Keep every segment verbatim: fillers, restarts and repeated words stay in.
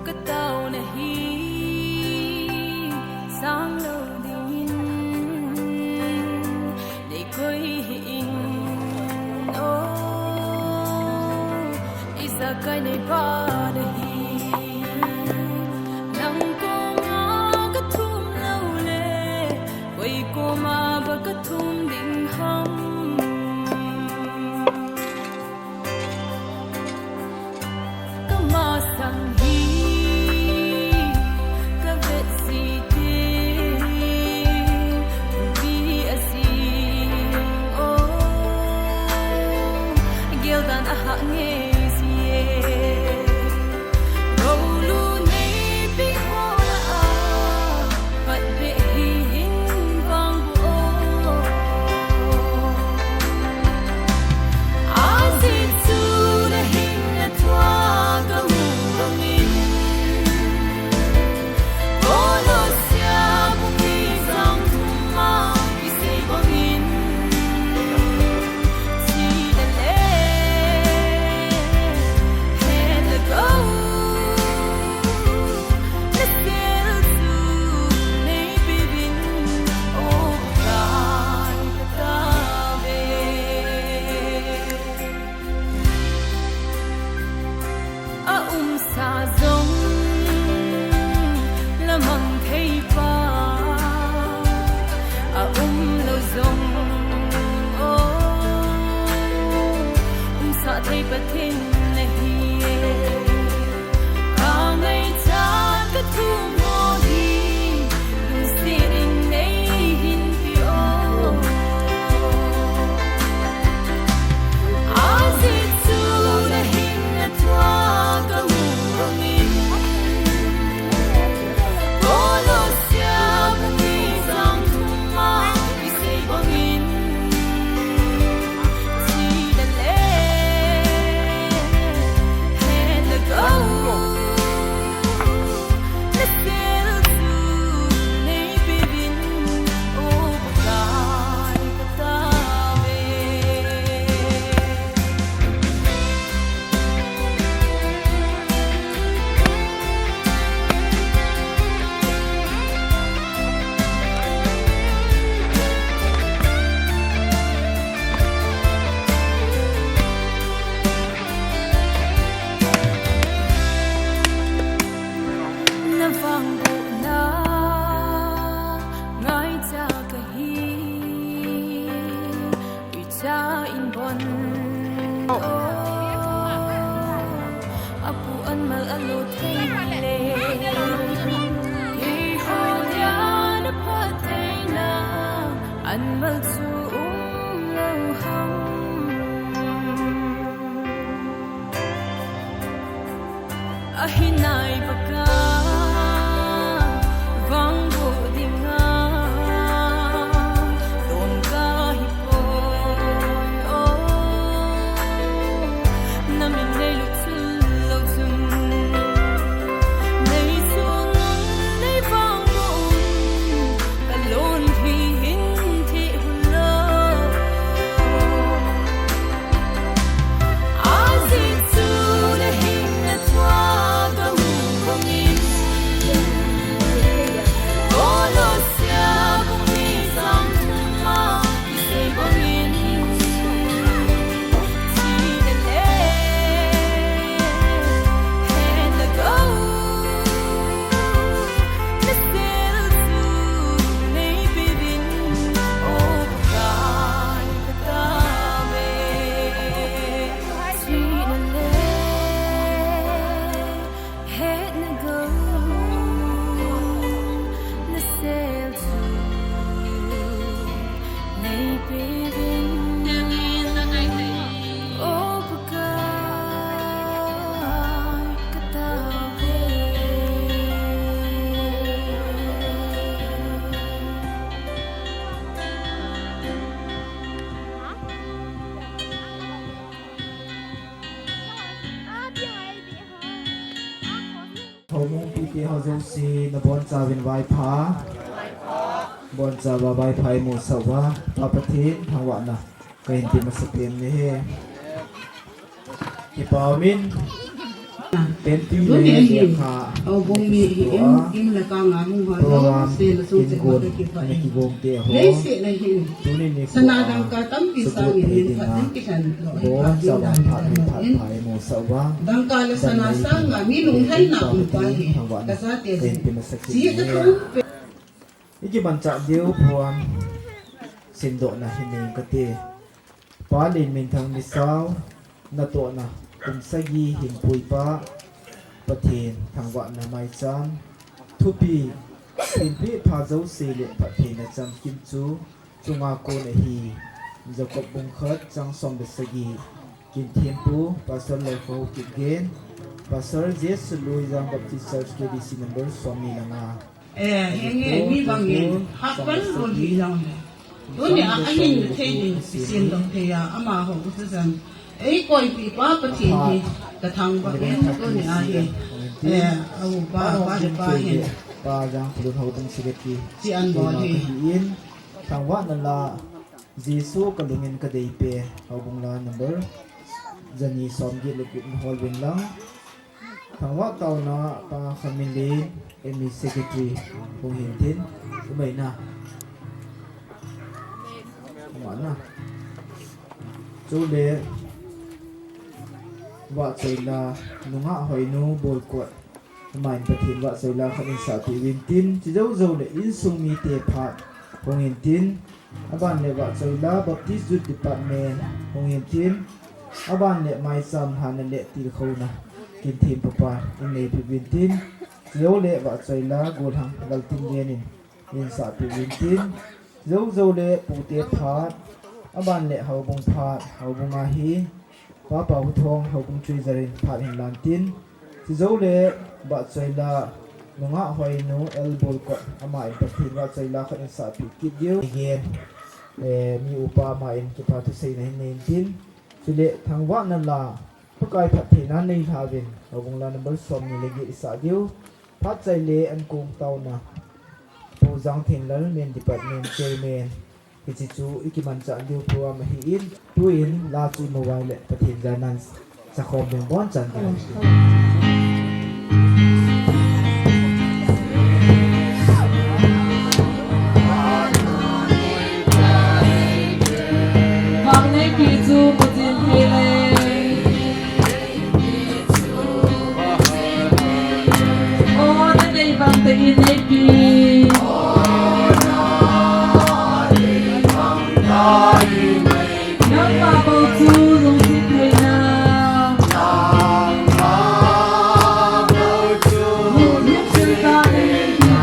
Ka taona hi sang lou dingin nei koi hih in, oh, ijakai nei pa na hi. Nang koma ka thum lou le, koi koma ba ka thum ding ham? Ka masang hi ka vet ji te, vi a ji, oh, gel dan a hah ngei ji e. Rolu nei pi ho la a, pat be hi hin vang bu o. Aji chu na hin na tua ka mu bangin, Kolosia bung ni jang thum a kisei bangin, thi na le hen na go. Na sel chu nei pe vin, o Pakai ka ta ve. A umsa jong la mang thei pa, a um lou jong, oh, umsa thei Pathen na hi e. Ka ngaichat ka thum ho hi, lungset in nei hin pe o. Aji chu na hin na tua ka mu bangin, Kolosia bung ni jang thum a kisei bangin, thi na le hen na go. Na sel chu nei pe vin, o Pakai ka ta ve. Na vangbohna ngaicha kahi, icha in bon. Oh, apu an mal alo thei le, keiho dia na phattheina an mal chu um lou ham? Ahi nai baka vangboh dinga don kahi poi o. Na min nei lut chun lou chun, nei sun un, nei vangboh un, ka lon hi hin thi hun lou. Aji chu na hin na tua ka mu bangin, Houbung pite ho jouse nabonchauvin vaipha. Bonchauva vaipha imusah uva, Pa Pathen thangvahna kahin pe masapen nahi. Kipa umin, penpi le lekha, houbung mi hi in, in le kang a hung ho jouse na sung cheh uva kakipah e. Leiset na hin sana dangka tampi sangin min phat in kilhen lou ahi, phat in dan in. Dangka le sana sanga mi lunglhaina um pa hi kajate jin. Ji a thum pe. Ikimanchah diu program simdohna hin nei kate. Pa Lenminthang Misao, natohna kum sagi hinpuipa, Pathen thangvahna maicham, thupi, thilpeh pha jouse le phattheina chamkim chu chunga kon ahi. Jacob bung khat chang som le sagi. Kinthempu Pastor Loukhohao Kipgen, Pastor Jesu Luijang Baptist Church K B C number somni le nga. Eh, henge, mi bangin hahpal lou hi jong le. Tunia ahin thei ding isimdoh thei a, amaho u chu chan. Eikoipi pa Pathen hi kathangvah in tunia hi. Eh, a upa, pa le pa hin. Pa Jangthalun Houbung Secretary. Chi anbol hi. Thangvahna la Jesu kalungin kadeipen, houbung la number jani somget le get in hol uvin lang. Thangvah taona Pa Khaminlen, M E Secretary, hung hintin, umeina. Umeina. Chule, vahchoi la, nungah hoinu, Bolkot. Amahin Pathen vahchoi la khat in sahpeh uvin tin, chujou jou le insung mite phat hung hintin, aban le vahchoi la Baptist Youth Department hung hintin, aban le maicham hahna le tilkhouna Kinthempu pan in neipeh uvin tin, chujou le vahchoi la Golhang Laltinlen in in sahpeh uvin tin, jou jou le pute phat, aban le houbung phat, houbung a hi, Pa Pahuthong, houbung treasurer in phat hin lan tin, chujou le vahchoi la, nungah hoinu, L Bolkot, amahin Pathen vahchoi la khat in sahpeh kit diu. Again, eh, mi upa amahin kipa thuseina hin nei tin, chule thangvahna la, Pakai phattheina neilha uvin, houbung la number somni le get isah diu. Phat chai le ankong taona, Pu Jangthenlal, Main Department Chairman, hiche chu ikimanchah diu program ahin, tuin la chu imu uva le Pathen jana in sakhom ding bonchan ding. Vang neipi chu Pu Jinthei le. O, nadei bang tah in neipi. Nangma bou chu lungset theina. Lungset tah in neipi.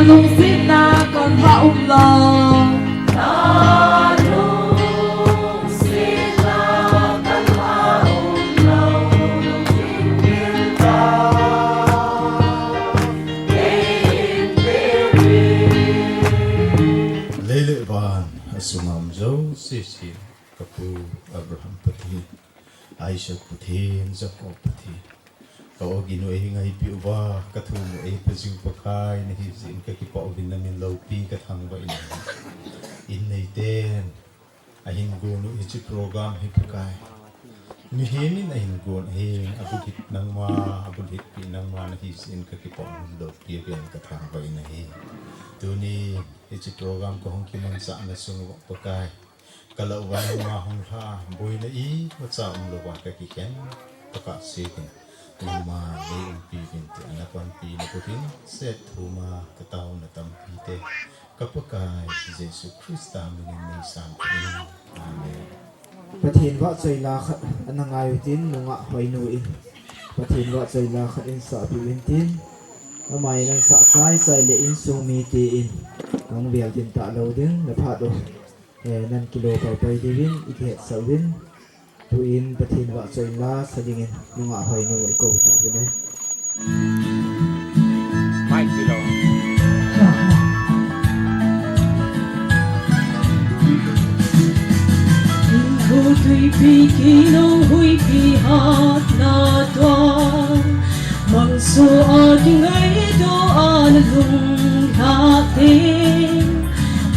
Lungsetna kan ha um lo. Lungsetna kan ha um lo. Lei le van a sunga um jouse, ka pu Abraham Pathen, Isaac Pathen, Jacob Pathen, ka awgin u eingaipi uva, ka thum u eipe jing Pakai nahi jeh in ka kipah uvin, na min loupi ka thangvah in ahi. In neiten ahin gon u hiche program hi Pakai, mihem in ahin gon ahin, abulhit nangma, abulhit pi nangma nahi jeh in ka kipah uvin, loupi uvin ka thangvah in ahi. Tuni hiche program ka hung kimanchahna sung uva Pakai, ka lah uva nangma hung lha, boina imacha umlouva ka kikhen, ka kah se ding, nangma nei umpi uvin tia na panpi na pu ding, set thum a ka taona tampi te, ka Pakai Jesu Christa min in nei san thei. Amen. Pathen vahchoi la khat ana ngai utin, nungah Hoinu in Pathen vahchoi la khat in sahpi uvin tin, ama in ana sah chai chai le insung mite in nang vel din talou ding, na phat u. Eh, nan kilo pai pai diuvin i kihetsah uvin, tuin Pathen vahchoi la sa dingin nungah Hoinu i kou tauvin e. Mai kilo. Kho tuipi kino huipi hatna tua, mangso a kingaidoh a na lhung lhah teng,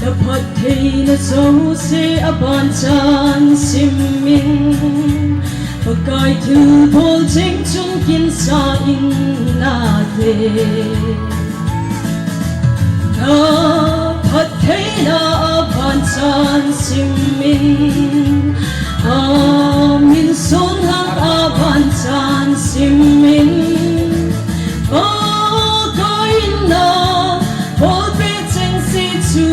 na phattheina jouse a banchan sim in, Pakai thilbol cheng chun kin sa in nate. Na phattheina a banchan sim in, a min son lang a banchan sim in, Pakai in na bolpeh cheng se chu,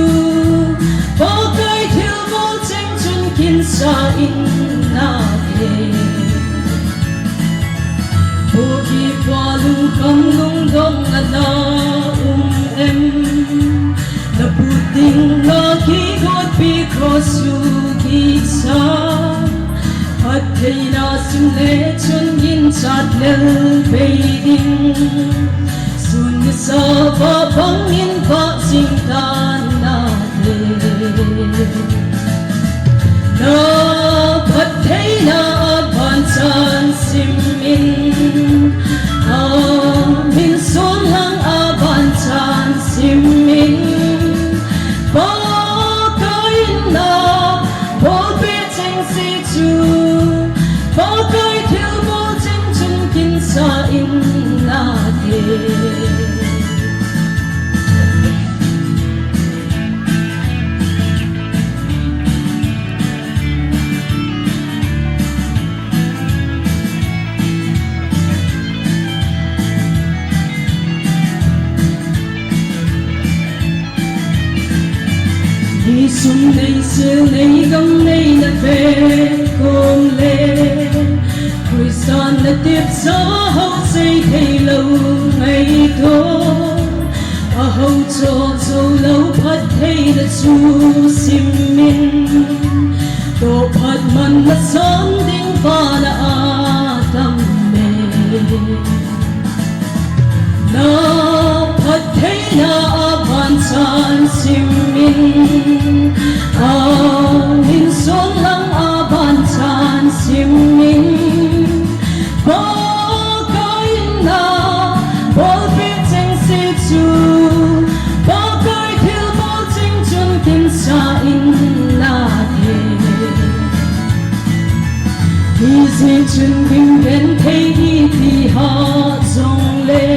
Pakai thilbol cheng chun kin sa in nate. Pu kipa lungkham lungdong a na um em? Na put ding na kigotpi cross u kisa, phattheina sim le chun ginchat lel bei ding, sun nisa va bangin vah jing tan nate. Na phattheina a banchan sim in, a min son lang a banchan sim in, Pakai in na bolpeh cheng se chu, Pakai thilbol cheng chun kin sa in nate. Ni sum nei sil nei gam nei na ve kom le, Christa na tepsa ho sei thei lou ngaito. A ho cho cho lou phattheina chu sim in, toh phat man na san ding vana a tam e. Na phattheina a banchan sim in, a min son lang a banchan sim in, Pakai in na bolpeh cheng se chu, Pakai thilbol cheng chun kin sa in nate. Hijeh chun kin ven thei iti ha jongle,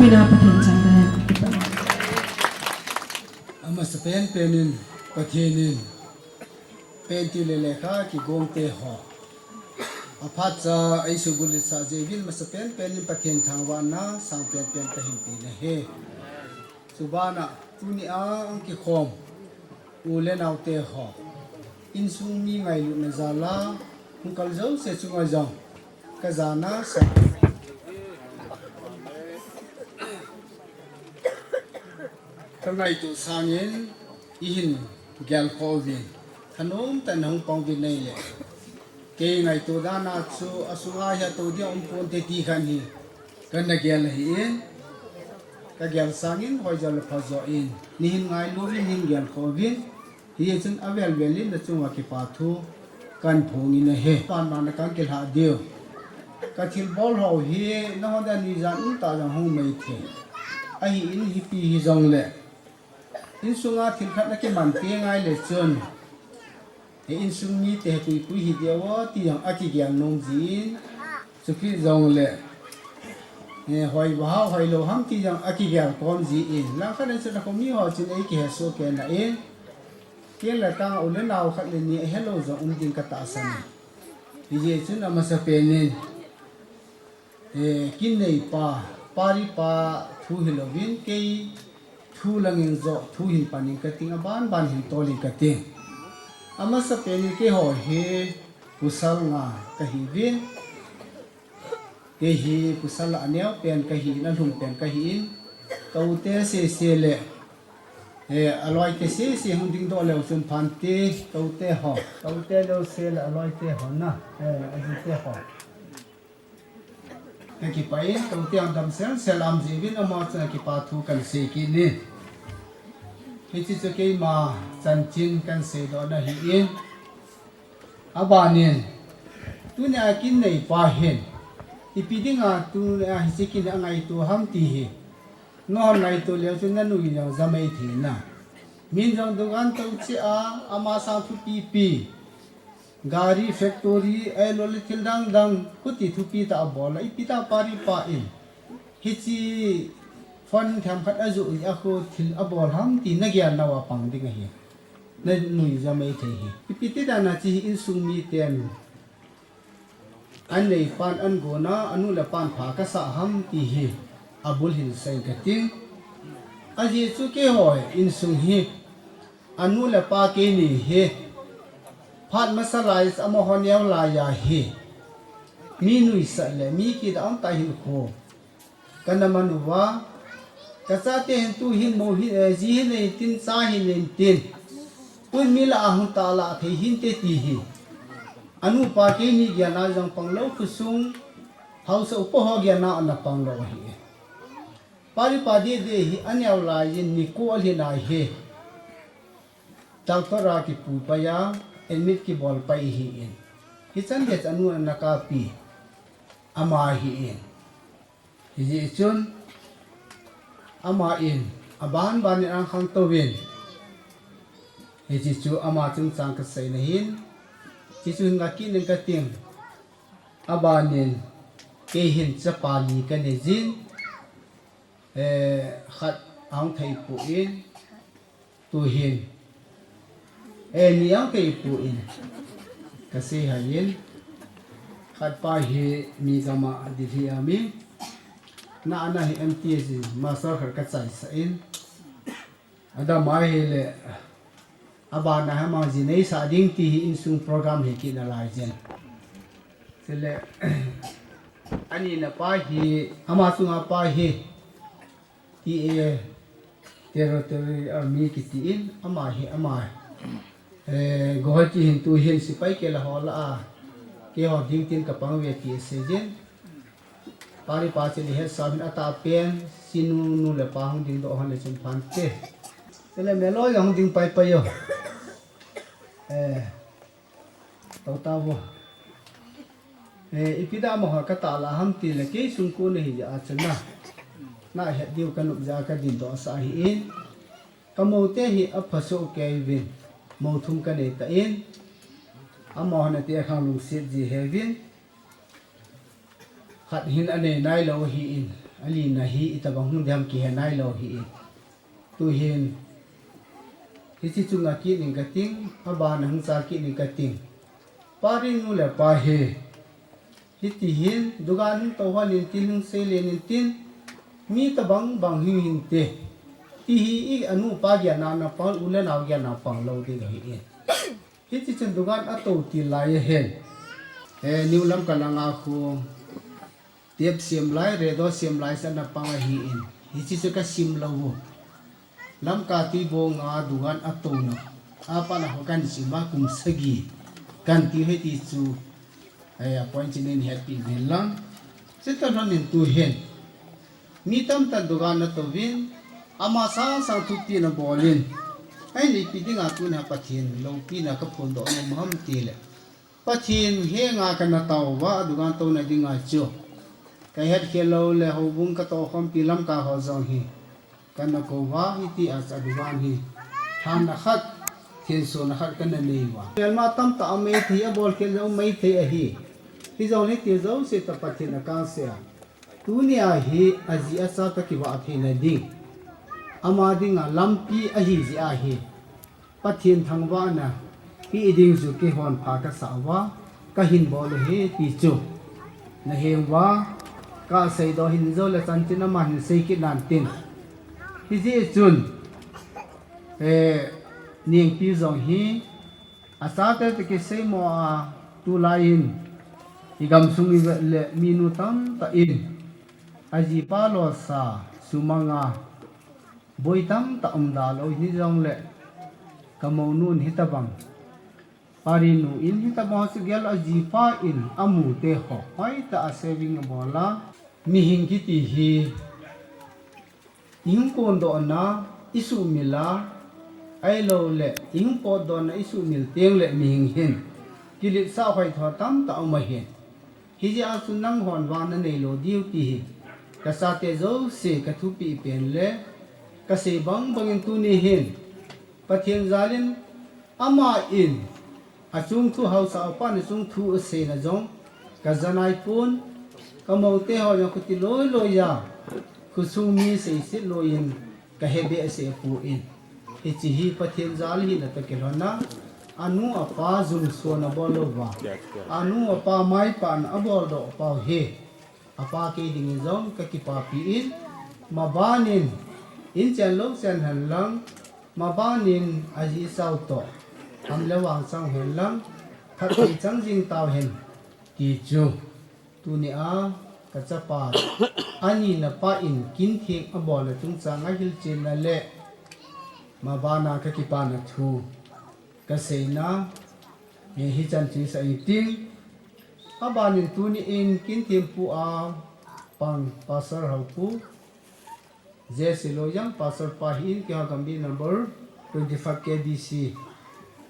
Ina Pathen chang den. Amasa pen penin Pathen in pen ti le lekha kigong te ho. Aphat cha ei subulisa jevin masa pen penin Pathen thangvahna sang pen pen kahin ti na he. Chubana tuni a ang kikhom u le nau te ho. Insung mi ngailutna jala hung kal jouse chunga jong ka jana sa. Ka ngaito sangin i hin gel kho uvin. Thanom tah in hung pang uvin nei le. Kei ngaito dan a chu a sunga hi a to dia um pon te ti khan hi. Ka na gel ahi in. Ka gel sangin hoi jo le pha jo in. Ni hin ngailu uvin hin gel kho uvin. Hichun avel vel in na chunga kipa thu kan phong in ahi. Pan man kan kilha diu. Ka thil bol ho hi na hon da ni jan um ta jong hung mai the. Ahi in hipi hi jong le. Insunga thil khat na kiman te ngai le chun. He insung mi te he pui pui hi dia wo ti jong a kigel nom ji in. Chuki jong le. He hoi va hoi lo ham ti jong a kigel kom ji in. Lang khat in chun a ko mi ho chun ei kihe so ke na in. Kei le tang u le nau khat le ni a hello jong um ding ka tahsan e. Hijeh chun amasa penin, eh, kin nei pa, pari pa thu hi lovin kei thu langin jo thu hin panin ka ting a ban ban hin tolin ka ting. Amasa penin kei ho hi pasal nga ka hi vin. Kei hi pasal a neo pen ka hi in, a lhum pen ka hi in, ka u te sese le, eh, a loi te sese hung ding doh leu chun phan te, ka u te ho, ka u te leu se le a loi te ho na, eh, a ji te ho. Ka kipa in, ka u te hung dam sel sel am ji vin, ama chun a kipa thu kan sei kit ni. Hichi chu keima chanchin kan sei doh na hi in. Abanin, tunia kin nei pa hin, ipi dinga tunia hiche kin a ngaito ham ti hi, nahon ngaito leu chun na nui jong ja mai thei na. Min jong dukan tou che a, ama sang thupi pi, gari factory, ahilou le thil dang dang, khuti thupi tah a bol a, ipi tah pari pa in, hiche phone themkhat a joh a khu thil a bol ham ti na gel nau a pang ding ahi. Na nui ja mai thei hi. Ipi ti dan a chi hi insung mi ten an nei pan an gona, a nu le pan pha ka sa ham ti hi a bul hin sei ka ting. Ajeh chu kei ho insung hi a nu le pa kei ni hi phat masa lai a amaho neo lai a hi mi nuisat le mi kidang tah hin kho. Ka na man uva, ka chate hin tu hin mo hin, eh, ji hin nei tin, cha hin nei tin. Tun mi lah a hung tah lah thei hinte ti hi. A nu pa kei ni gel na jong pang lou, khosung haosa upa ho gel na ana pang lou ahi. Pari pa deh deh hi a neo lai in ni ko a lhin ahi. Doctor a kipui pai a, admit kibol pai ahi in. Hichan gei a nu ana kapi. Ama ahi in. Hijeh chun, ama in, aban ban in ahin khangtou vin. Hiche chu ama chungchang ka sei na hin. Hiche chu hin nga kit ning ka ting. Abanin, kei hin chapa li ka nei jin. Eh, khat ahung thei poi in. Tu hin. Eh, ni ahung thei poi in. Ka sei hai in. Khat pa hi mi gam a Delhi a mi. Na ana hi M T S master khat ka chaisa in. Adam a hi le. Abana hi ama ji nei sa ding ti hi insung program hi kina lai jin. Chule, ani na pa hi, ama chunga pa hi. T A Territory Army kiti in, ama hi, ama, eh, Guwahati hin tu hin sepai kila ho lah a, keiho ding tin ka pang ve ti sei jin. Pari pa chun i het sa min a ta pen, sinu nu le pa hung ding doh hon le chun phan te. Chule meloi hung ding pai pai o. Eh, Tau ta vo. Eh, ipi da mo ha ka ta la ham ti le kei sung ko na hi ja a chun na. Na het diu ka nup ja ka din doh sa hi in. Ka mo te hi a pha so kei vin. Mo thum ka nei ta in. Amaho na te khang lungset ji he vin. Khat hin a nei nai lou hi in. alina hi itobang hung ding ham kihe nailou hi in. Tuhin, hiche chunga kit ning kating, abana hung chal kit ning kating. Pari nu le pa hi, hitihin, dukan hung tou hon intin, hung seilen intin, mi tobang bang hi hinte. Tihi i anu pa geiya napang, u le nao geiya napang lou ding ahi in. Hiti chun dukan atou til lai ahin. Eh, New Lamka langa khu tape sem lai, radio sem lai sa napang ahi in. Hiti chu kasim lou u. Lamka Tuibong a dukan atouna. Apa na ho kasim a kum sagi. Kati u hiti chu. Eh, a point chu nei hetpi uvin lang. Chuti lhon in tuhin. Mi tamtah dukan atouvin, ama sangsan thupina bolin. Ahin ipi dinga tuna Pathen loupina kaphondoh nom ham tile. Pathen henga kana tao uva, dukan touna dinga chu. Kahet khel lou le houbung katoh khompi Lamka ho jong hi. Kana kou uva, hiti a chu dukan hi. Lhanna khat, thensona khat kana nei uva. Melma tamtah a meithei, abol khel jong meithei ahi. Hijong le hiti jouse toh Pathen akang seh a. Tunia hi aji acha toh kivah theina ding. Ama dinga lampi ahi jeh ahi. Pathen thangvahna peh ding chu keihon pha kasah uva, kahin bol u ahi ti chu. Nahe uva, kaseidoh hih jou le chanchin aman hin sei kit nan tin. Hijeh chun, eh, Nengpi jong hi, achate toh kisei mo a, tulai in, igamsung ivet le minu tamtah in, ajipa lolsa, sumanga, boi tamtah um da lou hijong le, kamounun hitobang. Parinu in hitobang chu gel ajipa in amu te ho. Hoitah a saving abol a. Mihing kiti hi. Ihung kondohna isuhmil a. Ahilou le, ihung potdohna isuhmil teng le mihing hin. Kiletsah hoitah tamtah um ahin. Hijeh a chu nanghon vang nanei lou diu ti hi. Kachate jouse kathupeh pen le. Kasei bangbang in tuni hin. Pathen jal in ama in achung thu haosa upan achung thu aseina jong kaja nai pon, kamou te ho jong khuti loi loi a, khosung mi seiset loi in kahe behseh pon. Hiche hi Pathen jal hina toh kilhon a, anu apa jumsona bol louva, anu apa maipana abol doh pau hi. Apa kei dingin jong kakipapi in, maban in, in chen lou chen hen lang, maban in aji asao toh, ham le vang chang hen lang, phatthei chang jing tau hen, ti chu, tunia, kachapa, anina pa in kintheng abolna chungchang a hilchenna le, mabana kakipana thu, kaseina, eh, hichan chu isah intin. Abanin tuni in Kinthempu a pang Pastor Haopu, J C Loiang Pastor pa hi in, keiho Gambih number twenty-five K B C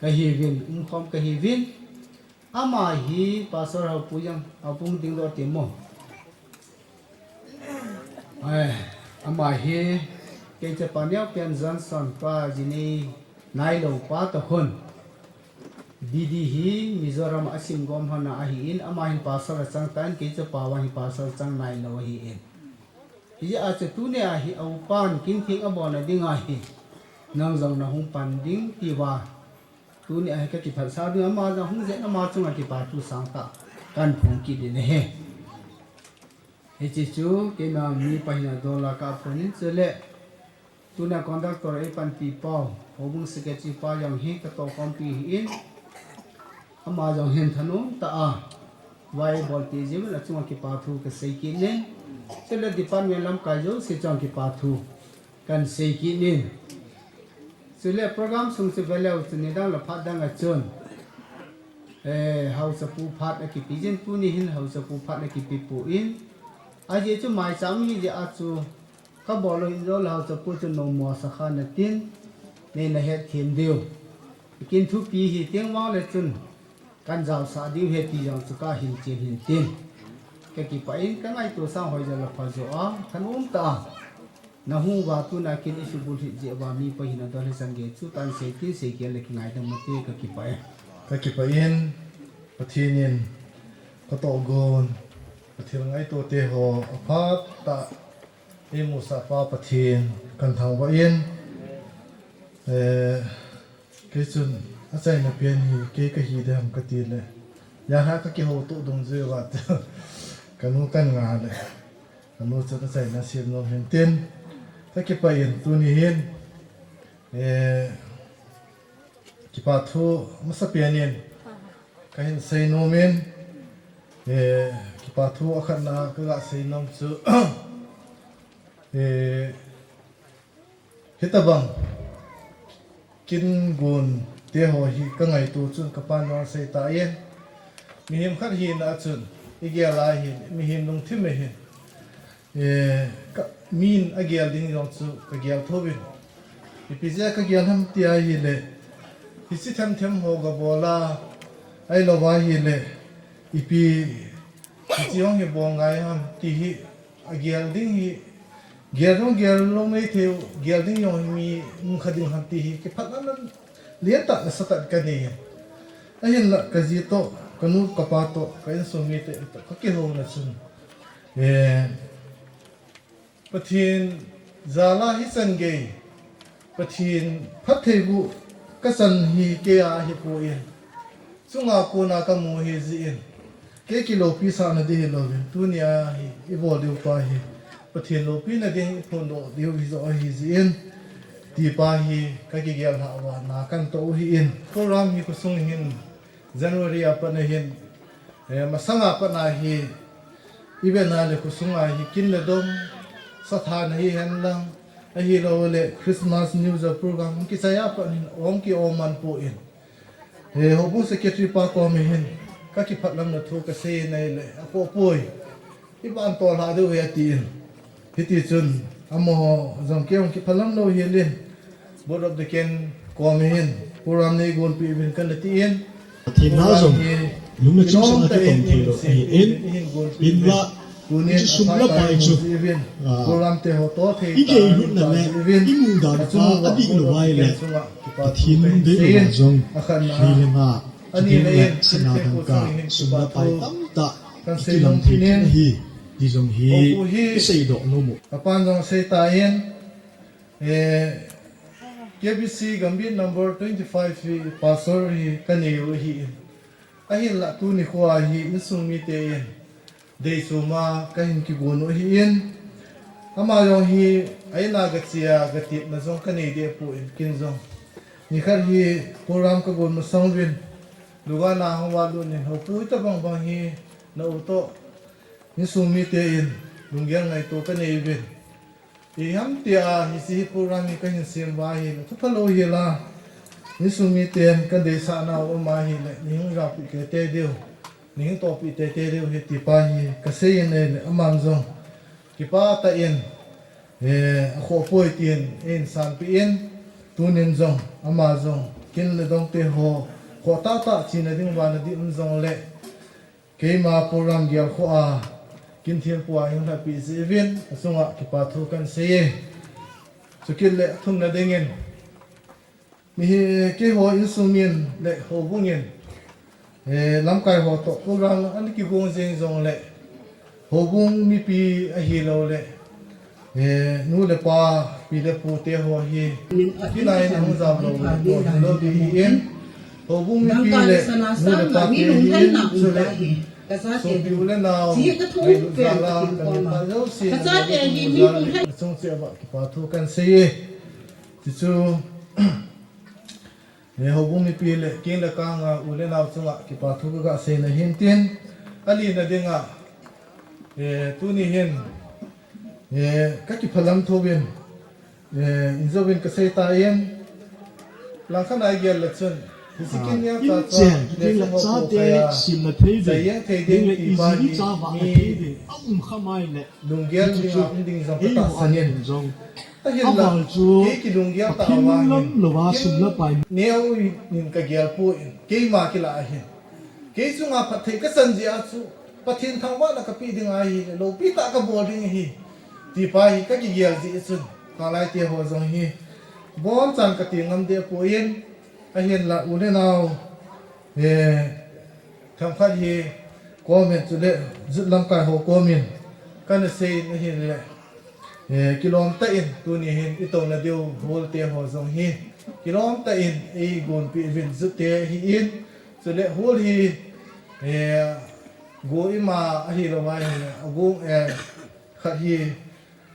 kahiuvin, umkhom kahiuvin. Ama hi Pastor Haopu jong, Haopu dingdoh temo. Eh, ama hi, kei chapa neopen Johnson pa jinei nailou pa toh khun. B D hi Mizoram a sim gom hon a ahi in, ama hin pastor achang tan, kei chapa vang hi pastor achang nailou ahi in. Hijeh a chu tunia hi aupan kintheng abolna dinga hi. Nang jong nahung pan ding tiuva. Tunia hi kakiphatsah ding, ama jong hung jeh in ama chunga kipa thu sangtah kahin phong kit ding ahi. Hiche chu keima mi pa hina dol a kaphon in chule. Tuna conductor eipanpi pau, houbung secretary pa jong hi katohkhompi ahi in. Ama jong hin thanom tah a. Vai bol ti jeh uvin achunga kipa thu kasei kit in. Chule department lamkai jouse chunga kipa thu kahin sei kit in. Chule program sung chu veleu chun nidang le phat dang a chun. Eh, haosapu phat akipe jin, tuni hin haosapu phat akipe pon. Ajeh chu maicham hijeh a chu kabol lou hin jou le haosapu chu nommo sakha natin, nei nahet them diu. Kin thupi hi teng vang le chun kahin jaosah diu ahi ti jong chu kahin chen hin tin. Kakipah in kangaito sang hoijo le phajo a, thanom tah a. Nahung uva tuna kin isubulhit jeh uva mi pa hina dol hi sangeh chu tan sei tin sei kel le kingaidam ute kakipah e. Kakipah in, Pathen in, katohgon, kathil ngaito te ho, aphat tah, Eimusah pa Pathen kahin thangvah in, eh, kei chun achaina pen hi kei kahi ding ham kati le, janhi kakihou toh dungjuiya chu kanu kahin ngah le, kanu chun achaina sem nom hin tin, kakipah in tuni hin, eh, kipa thu masapen in kahin seinom in, eh, kipa thu akhatna kaga seinom chu, eh, hitobang kin gon teho hi kangaito chun kapan jong asei tan, mihem khat hina a chun igel a hin mihem lungthim ahin, eh, ka, min agel ding jong chu kagel thouvin. Ipi jeh a kagel ham ti ahile, hiche themthem ho gabol a, ahilou ahile, ipi, hiche jong hi bol ngai ham ti hi, agel ding hi, gel jong gel lou maithei u, gel ding jong hi mi umkha ding ham ti hi, kiphatna lentah nasatah kanei e. Ahinla kaji toh, kanu kapa toh, ka insung mite toh kakihouna chun, eh, Pathen jal a hichan gei, Pathen phattheiboh kachan hi keia ahipoi. Chunga kona kamu ahi jeh in, kei kiloupi sahna ding hilouvin, tunia hi ibol diu pa hi Pathen loupina ding iphondoh diu hijoh ahi jeh in, ti pa hi kakigel lhah uva na kahin toh u ahin. Program hi khosung hin January a pat ahin, eh, masanga pat ahi, ivet na le khosunga hi kin le dong, sathana hihen lang, ahilouleh Christmas, New Year program kichai a pat hin ong ki-om man poi. Eh, houbung secretary pa koma hin kakiphatlamna thu kasei in ahile, akhoh poi. Iban tolha diu ahi atin. Hitichun, amaho jong kei jong kiphatlam lou hel in, Board of Deacon koma hin, program neigonpeh uvin kana tin, Pathen na jong lungna chungchang a kitong thei lou ahin, hinla, hiche sum le pai chu, ah, igei lutna le imu dan pa adih lou ahile, Pathen lungdei lou a jong, li le nga, chuteng le sana dangka, sum le pai tamtah ikilam thei kit ahi, ti jong hi iseidoh nom u. Apan jong asei tan, eh, K B C Gambih number twenty-five hi pastor hi kanei u ahin. Ahinla tuni kho hi insung miten deichoma kahin kigon u ahin. Ama jong hi a-in a gache a gatepna jong kanei deh poi, ken jong. Nikhat hi program kagon masang uvin, dukan a hung valut in, Hopu, hitobang bang hi na-u toh insung miten lunggel ngaito kanei uvin. Iham tia hiche hi program hi kahin sem uva ahile, thupha lou hel a, insung miten kadeisahna um ahile, neihin jaopeh teitei diu, neihin tohpeh teitei diu ahi, ti pa hi kasei in ahile, aman jong kipah tah in, eh, akhoh poi tin eihin sanpeh in, tunin jong ama jong kin le dongte ho khoh tahtah chena ding uva ana ding um jongle, keima program gelkhoh a, kin thilpeh a eihung lhahpeh jeh uvin, achunga kipa thu kahin sei e. Chukit le athumna dingin, mihem, keiho insung min le houbung in, eh, lamkai ho toh program ana kigong jeng jongle, houbung mipi ahilouleh, eh, nu le pa, pi le pu teho hi, kin a in ahung jao lou lou ding ahin, houbung mipi le nu le pa te ahin, chule sopi u le nao, ngailut jal a kaneipa jouse, nachung cheh uva kipa thu kahin sei e. Tichu, eh, houbung mipi le kin le kang a u le nao chunga kipa thu kaga seina ahin tin, alina dinga, eh, tuni hin, eh, kakiphalam thouvin, eh, injouvin kasei tan, langkhat a igel le chun, hiche kin neo cha chu, chate simna thei ding, chai jeng thei ding, ti pa hi mi lunggel dinga um ding jong katahsan in. Ahinla, kei kilunggel tah uva hin, kin neo in kagel poi, keima kilah ahin. Kei chunga phatthei kachan jeh a chu, Pathen thangvahna kapeh ding ahile, loupi tah kabol ding ahi, ti pa hi kakigel jeh chun, kalaite ho jong hi, abonchan kati ngam deh poi, ahinla u le nao, eh, themkhat hi, comment chule, jut lamkai ho comment, kana sei in ahile, Eh, kilom tah in, tuni hin i touna diu hall te ho jong hi kilom tah in eigonpeh uvin, jut te ahin, chule hall hi, eh, go ima ahilou ahile, ago, eh, khat hi,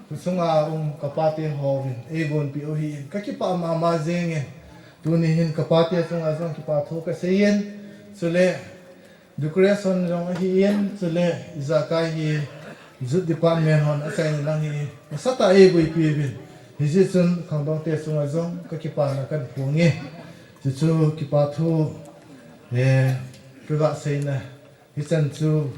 khusunga um kapa te hovin eigonpeh u ahin, kakipah mama jengin, tuni hin kapa te chunga jong kipa thu kaseiyin, chule decoration jong ahin, chule ijakai hi youth department hon achaina lang hi nasatah a eiboipi uvin, hijeh chun khangdong te chunga jong kakipana kahin phonge. Chuchu kipa thu, eh, kaga seina hichan chu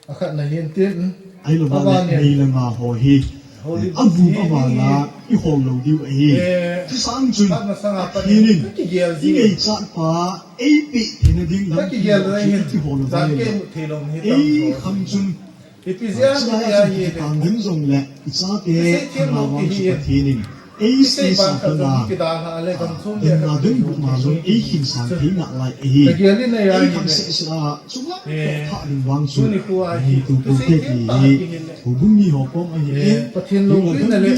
akhatna hin tin, ahilou le, aban in, nei le nga ho hi, holy, eh, abu, books hi, aban a ihol lou diu ahi. Eh, chusan chun, khatna sanga pat Pathen in, kakigel ji, ingaichat pa eipeh theina ding lam, kakigel ji le hin, kihol lou jan ding, kei mu thei lou hi, ei tam jo kham chun, ipi jeh a, chulai a hi, hi, tang ding jongle, ichate, isei them lou, khanglang kihi chu Pathen in, ei, isei sei ban sa khat jong kona, hi kidalha le, ah, gamchom le, damna khat ding jong bukna jong hi, ei khin sang chu thei nalai ahi. Kagel in ahi, ei, kham le, seh seh a, chunga, eh, toh thah ding vang chu, tuni khu a hi, hi tu pu, isei te them ki tah hi, kihi le, houbung mi ho kom ahi, eh, eh, Pathen lou, hung pi na le,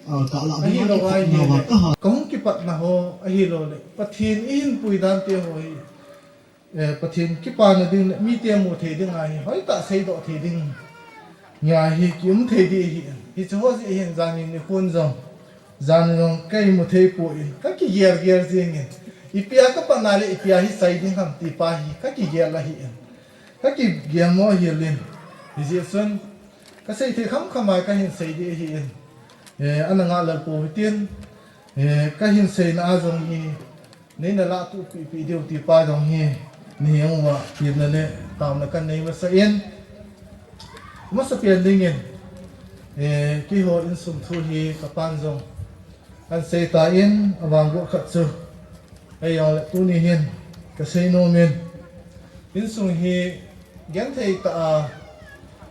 ah, ka la, ahilou, ahilou, ahilou, kahung kipatna ho ahilou le, Pathen ihin pui dan te ho hi, eh, Pathen kipana ding le, mite mu thei ding ahi, hoitah seidoh thei ding. Nia hi kium thei di ahi. Hichu ho jeh hin jan in nikhon jong, jan jong kei mu thei poi, kakigel gel jengin. Ipi a kapatna le, ipi a hi chai ding ham ti pa hi kakigel ahi. Kakigel mo hi lin. Hijeh chun, kasei thei kham kham a kahin sei di ahi. Eh, ana ngah lel pou hitin. Eh, kahin seina a jong hi, nei na lah tuh pipi diu ti pa jong hi, nei hung uva, tina le, taona kanei masa in. Masa pen dingin, eh, keiho insung thu hi kapan jong ahin sei tan, avang got khat chu, eijongle tuni hin, kasei nom in, insung hi genthei tah a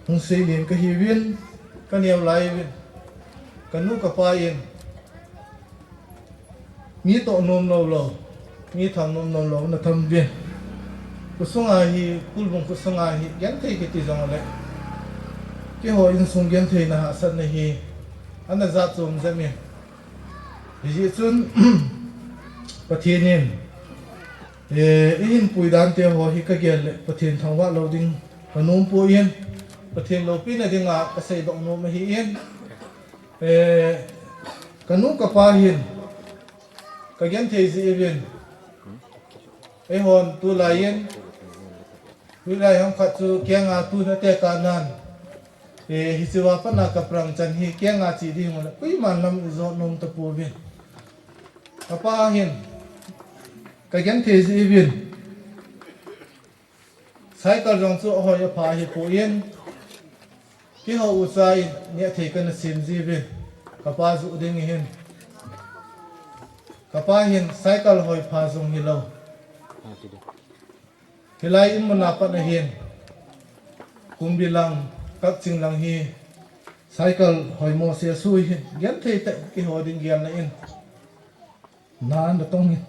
hung sei len kahiuvin, kaneo lai uvin, kanu kapa in, mi toh nom lou lou, mi tham nom nom lou na tham uvin. Khosunga hi, Kulbung khosunga hi, genthei kiti jongle, keiho insung gentheina hahsatna hi, ana jat chom jep in. Hijeh chun, Pathen in, eh, eihin pui dan te ho hi kagel le, Pathen thangvah lou ding kanom poi, Pathen loupina dinga kaseidoh nom ahin. Eh, kanu kapa hin, kagenthei jeh uvin, eihon tulai in, hilai ham khat chu kenga tu nate kanan, eh, hichea pat a kaprang chan hi kenga che ding ule, koiman lam ijot nom tapouvin. Kapa hin, kagenthei jeh uvin, cycle jong chu ahoi apha hipon, keiho ucha in nehthei kana sem jiuvin, kapa joh ding hin. Kapa hin cycle hoipha jong hilou, hilai in muna pat ahin, Kumbi lang, Kakching lang hi, cycle hoimo sese hin, genthei tah keiho ding gelna in, na ana tong in.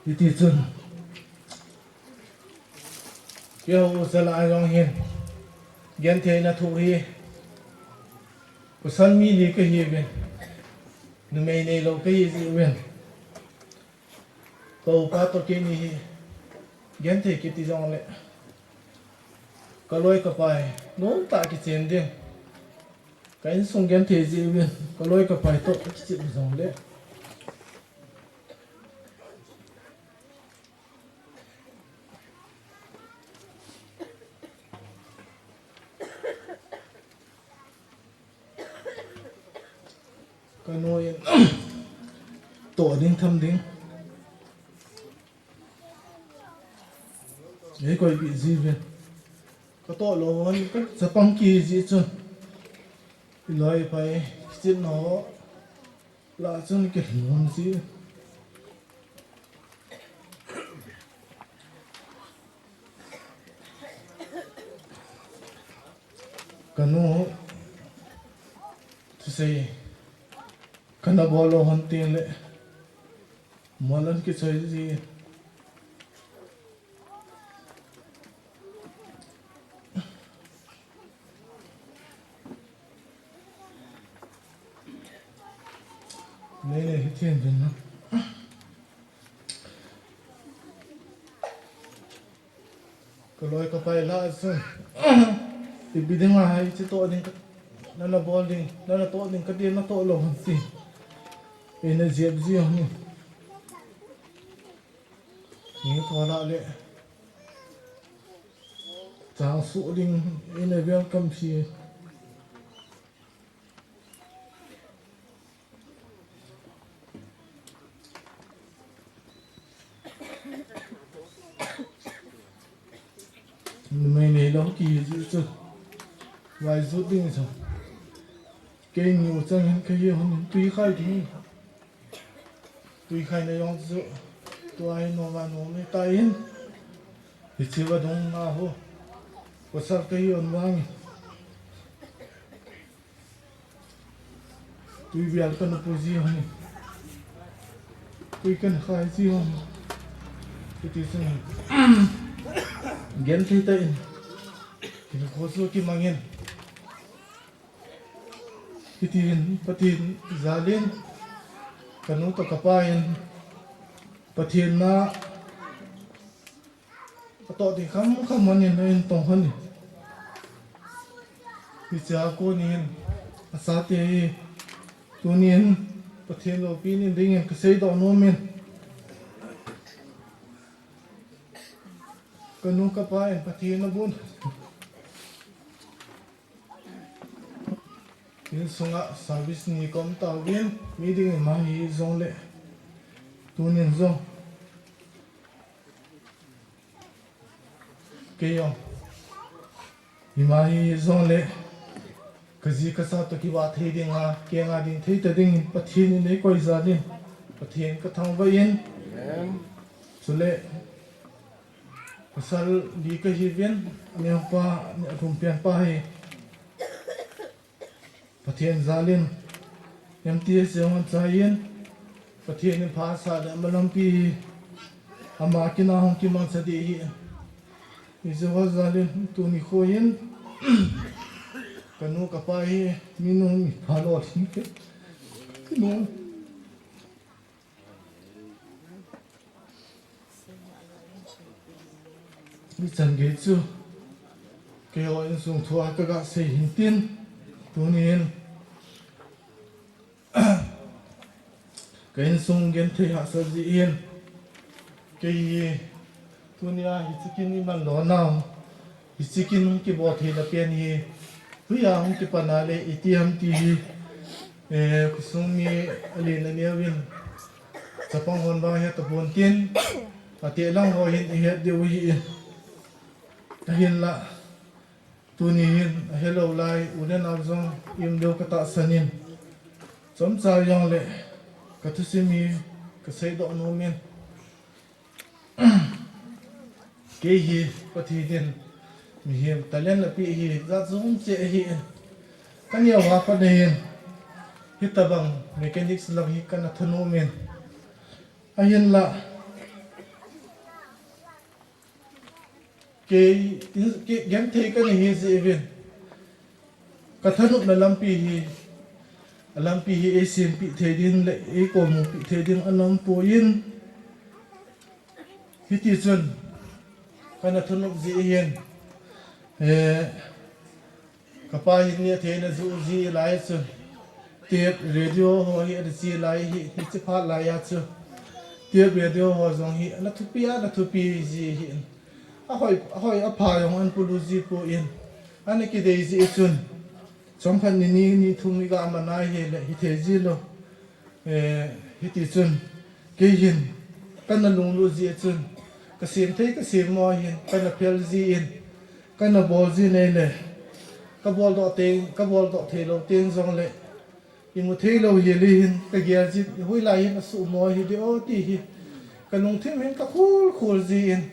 Hiti chun, keiho ucha lah a jong hin, gentheina thoh hi, pasal mi li kahiuvin, numei neilou kahi jiuvin, ka upa toh keini hi, genthei kiti jongle, kaloi kapai nomtah a kichen ding. Ka insung genthei jeh uvin, kaloi kapai toh kichen jongle, kanu in toh ding tham ding, eikoi peh jiuvin, katoh lou hon kachapang kit jeh chun, iloi ipai, kichen ho lah a chun kilhon ji. Kanu, chu Sei. Kana bol lou hon tin le. Molan kichoi ji. Nei nei hi thiam din na. Ka loi ka pai la a chun. Ipi ding a hai chi toh ding ka, nana bol ding, nana toh ding ka ti na toh lou ham ti. Eina jep ji ham ni. Ni toh la le. Chang su ding eina welcome si. Numei nei lou ki ji chu. Vai zu ding chu. Kei nu chang hin kei hon tui khai ding. Tui khai na jong chu. Tua hi nom a nom ni ta in. Hichi va dong na ho. Pasal kei hon vang. Tui bial kana pu ji hon. Tui kana khai ji hon. Kiti sung. Gen thei ta in. Kiti khosu ki mangin. Kiti in Pathen jalin. Kanu to kapa in. Pathen na. Atoh ding kham kham manin in tong hon. Hichea konin asate hi tunin Pathen loupina dingin kasei doh nomin. Kanu kapa in Pathen abon. Insunga service ni kom tauvin, mi ding ima hi jongle. Tunin jong. Kei jong. Ima hi jongle. Kaji kasa to kiva thei dinga, kenga ding thei ta ding, Pathen in eikoi jalin. Pathen kathangvah in. Amen. Chule. Pasal li kahiuvin, aneo pa, athum pen pa hi. Pathen jalin, M T S jong chaiyin, Pathen in phasah le amalampi hi, ama kina hung kimangcha ding ahi. Hiche ho jalin, tuni khoin, kanu kapa hi, minu mipha lolhing ke. Kanu. Hichan gei chu, keiho insung thua kaga sei hin tin, tunin, ka insung genthei hahsa jeh in, kei hi, tunia hiche kin iman lou nau, hiche kin hung kibol thei na pen hi, hoiya hung kipan a le, iti ham ti hi, eh, khosung mi alen aneo in, chapang hon vang het tapon tin, ati lang ho hin ihet diu ahi in. Ahinla, tuni hin, ahelou lai, u le nau jong, i um diu katahsan in. Chomcha jongle, kathusim hi, kasei doh nom in. Kei hi Pathen in mihem talent apeh hi jat jong cheh ahi in. Kaneo a pat hin hitabang mechanics lang hi kana thanom in. Ahinla kei, kei genthei kana hi jeh uvin. Ka thanopna lampi hi, a lampi hi eisempeh thei ding le eikomupeh thei ding ana um poi in, hiti chun kana thanop jeh hin, eh, kapa hin nehthei ana joh ji lai chun, tape radio ho hi ana che lai hi, hiche phat lai a chu, tape radio ho jong hi ana thupi a, ana thupi ji hi. Ahoi, ahoi, apha jong ana polut ji poi in. Ana kidei ji chun. Chomkhat ni ni, ni thum iga man a hile, hithei ji lou. Eh, hiti chun. Kei hin, kana lunglut ji chun. Kasem thei, kasem mo hin, kana phel ji in. Kana bol ji nei le. Kabol doh teng, kabol doh thei lou teng jongle. Imu thei lou hile hin, kagel jin, hoilai hin asuhmo hi ding o ti hi. Kalungthim hin kakhol khol ji in.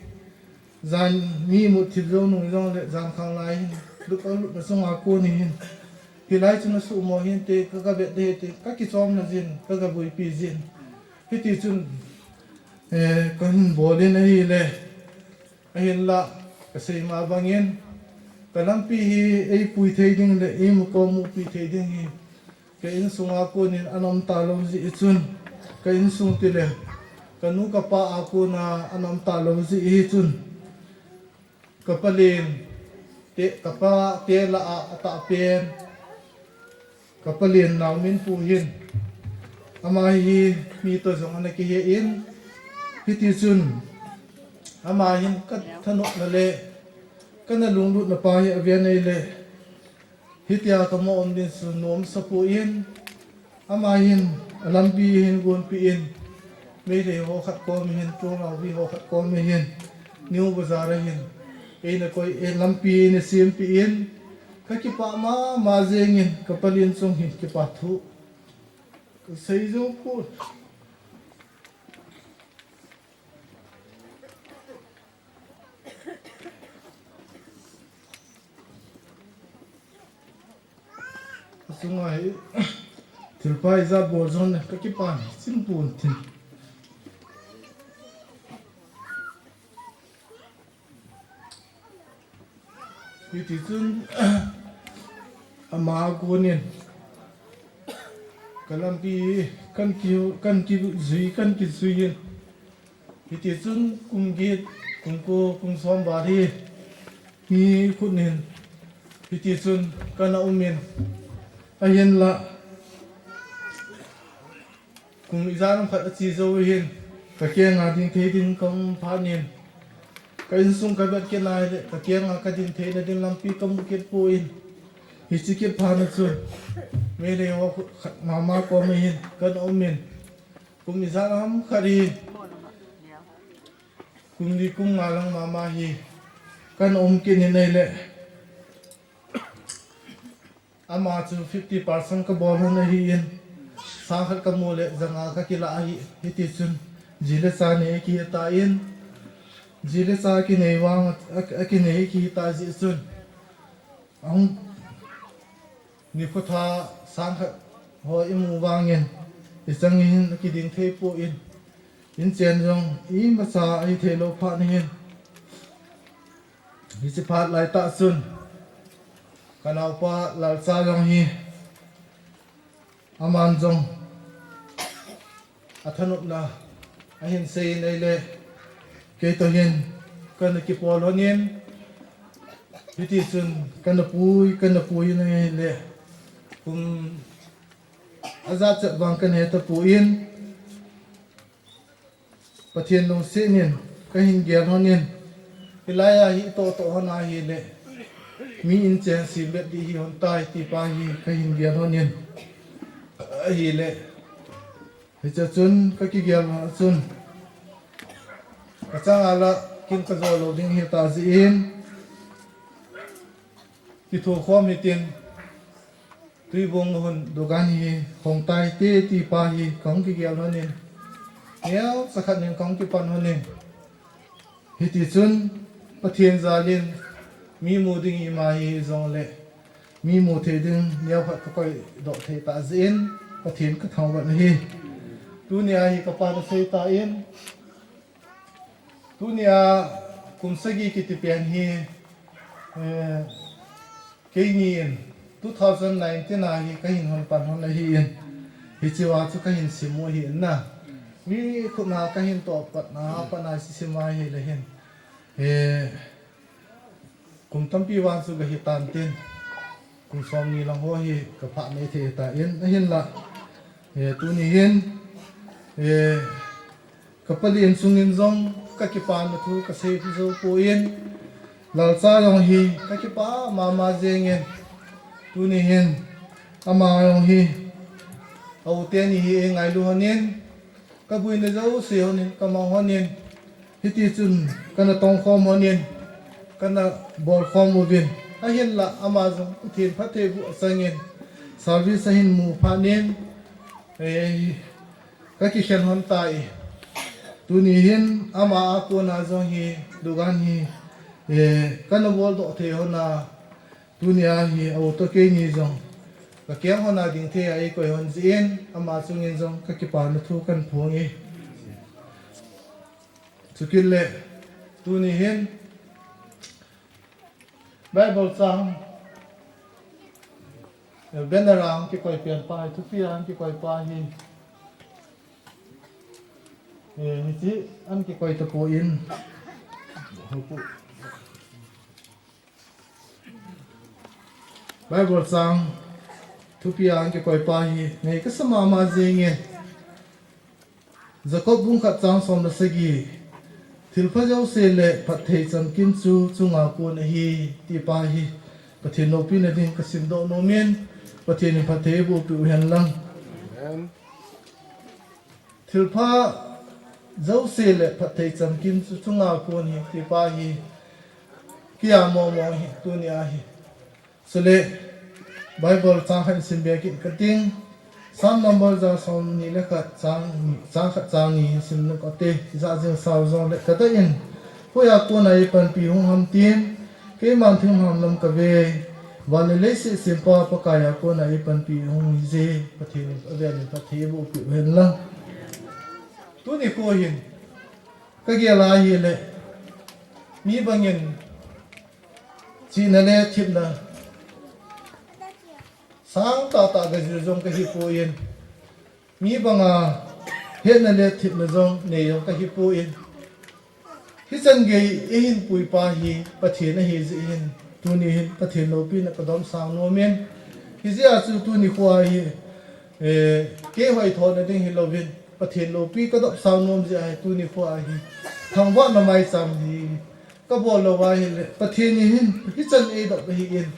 Jan mi imu thip jou nung jongle, jan khang lai hin, lut a lut na sunga kon hin. Hilai chun asuhmo hinte, ka, ka vet ding hinte, ka kichomna jin, ka, ka buipi jin. Hiti chun, eh, ka hin bol in ahile, ahinla, ka sei ma bangin, ka lampi hi eipui thei ding le, eimukomupi thei ding hi, ka insunga konin ana um talou jeh chun, ka insung tile, ka nu ka pa a kona ana um talou jeh chun, ka palen te, ka pa te lah a, atahpen, ka palen Naominpu hin, ama hi mi toh jong ana kihe in, hiti chun, ama hin ka thanopna le, ka na lunglutna pa hi aven ahile, hitia ka mo um ding chu nomsa poi, ama hin, alampi hin gonpi in, Meitei ho khat kom hin, Tongnaovi ho khat kom hin, New Bazar a hin, eina koi, eh, lampi eina sempi in, ka kipah mama jengin, ka palen chung hin kipa thu ka sei jou poi. Asunga hi, thilpha ijat bol jong le, ka kipah chimpon tin. Hiti chun, ama konin, ka lampi, kan ki, kan kijui, kan kijui in. Hiti chun kum get, kum ko, kum som val hi, mi khut in, hiti chun kana um in, ahinla, kum ijat khat ache jou hin, ka kenga ding thei ding ka um phat in, ka insung ka vet kit nai le, ka kenga ka ding theina ding lampi ka mu kit poi. Hiche kit phat na chun, Meitei ho khat mama kom hin, kana um in, kum ijat ham khat hi, kum li kum nga lang mama hi, kana um kit in ahile, ama chu fifty percent ka bol lhon ahin, sang khat ka mu le, ja nga ka kila ahi, hiti chun, ji le cha nei kihi tan, ji le cha kinei vang, a, akinei kihi ta jeh chun, ahung, nikho tha sang khat ho imu vangin, ichang in kiding thei poi, inchen jong imacha ahi thei lou phat in, hiche phat lai tah chun, ka naopa Lalcha jong hi, aman jong, athanopna ahin sei in ahile, kei toh hin kana kipol lhon in, hiti chun kana pui, kana pui in ahile, kum ajat chet vang kana he tapoi, Pathen lungset in kahin gel lhon in, hilai a hi toh toh lhon ahile, mi inchen sem bet ding hi lhon tai ti pa hi kahin gel lhon in, ahile, hiche chun ka kigel lhon a chun, ka chang a la kin ka jo lou ding ahi ta jeh in, kitho khom hitin, Tuibong hun dukan hi hong tai te ti pa hi kahung kigel lhon in, neocha khat in kahung kipan lhon in, hiti chun Pathen jal in mi mu ding ima hi jong le, mi mu thei ding neokhat ka koi doh thei ta jeh in Pathen ka thangvah in ahi. Tunia hi ka pan asei tan, tunia kum sagi kiti pen hi, eh, keini in two thousand nineteen a hi kahin hon pan lhon ahin, hiche a chu kahin sim u ahin na. Mi khut a kahin toh pat na, pat na sim a ahile hin, eh, kum tampi vang chu kahi tan tin, kum som ni lang ho hi ka phah nei thei tan, ahinla, eh, tuni hin, eh, ka palen chung in jong ka kipana thu ka sei jou poi, Lalcha jong hi ka kipah mama jeng in, tuni hin ama jong hi, a u teni hi eingailu lhon in, ka buina jouse lhon in, ka mang lhon in, hiti chun kana tong khom lhon in, kana bol khom uvin, ahinla ama jong Pathen phattheiboh achang in, service ahin mu phat in, eh, ka kikhen lhon tai. Tuni hin ama a kona jong hi dukan hi, eh, kana bol doh thei lhon a, tunia hi a u toh keini jong Ka keng hon a ding thei a eikoi hon jeh in, ama chungin jong ka kipana thu kahin phong e. Chukit le, tuni hin, Bible chang, eh, banner a hung kikoi pen pa hi, thupi a hung kikoi pa hi. Eh, hiche a hung kikoi tapon. Bible chang thupi a hung kikoi pa hi, ngai kasa mama jenge. Jacob bung khat chang som le sagi. Thilpha jouse le phatthei chamkim chu chunga kon ahi, ti pa hi Pathen loupina ding kasim doh nom in, Pathen in phatthei eiboh peh u hen lang. Amen. Thilpha jouse le phatthei chamkim chu chunga kon ahi, ti pa hi. Kia mo mo hi, tuni a hi. Chule, Bible chang khat sim be kit kate. Psalm number ja som ni le khat chang ni, chang khat chang ni sim nung kate, ja jing sao jong le kate in. Hoiya kona eipanpi hung ham tin, keiman thinglhang lam kave, van le leiset sempa Pakaiya kona eipanpi hung hije, Pathen in avel in phatthei eiboh peh u hen lang. Tuni kho hin, kagel a hile, mi bangin, chihna le thepna sang tah tah gajil jong kahi poi. Mi banga hetna le thepna jong nei jong kahi poi. Hichan gei eihin pui pa hi Pathen ahi jeh hin, tuni hin Pathen loupina kadomsang nom in. Hijeh a chu tuni kho a hi, eh, kei hoithona ding hilouvin, Pathen loupi kadomsang nom jeh a hi tuni kho a hi, thangvahna maicham hi kabol lou ahile, Pathen in hin, hichan eidop ahi in.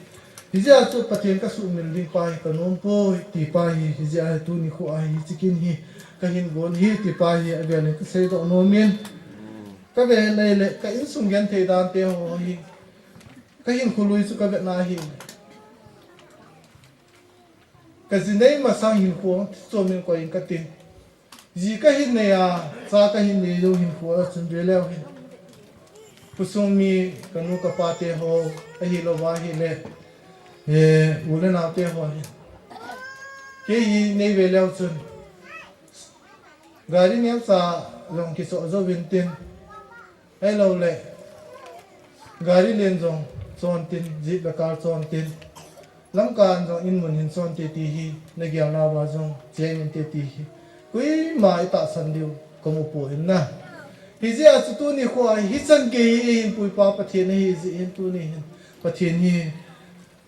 Hijeh a chu Pathen kasuhmil ding pa hi kanom poi, ti pa hi, hijeh a hi tuni kho a hi, hiche kin hi, kahin gon hi, ti pa hi, avel in kasei doh nom in. Kave nai le, ka insung genthei dan te ho hi, kahinkho lui chu kavet na hi. Kaji nei masang hinkho, chom in koi in katin. Ji kahin nei a, cha kahin nei jong hinkho a chun ve leu hin. Khosung mi kanu kapa te ho, ahilou va ahile, eh, u le nao te ho hin. Kei hi nei ve leu chun. Gari neocha jong kichoh jou vin tin. Ahilou le, gari len jong chon tin, jeep le car chon tin, lamkai jong in mun hin chon te ti hi, nagel nauva jong cheng inte ti hi, koima itahsan diu kamu poi na. Hijeh a chu tuni kho a hichan gei hi eihin pui pa Pathen ahi jeh hin tuni hin Pathen hi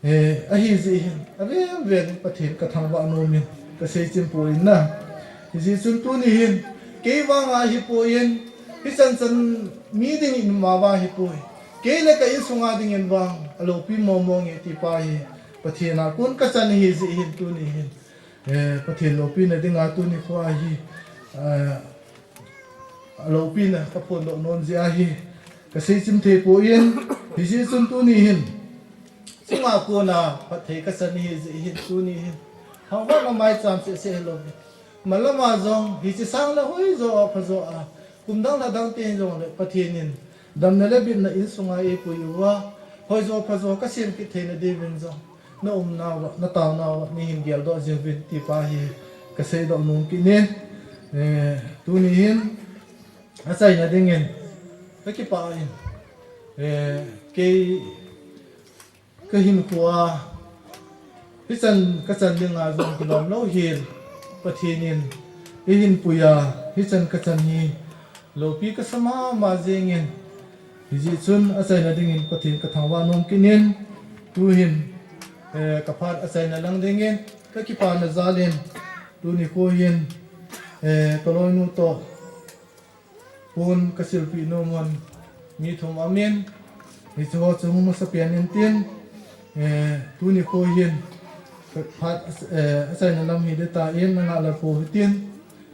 Eh, ahi jeh hin, avel vel in Pathen kathangvah nom in, kasei chim poi na. Hijeh chun tuni hin, kei vang ahi poi, hichan chan mi ding in ma vang ahi poi. Kei le ka insung a ding in vang, aloupi mong mong e ti pa hi, Pathen a kon kachan ahi jeh hin tuni hin. Eh, Pathen loupina dinga tuni kho a hi, eh, aloupina kaphondoh nom jeh a hi, kasei chim thei poi, hijeh chun tuni hin, chunga kona phatthei kachan ahi jeh hin tuni hin, thangvahna maicham seh seh hilou hin, malam a jong, hiche sang le hoijo a phajo a, kum dang lha dang te jong le Pathen in, damna le bitna insung a eipui uva, hoijo phajo kasem kit theina diuvin jong, na umnauva, na taonauva, neihin geldoh jing uvin ti pa hi kasei doh nom kit in, eh, tuni hin, achaina dingin, kakipah in, eh, kei kahinkho a, hichan kachan dinga jong kilom lou hin, Pathen in, eihin pui a, hichan kachan hi, loupi kasa mama jeng in, hijeh chun achaina dingin Pathen kathangvah nom kit in, tuhin, eh, kaphat achaina lang dingin, kakipana jal in, tuni kho hin, eh, kaloinu toh, pon kasilpeh nom un, mi thum aum in, hiche ho chu hung masapen in tin, eh, tuni kho hin, kaphat, eh, achaina lam hi ding tan, nangah lal pou hitin,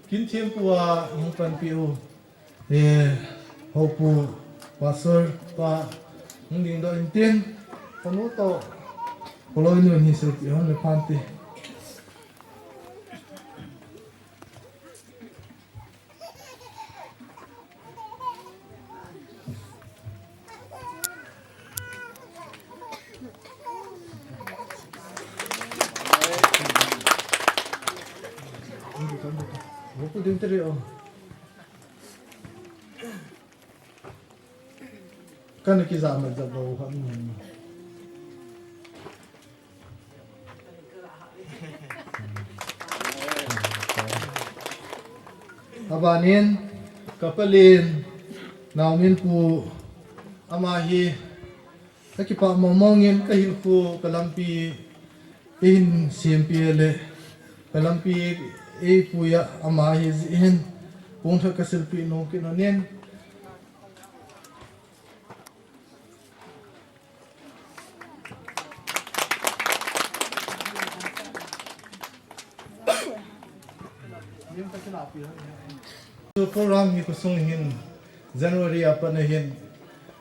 kin thempu a hung panpi u, eh, houpu, pastor pa, hung dingdoh in tin, kanu toh, kaloinu hi silpeh hon le phante. Lim teri o. Kana kija ma jabo ha ni. Abanin, kapalin, Naomin pu, ama hi, kakipah mong mongin, kahilkhu, kalampi, eihin sempeh le, kalampi, eipui a, ama hi, jin, pung tha kasilpeh nom kit nanin, Chu program hi khosung hin January a pat na hin,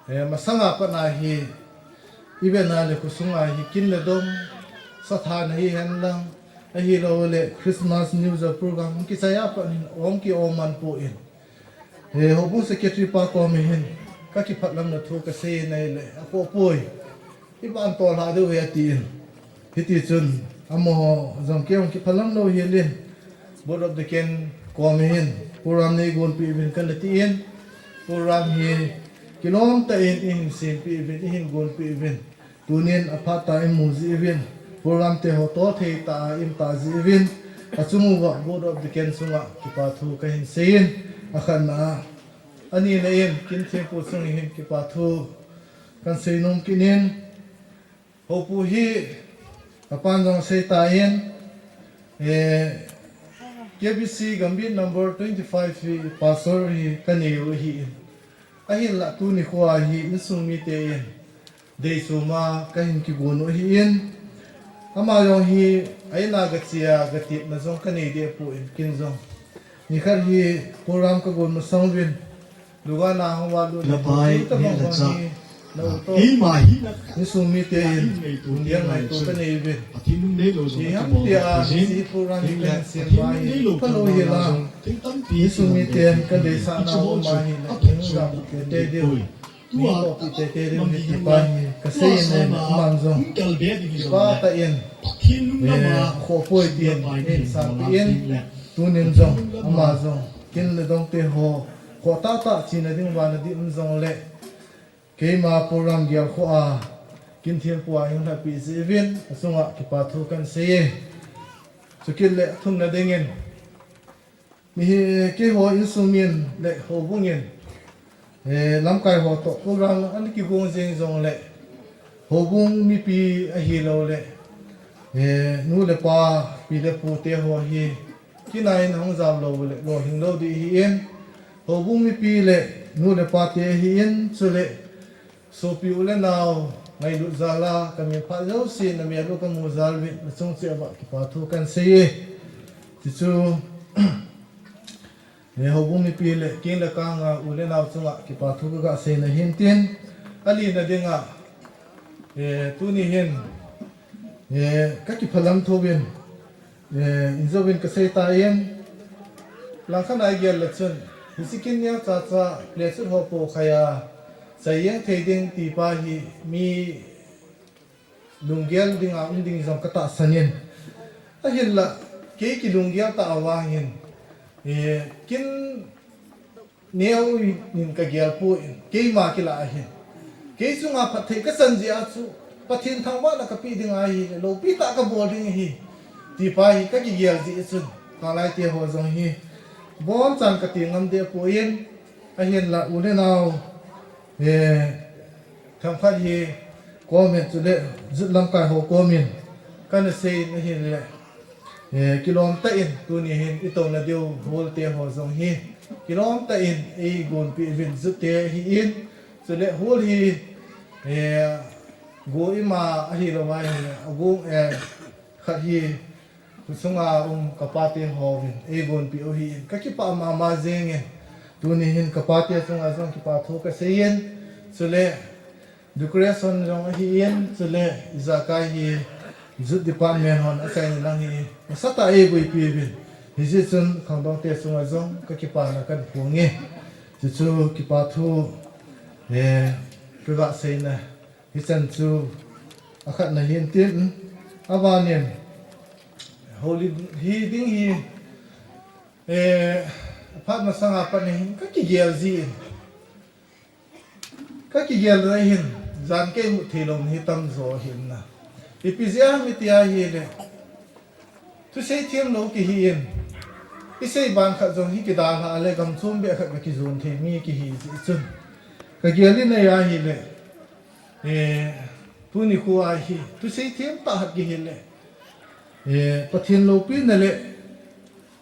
eh, masang a pat na hi event a le khosung a hi kin le dong, sathana hihen lang, ahilou le Christmas New Year program kichai a pat hin ong ki ong man poi. He, houbung secretary pa koma hin, kakipah lamna thu kasei nai le, akhoh poi. Iban tol ha deu he atin. Hiti chun, amaho jong kei jong kipah lam lou hel in. Board of Deacon koma hin, program neigonpeh uvin kana tin. Program hi kilom tah in, eihin sempeh uvin, eihin gonpeh uvin. Tunin aphat tah in imu jiuvin, program te ho toh thei tah a imu jiuvin, achung uva Board of Deacon chunga kipathu kahin seiyin, akhatna a. Anina in, Kinthempu chunga hin kipathu kahin seinom kit in, houpu hi apan jong asei tan, eh, K B C Gambih number twenty-five hi pastor hi kanei u ahin. Ahinlah tuni khoa hi insung miten, deichoma kahin kigon u ahin. Ama jong hi, a-in a gache a, gatepna jong kanei deh poi, ken jong. Nikhat hi program kagon masang uvin. Dukan a hung valut na pai, tabang bang hi, na u toh. Insung miten, lunggel ngaito kanei uvin. Ipi ham tia, hiche program hi kahin sem uva hi, phalou hel a. Insung miten, kadeisahna um ahi, na kin jam te deu. Mi toh pi tete ding hi ti pa hi kasei in, aman jong kipah tah in, eh, khoh poi tin, eihin sempeh in, tunin jong ama jong kin le dong te ho khoh tah tah china ding uva na dim jong le, keima program gel khoh a, Kinthempu a hin lhahpeh jiuvin, achunga kipathu kahin seiye. Chukit le athumna dingin, Mihem, keiho insung min le houbung in, eh, lamkai ho toh program ana kigong jeng jong le, houbung mipi ahilou le, eh, nu le pa, pi le pu te ho hi, kinai in hung jam lou le, lolhing lou ding ahin, houbung mipi le nu le pa te ahin, chule, Sopi u le nao, ngailut jal a, kamin phat jouse, namel u kamu jal uvin, nachung cheh uva kipathu kahin seiye. Tichu, eh, houbung mipi le, kin le kang a, u le nao chunga kipathu kaga seina ahin tin. Alina dinga, eh, tuni hin, eh, kakipah lam thouvin, Eh, injouvin kasei tan, langkhat a igel le chun, hiche kin neocha cha, plaster ho po khai a, chai jeng thei ding ti pa hi, mi lunggel ding a um ding jong katahsan in. Ahinlah, kei kilunggel tah uva hin, eh, kin Neo in kagel poi, keima kilah ahi. Kei chunga phatthei kachan jeh a chu, Pathen thangvahna kapeh ding ahi, loupi tah kabol ding ahi, ti pa hi kakigel jeh chun, kalai te ho jong hi, abonchan kati ngam deh poi, ahinlah u le nao, eh, themkhat hi, comment chule, jut lamkai ho comment, kana sei in ahile, Eh, kilom tah in, tuni hin, itouna diu, hall te ho jong hi. Kilom tah in, eigonpeh uvin, jut te ahin, chule hall hi, eh, go ima ahilou ahi, ago, eh, khat hi, khosunga um, kapa te hovin, eigonpeh u ahin, kakipah mama jengin, tuni hin, kapa te chunga jong kipathu kaseiyin, chule, Decoration jong ahin, chule ijakai hi Youth Department hon achaina lang hi nasatah a eiboipi uvin. Hijeh chun khangdong te chunga jong kakipana kahin phonge. Chuchu kipathu, eh, kaga seina hichan chu akhatna ahin tin, abanin, holi hi ding hi, Eh, phat masanga pat ni hin kakigel jin. Kakigel na hin, jan kei mu thei lou hi tamjo hin na. Ipi jeh ham iti ahile. Thusei thiem lou kihi in. Isei ban khat jong hi kidalha le gam chom beh khat ka kijon thei mi kihi jeh chun. Kagel in ahile. Eh, tuni khu ahi. Thusei thiem tah khat kihi le. Eh, Pathen loupina le.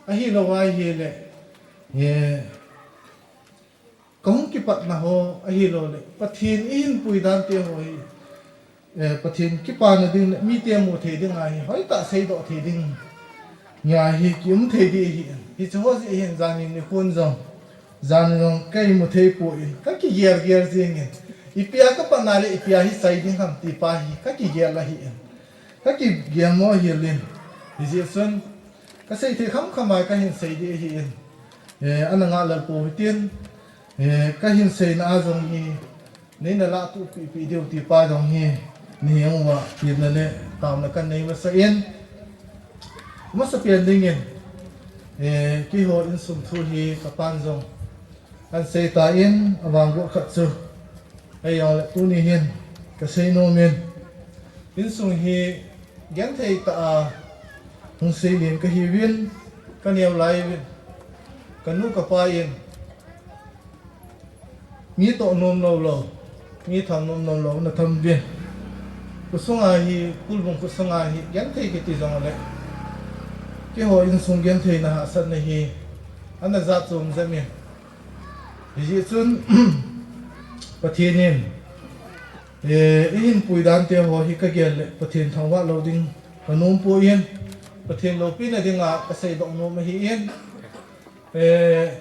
Ahilou ahile. Eh, Kahung kipatna ho ahilou le, Pathen ihin pui dan te ho hi, eh, Pathen kipana ding le, mite mu thei ding ahi, hoitah seidoh thei ding. Nia hi kium thei di hi, hiche ho jeh hin jan hin nikhun jong, jan jong kei mu thei poi, kakigel gel jing in. Ipi a kapatna le, ipi a hi sai ding ham ti pa hi, kakigel ahi. Kakigel mo hi lin. Hijeh chun, kasei thei kham kham a kahin sei di hi. Eh, ana ngah lel pou hitin, eh, kahin seina a jong hi, neina lah tupi pi diu ti pa jong hi, naheng uva, pilna le, taona kanei masa in, masa pen dingin, eh, keiho insung thu hi kapan jong, ahin sei tan, avang got khat chu, Ahijongle tuni hin kasei nom in, insung hi genthei tah a hung seilin kahiuvin, kaneo lai uvin, kanu kapa in mi toh nom lou lou, mi tham nom nom lou na tham uvin. Khosunga hi, Khulbung khosunga hi genthei kiti jongle, keiho insung gentheina hahsatna hi ana jat chom jep in. Hijeh chun, Pathen in, eh, eihin pui dan te ho hi kagel le, Pathen thangvah lou ding kanom poi, Pathen loupina dinga kaseidoh nom ahi in, eh,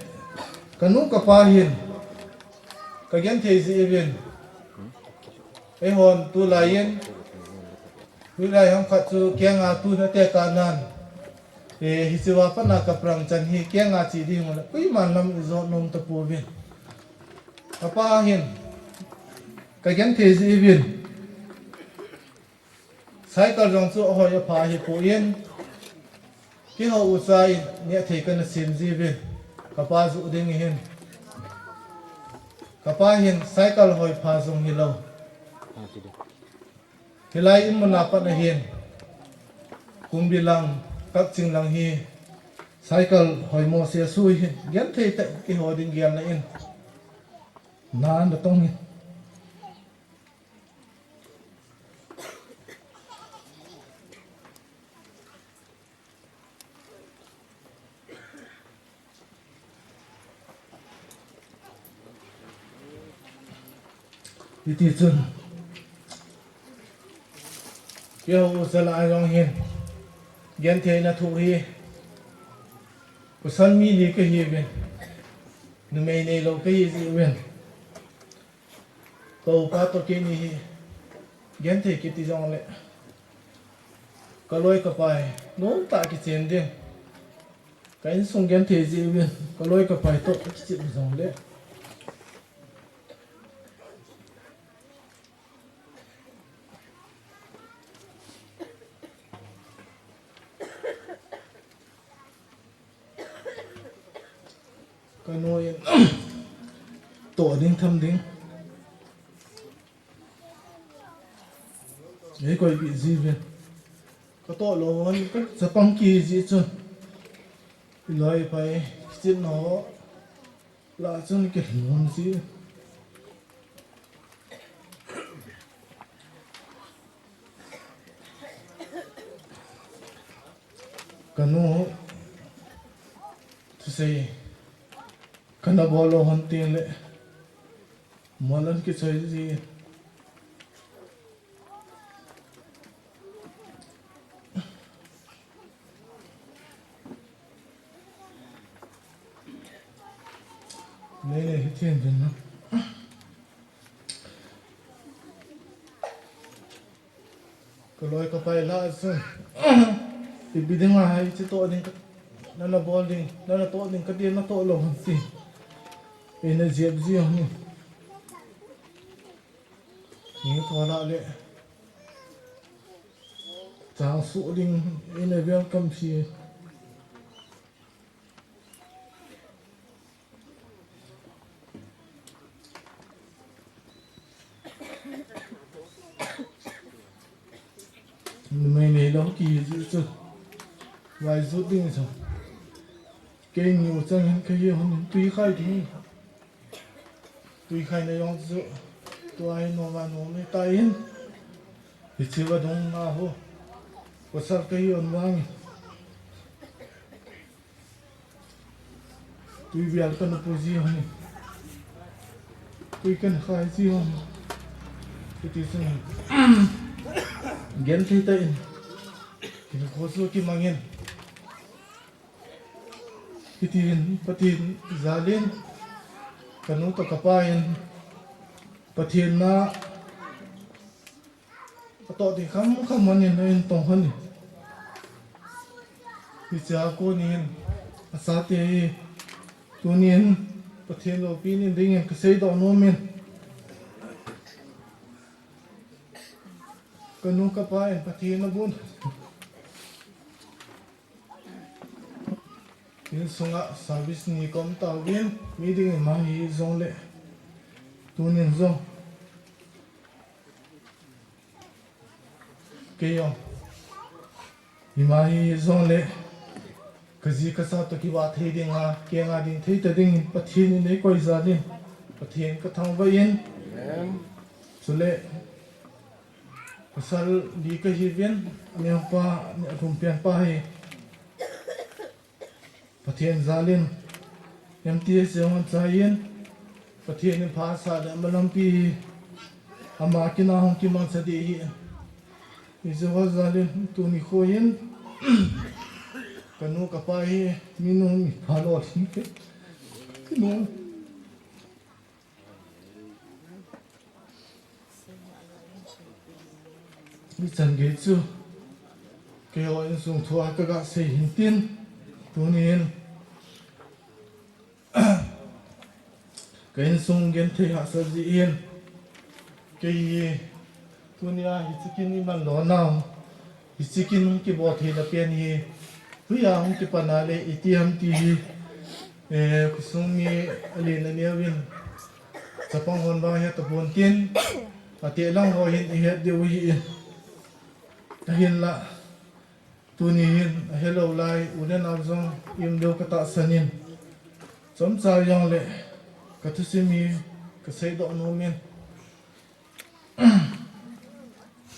kanu kapa hin, kagenthei jeh uvin, eihon tulai in, Hilai ham khat chu kenga tun atekah nan. Eh, hichea pat na kaprang chan hi kenga che ding ule. Koiman lam ijot nom tapouvin. Kapa hin. Kagenthei jeh uvin. Cycle jong chu ahoi apha ahipoi. Keiho ucha in nehthei kana sem jiuvin. Kapa joh ding ahin. Kapa hin cycle hoi pha jong hilou. Hilai in mun a pat ahin, Kumbi lang, Kakching lang hi, cycle hoimo sese hi, genthei tah keiho ding gelna in, nan da tong in. Hiti chun, keiho ucha lah a jong hin, gentheina thu hi, pasal mi li kahiuvin, numei neilou kahi jiuvin. Ka upa toh keini hi, genthei kiti jongle, kaloi kapai, nomtah kichen ding. Ka insung genthei jeh uvin, kaloi kapai toh kichen jongle. Kanu in toh ding tham ding. Eikoi bih jiuvin. Katoh lou hon, kachapang kiji chun. Iloi pai, kichen ho. Lah chun kilhun ji. Kanu, thusei, kana bol lou hon teng le, molan kichoi ji. Nei, nei, hi thiam ding na. Kaloi kapai lah a chun. Ipi ding a hai, hiche toh ding ka, nana bol ding, nana toh ding kati, natoh lou ham ti. Eina jep ji ham. Ni thola le. Chang su ding, eina welcome ji. Numei neilou kiti chu. Vai jut ding chu. Kei niu chang hin kei hon tui khai ding. Tui khai na jong chu. Tua hi nom a nom ni ta in. Hiche va dong na ho. Pasal kei hon vang. Tui bial kana pu ji hon. Tui kana khai ji hon. Kiti chu. Genthei tah in. Kiti kho chu kimangin. Kiti in Pathen jal in. Kanu toh kapa in. Pathen na Atoh ding khamkham ahin, ahin tong hon. Hiche a kon in, achate hi, tunin, Pathen loupina dingin kasei doh nom in. Kanu kapa in Pathen abon. Insunga service ni kom tauvin, mi dingin ama hi jongle. Tunin jong. Kei jong. Ima hi jongle. Kaji kasa toh kivah thei dinga, kenga ding thei ta dingin, Pathen in eikoi jal in. Pathen kathangvah in. Amen. Chule. Pasal li kahiuvin, aneopa, alhumpen pa hi. Pathen jal in, M T S jong anchai in, Pathen in pha asah le, ama lampi hi, ama kin a hung kimangcha ding ahi. Hiche ho jal in, tuni kho hin, kanu kapa hi, minu mipha lolhing kei. Kinu. Ichan gei chu, keiho insung thua kaga sei hin tin, tunin, ka insung genthei hahsa jeh in, kei hi, tunia hiche kin iman lou nau, hiche kin hung kibol theina pen hi, hoiya hung kipan a le iti ham ti hi, eh, khosung mi alen aneo in, Chapang hon vang het tapon tin, ateh lang ho hin ihet diu ahi in. Ahinla, tuni hin ahelou lai, u le nao jong ium diu katahsan in. Chomcha jongle, kathusim hi kasei doh nom in.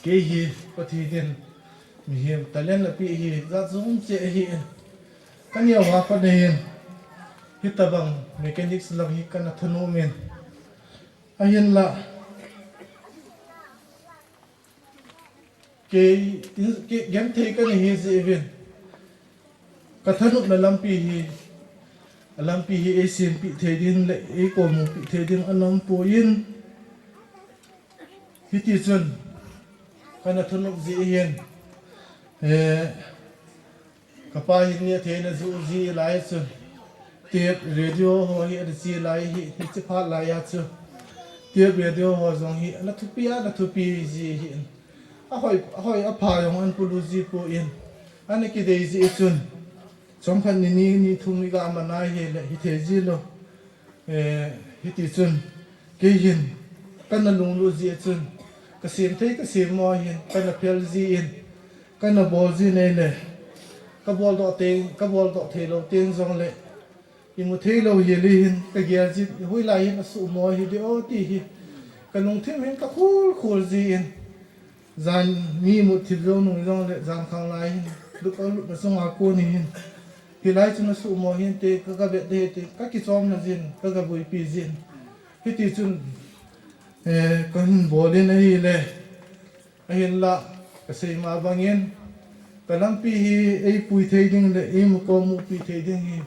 Kei hi Pathen in mihem talent apeh hi, jat jong cheh ahi in. Kaneo a pat ahin, hitabang mechanics lang hi kana thanom in. Ahinla, kei, kei genthei kana hi jeh uvin, kathanopna lampi hi, alampi hi eisempeh thei ding le eikomupeh thei ding ana um poi in, hiti chun kana thanop jeh hin, eh, Kapa hin neh thei na ju ji lai chun, tape radio ho hi ana che lai hi, hiche phat lai a chu, tape radio ho jong hi ana thupi a, ana thupi ji hi. Ahoi, ahoi, apha jong ana pulu ji poi, ana kidei ji chun, chomkhat ni ni, ni thum iga man a hile, hithei ji lou. Eh, hiti chun, kei hin, kana lunglut ji chun, kasem thei, kasem mo hin, kana phel ji in, kana bol ji nei le, kabol doh teng, kabol doh thei lou teng jongle, imu thei lou hile hin, kagel ji, hoilai hin asuhmo hi ding o ti hi, kalungthim hin kakhol khol ji in, Jan mi mut thip jou nung jongle, jan khang lai hin, lut a lut na sunga kon hin. Hilai chun asuhmo hinte, ka, kavet de hite, kakichomna jin, ka, kabuipi jin. Hiti chun, eh, kahin bol in ahile, ahinla, kasei ma bangin, kalampi hi eipui thei ding le, eimukomupi thei ding hi.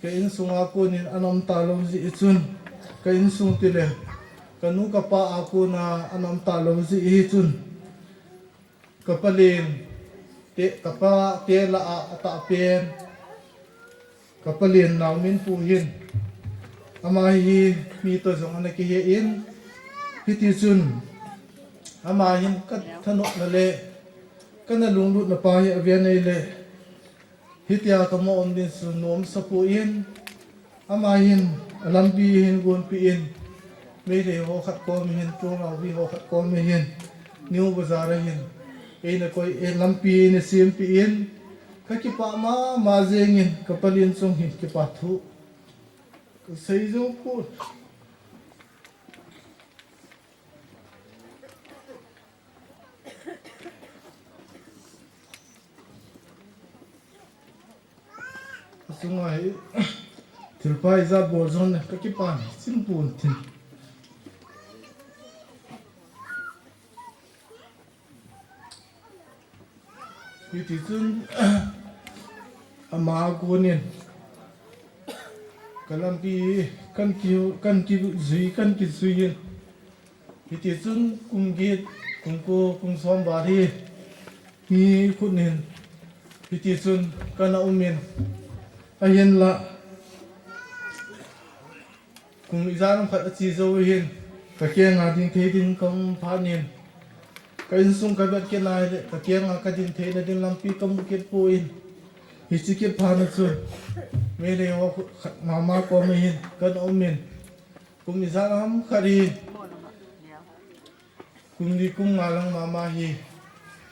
Ka insunga konin ana um talou jeh chun, ka insung tile, kanu kapa a kona ana um talou jeh chun, kapalen te, kapa te lah a atahpen, kapalen Naominpu hin, ama hi mi toh jong ana kihe in, hiti chun, ama hin kathanopna le, kana lunglutna pa hi aven ahile, Hitia kamo um ding chu nomsa poi, ama hin alampi hin gonpi in, Meitei ho khat kom hin, Tongnaovi ho khat kom hin, New Bazar a hin, Eina koi in, lampi eina sempeh in, kakipah mama jengin, kapalin chung hin kipa thu kasei jou poi. Asunga hi thilpha ijat bol jongle kakipah in, chim pon tin. Hiti chun ama a konin kalampi kan ki, kan kijui, kan kijui in. Hiti chun kum get, kum ko, kum som val hi mi khut in hiti chun kana um in, ahinla kum ijat ham khat ache jou hin, kakenga ding thei ding kaum phat in, ka insung kavet kit nai le, kakenga kading theina ding lampi kamu kit poi. Hiche kit phat na chun Meitei ho khat mama koma hin kana um in, kum ijat ham khat hi, kum li kum nga lang mama hi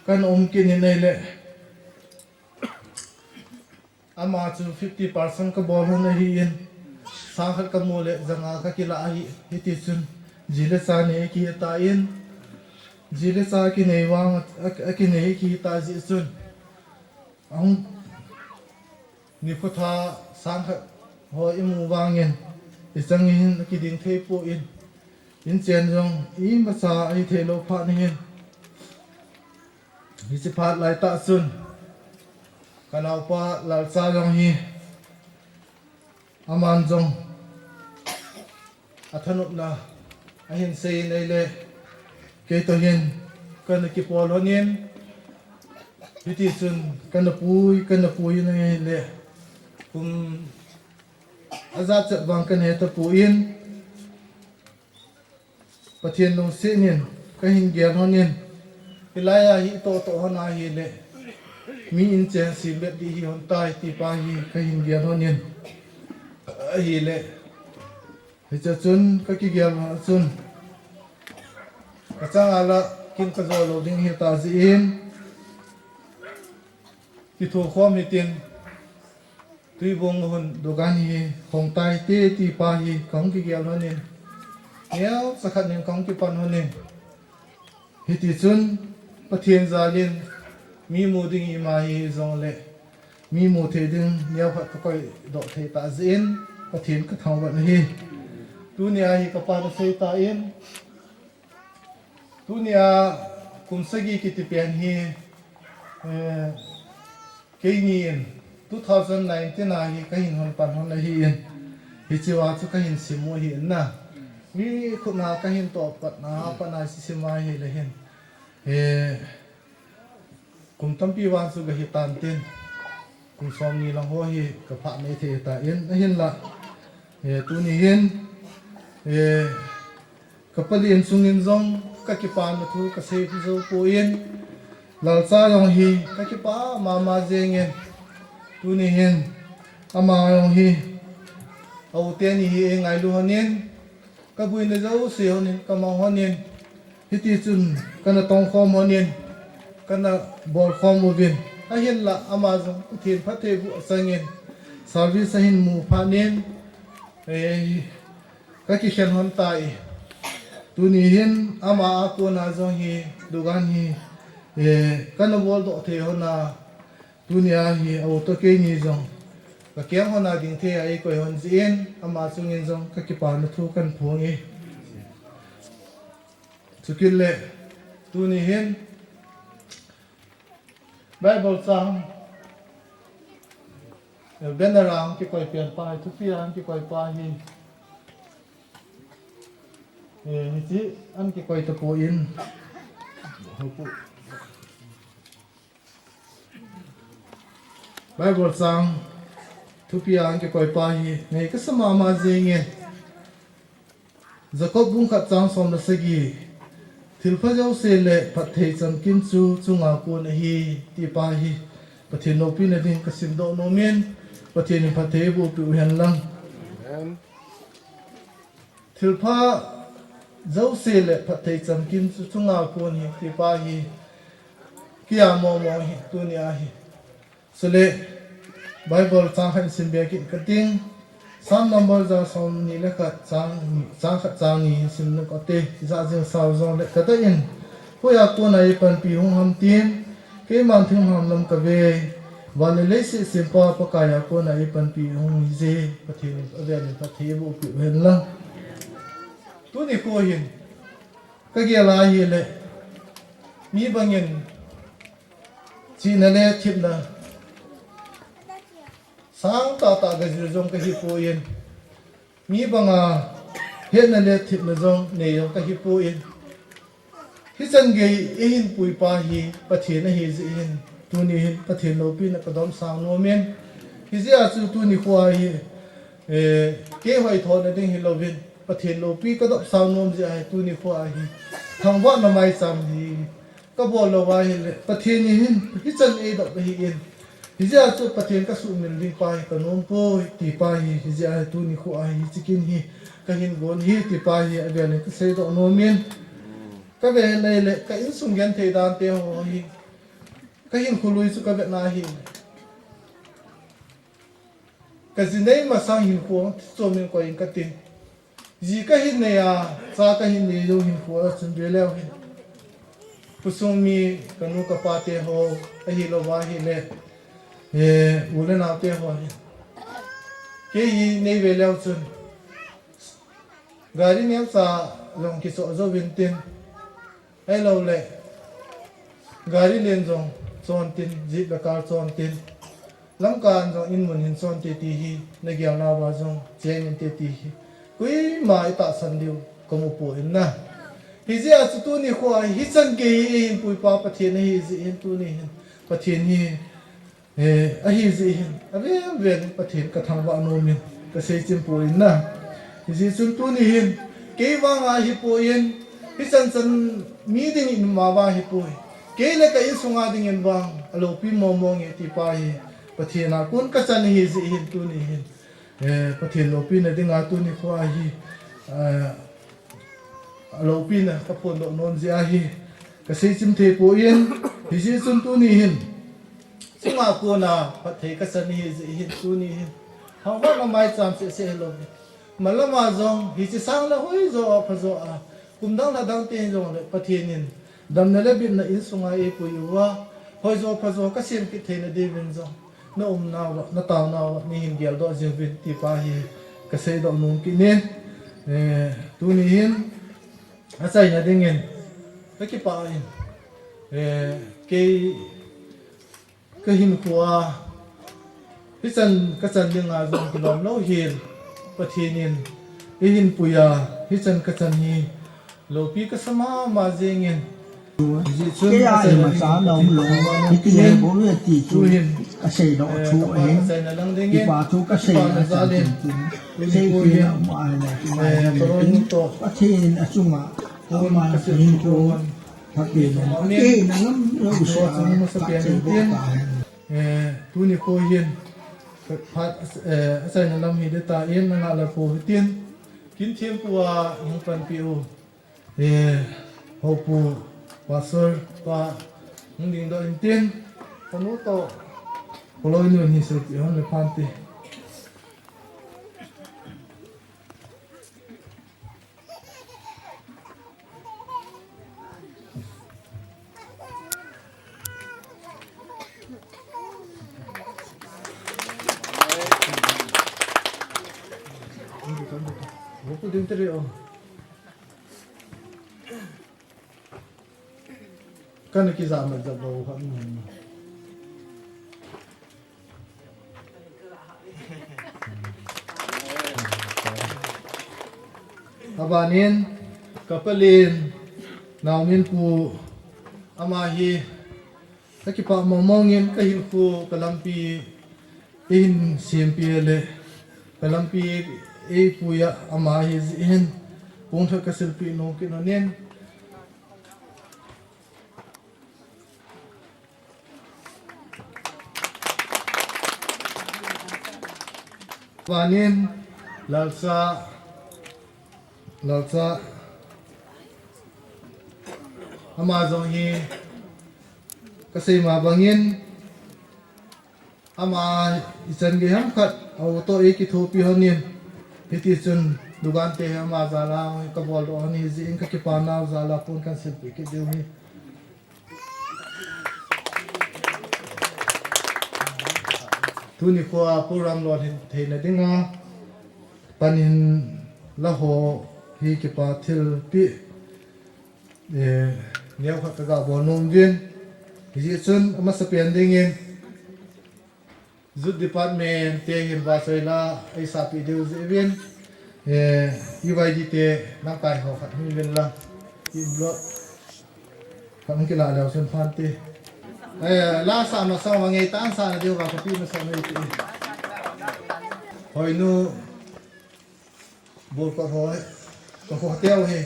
kana um kit in ahile, ama chu fifty percent kabol lhon ahin, sang khat kamu le ja nga kakilah ahi. Hiti chun ji le cha nei akihi tan, ji le cha kinei vang a, a, akinei akihi ta jeh chun, ahung nikho tha sang khat ho imu vangin, ichan gei hin akiding thei poi. Inchen jong imacha ahi thei lou phat na hin, hiche phat lai tah chun kanaopa Lalcha jong hi, aman jong athanopna ahin sei in ahile, keitoh hin kana kipol lhon in, hiti chun kana pui, kana pui in ahile, kum ajat chet vang kana he tapon, Pathen lungset in kahin gel lhon in, hilai a hi itoh toh lhon ahile, mi inchen sem bep ding hi lhon tai ti pa hi kahin gel lhon in, ahile, hiche chun kakigel lhon chun, kachang a la kin kajo lou ding ahi ta jeh in, kithokhom hitin, Tuibong hun dukan hi hong tai te ti pa hi kahung kigel lhon in, neocha khat in kahung kipan lhon in, hiti chun Pathen jal in mi mu ding ima hijongle, mi mu thei ding neokhat kakoi doh thei ta jeh in Pathen kathangvah in ahi. Tunia hi kapa nasei tan, tunia kum sagi kiti pen hi, eh, keini in two thousand nineteen a hi kahin hon pan lhon ahin, hiche a chu kahin sim u ahin na. Mi khut a kahin toh pat na, pat na sisim a ahile hin, eh, kum tampi vang chu gahi tan tin, kum somni lang ho hi kaphah nei thei tan, ahinla, eh, tuni hin, eh, kapalin chung in jong kakipana thu kasei jou poi, Lalcha jong hi kakipah mama jengin, tuni hin ama jong hi, a u teni hi eingailu lhon in, kabuina jouse lhon in, kamang lhon in, hiti chun kana tongkhom lhon in, kana bolkhom uvin, ahinla ama jong Pathen phattheiboh chang in, service ahin mu phat in, eh, kakikhen lhon tai. Tuni hin ama a kona jong hi dukan hi, eh, kana boldoh thei lhon a, tunia hi a u toh keini jong kakeng lhon a ding thei a eikoi lhon jeh in, ama chung in jong kakipana thu kahin phong e. Chukit le, tuni hin Bible chang, eh, banner a hung kikoi pen pa hi, thupi a hung kikoi pa hi, eh, hiche a hung kikoi tapon, Bible chang thupi a hung kikoi pa hi nei kasa mama jengin, Jacob bung khat chang som le sagi, thilpha jouse le phatthei chamkim chu chunga kon ahi, ti pa hi Pathen loupina ding kasimdoh nom in, Pathen in phatthei eiboh peh u hen lang. Amen. Thilpha jouse le phatthei chamkim chu chunga kon ahi, ti pa hi Kia mo mo hi, tuni a hi. Sule, Bible chang khat sim be kit kating. Psalm number ja som ni le khat chang ni, chang khat chang ni sim nu kate, ja jing sao jong le kata in. Hoiya kona eipanpi hung ham tin, keiman thim ham lam kave. Van le leiset sempa Pakaiya kona eipanpi hung hije, Pathen in avel in phatthei boh peh u hen lang. Tuni kho hin, kagel a hile, mi bangin chihna le thepna sang tah tah gajil jong kahi poi. Mi banga hetna le thepna jong nei jong kahi poi. Hichan gei eihin puipa hi Pathen ahi jeh hin, tuni hin Pathen loupina kadomsang nom in. Hijeh a chu tuni kho a hi, eh, kei hoithona ding hilouvin, Pathen loupi kadomsang nom jeh a hi tuni kho a hi thangvahna maicham hi kabol lou ahile, Pathen in hin hichan eidop ahin. Hijeh a chu Pathen kasuhmil ding pa hi kanom poi, ti pa hi, hijeh a hi tuni kho a hi, hiche kin hi kahin gon hi, ti pa hi avel in kaseidoh nom in. Kave nai le, ka insung genthei dan te ho hi, kahinkho lui chu kavet na hi. Kaji nei masang hinkho, chom in koi in katin. Ji kahin nei a, cha kahin nei lou hinkho a chun ve leu hin. Khosung mi kanu kapa te ho, ahilou va ahile, eh, u le nao te ho hi. Kei hi nei ve leu chun. Gari neocha jong kichoh jou vin tin. Ahilou le, gari len jong chon tin, jeep le car chon tin, lamkai jong in mun hin chon te ti hi, nagel nauva jong cheng inte ti hi, koima itahsan diu kamu poi na. Hijeh a chu tuni kho a hichan gei eihin puipa Pathen ahi jeh hin tuni hin Pathen hi Eh, ahi jeh hin, avel vel in Pathen kathangvah nom in, kasei chim poi na. Hijeh chun tuni hin, kei vang ahi poi, hichan chan mi ding in ma vang ahi poi. Kei le ka insung a ding in vang, aloupi mong mong e ti pa hi, Pathen a kon kachan ahi jeh hin tuni hin. Eh, Pathen loupina dinga tuni kho a hi, eh, aloupina kaphondoh nom jeh a hi, kasei chim thei poi, hijeh chun tuni hin. Chunga kona phatthei kachan ahi jeh hin tuni hin. Thangvahna maicham seh seh hilou. Malam a jong hiche sang le hoijo a phajo a. Kum dang lha dang te hin jong le Pathen in damna le bitna insunga eipui uva, hoijo phajo kasem kit theina diuvin jong, na umnauva, na taonauva, neihin geldoh jing uvin ti pa hi kaseidoh nom kit in. Eh, tuni hin, achaina dingin, kakipah in, eh, kei Kahinkho a, hichan kachan dinga jong kilom lou hin, Pathen in eihin pui a, hichan kachan hi loupi kasa mama jengin. Hijeh chun, kei a imacha nom lou, hiti hi bou ve ti chu, tuhin, kaseidoh, eh, thu ahin, achaina lang dingin, kipa thu kasei, kipana jalin, tuni kho hin, eh, Pathen in achunga, ama hinkho, Pathen in, Pathen in alam lou sa, Pathen in, eh, tuni kho hin, phat, eh, achaina lam hi ding tan, nangah le pou hitin, kin thempu a hung panpi u, eh, houpu, pastor pa, hung dingdoh intin, kanu toh, kholoi nu hin silpi hon le phan te. Kana kija mat jat lou kha. Abanin, ka palen, Naominpu, ama hi, kakipah mong mongin, kahinkho, kalampi, eihin sempeh le, kalampi, eipui a, ama hi, jeh hin, pungthat kasilpeh nom kit un. Abanin, Lalcha, Lalcha, ama jong hi, Kasei ma bangin, ama ichan gei ham khat, auto e kithopi honin, hiti chun dukan te ama jala, kabol doh hon hijeh in kakipana jala pon kahin silpeh kit diu ahi. Tuni khoa program lolhin theina dinga, pan in la ho hi kipa thilpeh, eh, neo khat kaga bol nom uvin. Hijeh chun amasapen dingin, Youth Department te hin vahchoi la eisahpeh diu jeh uvin, eh, E Y D te lamkai ho khat hung uvin lang. Envelope khat hung kilah leu chun phan te. Eh, la sah masang vang ngei tan sah na diu va kapeh masang ngei te. Hoinu, bol ka ho, ka ho teu hi.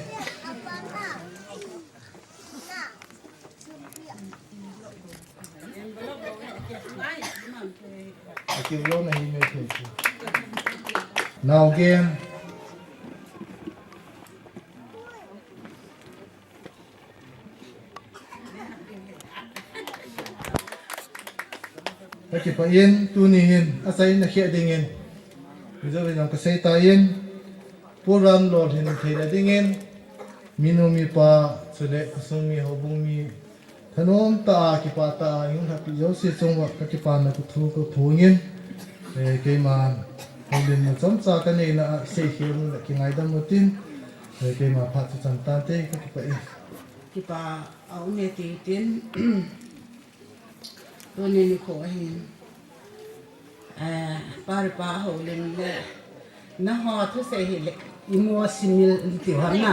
Akivlou na hi me thei chu. Now game. Kakipah in, tuni hin, achaina kheh dingin, mijouvin jong kasei tan, program lolhin theina dingin, minu mipa, chule khosung mi, houbung mi, thanom tah a, kipah tah a, ihung lhahpeh jouse chunga kakipana thu kaphongin, eh, keiman, houlimna chomcha kaneina a, seikhel u le kingaidam utin, eh, keima phat chu chan tante, kakipah e. Kipa aume titin, Tuni nikho ahin, eh, pa le pa houlim le, nangho thusei hi le, imo simil ti hon na.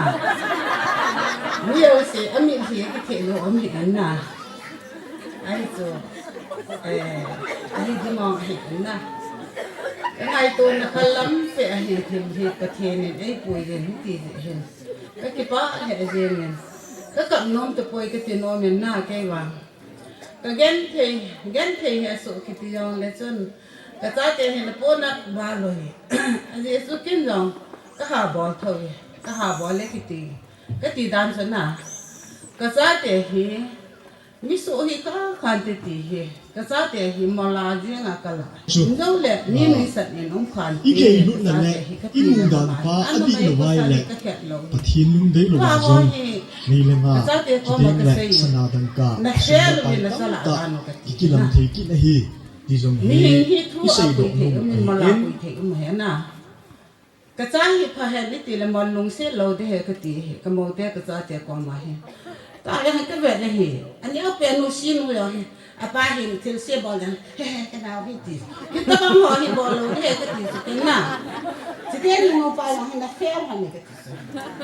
Mi jouse, amitlhi kithei lou um hi na. Ahi chu, eh, ahi dimong hi na. Ngaitona khalam pe ahi thim hi Pathen in eipui jin hiti jeh hin. Kakipah lheh jengin. Kakap nom tapoi kati nom in na kei vang. Kagenthei, genthei hi asoh kiti jongle chun, kachate hin apohnat val u hi. Ajeh chu ken jong, kahabol thou hi, kahabol le kiti, kati dan chu na. Kachate hi, mi soh hi kakhan te ti hi, kachate hi mola jenga kalah. Chu. Injou le, mi nuisat in um khan te, kachate hi kati na ma. Anamai pasal hi kakhet lou. Pathen lungdei lou a jong, nei le nga, kachate koma kasei, na fail uvin nachalah dan u kati na. Kikilam thei kit ahi, ti jong hi, mihing hi thu apui thei um in, mola pui thei um ahi na. Kacha hi pha hen iti le mon lungset lou ding ahi kati hi, kamou te kachate koma hi. Tale hi kavet le hi, aneo pen u sinu jong hi, apa hin thilse bol jong, he he, kanao hi ti. Hitabang ho hi bol lou ding ahi kati chu ken na. Chite ni mo pa jong hi na fail ham kati chu.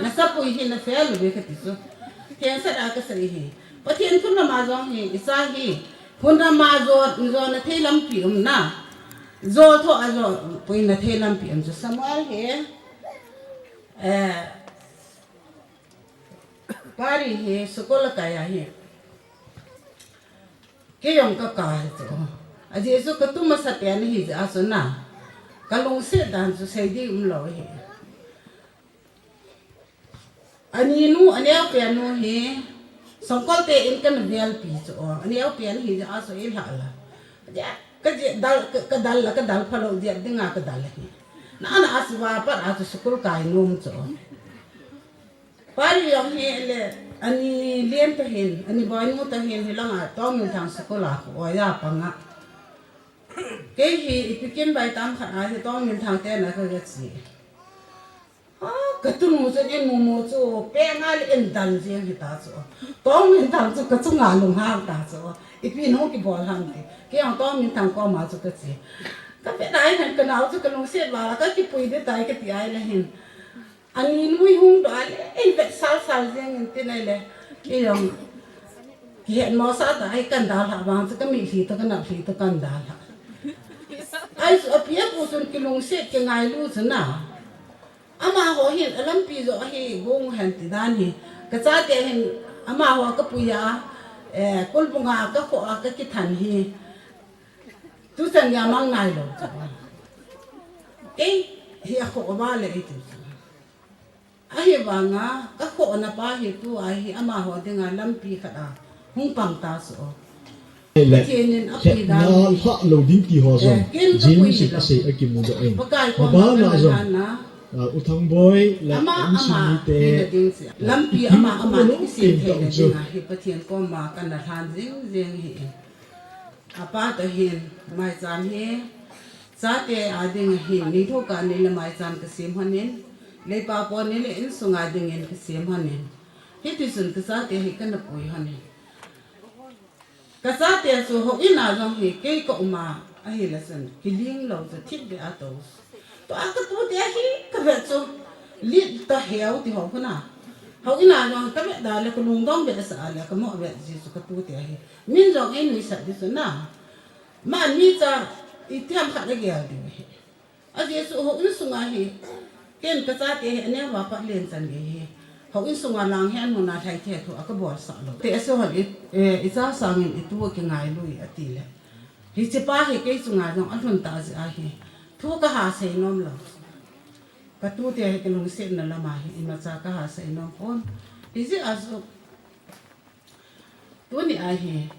Nasapui hi na fail uve kati chu. Thensat a kasei hi. Pathen thunama jong hi, icha hi. Thunama jo, jona thei lampi um na. Jo tho a jo, puina thei lampi um chu Samuel hi. Eh, Pari hi, school akai ahi. Kei jong kakai chu. Ajeh chu katu masapen ahi jeh a chu na. Kalungset dan chu sei ding umlou ahi. Aninu, aneo pen nu hi, songkol te in kana velpi chu o. Aneo pen hi jeh a chu eilha la. Kajeh, kajeh dal, ka, kadal la, kadal phalou jeh dinga kadal hi. Na, na a chu va pat a chu school kai nom chu o. Pari jong hi le, ani len ta hin, ani boinu ta hin, hilanga Tongminthang school a khu oja panga. Kei hi, ipi kin bai tam khat a hi Tongminthang te na kaga chi. Ha, katunu chun imumu chu, penga le indal jeng hita chu. Tongminthang chu kachunga lunghang ta chu. Ipi nu kibol ham ti. Kei jong Tongminthang koma chu kache. Kape nai hen kanao chu kalungset val a kakipui ding tai kati ai le hin. Aninu ihung doh a le, ei vet sal sal jeng in tin ai le. Kei jong. Kihet mo sa ta ai kan dalha vang chu kamitlhi to kanalhi to kan dalha. Ai chu api apu chun kilungset kingailu chu na. Amaho hin alampi jo ahi gong hen ti dan hi. Kachate hin amaho kapui a, eh, kulbung a kakhoh a kakithan hi. Tuchan gei mang nailou chu. Kei hi akhoh a vale iti chu. Ahivanga kakhohna pa hi tua hi amaho dinga lampi khat a hung pang ta chu. Pathen in apui dan. Lhah lou ding ti ho jong James in asei akimudoh in. Pakai koma abana jong, ah, U Thangboi le ama, ama insung mite hina ding chu, lampi ama, ama kisim theina dinga hi Pathen koma kana lhan jing jing hi. Apa toh hin, maicham hi, chate a dinga hin, nitho kah ni le maicham kasem lhonin, leipa pon ni le insung a dingin kasem lhonin. Hitichun kachate hi kana pui lhonin. Kachate chu houin a jong hi, kei ka um a, ahile chun, kiling lou chu, thipbeh a tou. Tua katute hi kavet chu, lit ta heu ti ho khu na. Houin a jong kavet da le kalungdong behseh a le kamo vet ji chu katute hi. Min jong einuisat di chu na. Mani cha itiham khat agel diu hi. Ajeh chu houin sunga hi. Ken kachate hi aneo a pat len chan gei hi. Houin sunga lang hi anuna lhai the thu a kabolsah lou. Te ase hon i, eh, icha sangin itu kingailui ati le. Hiche pa hi kei chunga jong alhun ta jeh ahi. Thu kaha sei nom lou. Katute hi kalungsetna lama hi imacha kaha sei nom pon. Hijeh a chu tuni a hi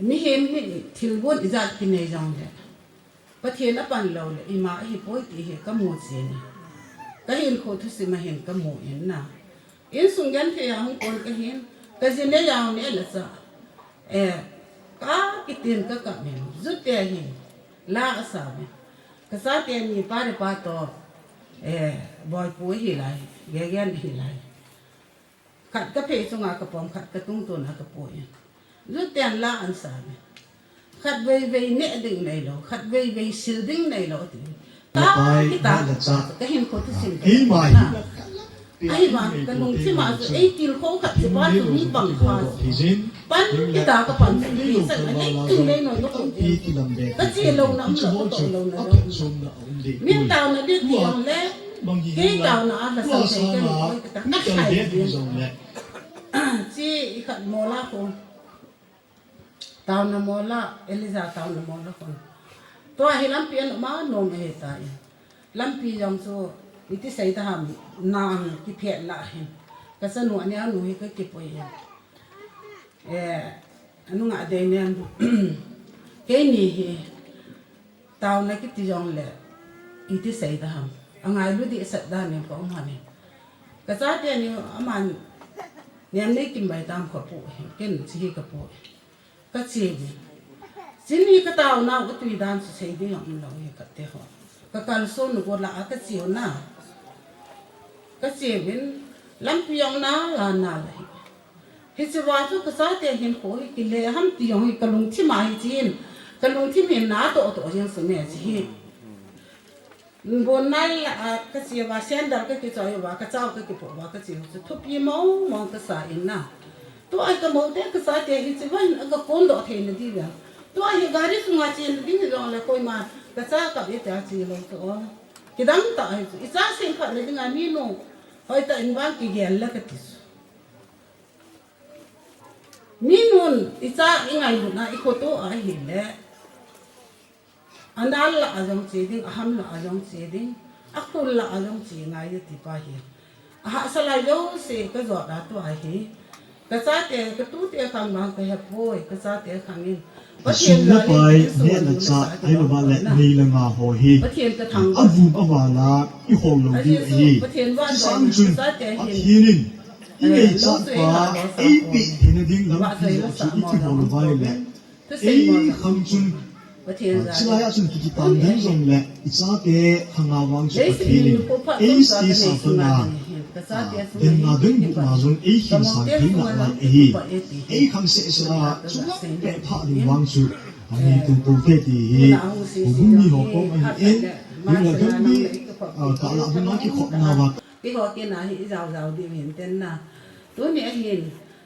mihem hi thilgon ijat kinei jongle Pathen apan lou le ima ahipoi ti hi kamu chen e. Kahinkho thusim a hin kamu in na. Insung genthei a hung kon kahin, kaji nei jong neh le chah. Eh, kakitin kakap in, jute hin la asau in. Kachate ni pa le pa toh, eh, boipu ahi lai, gegen ahi lai. Khat kaphei chunga kapom, khat katungtona kapoi. Juten la ansau in. Khatvei vei neh ding neilou, khatvei vei sil ding neilou ti. Kakitan, kahinkho thusim a. Ahivang kalungthim a chu eitilkhou khat chu pa chu mi pang kha chu. Pan kita kapan chu ti san anei chung nei noi kapom. Kache louna umlou, katoh louna lou. Min taona ding ti jongle, kei taona a lhasam thei kahi poi kati, kahai ding. Chi ikhat mola khu. Taona mola, Elijah taona mola khu. Tua hi lampi a nom a nom ahitai. Lampi jong chu iti sei ta ham, nang kiphet lah hin. Kachanu aneo nu hi kakipui in. Eh, anunga dei nem. Keini hi. Taona kiti jongle, iti sei da ham. Angailu dehset dan in kaum lhonin. Kachate ni aman, nem nei kimbai tam kapu hi, ken chi hi kapu hi. Kache uvin. Chini kataona u tui dan chu sei ding aum lou hi kati ho. Kakalson u go la a kache u na. Kache uvin, lampi jong nal a nal ahi. Hiche va chu kachate hinkho hi kile ham ti jong hi kalungthim a hi chin. Kalungthim hin natoh toh jeng sum e chi hi. Bon nal a kache uva, sandal kakichoi uva, kachao kakipoh uva, kache u chu thupi mong mong kasa in na. Tua hi kamoute kachate hiche va hin aga kondoh theina diu vang. Tua hi gari sunga chen ding hijongle koima kacha kap e tia chi lou chu o. Kidang tah hi chu. Icha semphat le dinga minu hoitah in vang kigel le kati chu. Minun icha ingailutna ikhoto a ahile, anal lah a jong che ding, aham lah a jong che ding, akhul lah a jong che ngai e ti pa hi. Ahahsa lai jouse kajot a tua hi. Kachate, katute khang vang kahepoi, kachate khang in. Pathen le pai, neh le chah, ahilouva le nei le nga ho hi. Pathen kathangvah. Avum aval a ihol lou diu ahi. Pathen vahchoi in, kachate hin. Pathen in, ingaichat pa, eipeh theina ding lampi joh chu iti bol uva ahile. Ei khang chun, ah, chulai a chun kiti kitan ding jongle, ichate khang a vang chu Pathen in, ei sti sa khang a, ah, den nga den bu ma jong ei khin sang thei nalai ahi. Ei khang seh seh a, chulai peh pha ding vang chu, ah, mi tu tu te ti hi, houbung mi ho kom ahi in, tin la kan bi, ah, ka la bu na kikhop na va. Keiho kina hi ijao jao diu hin tin na. Tuni ahin,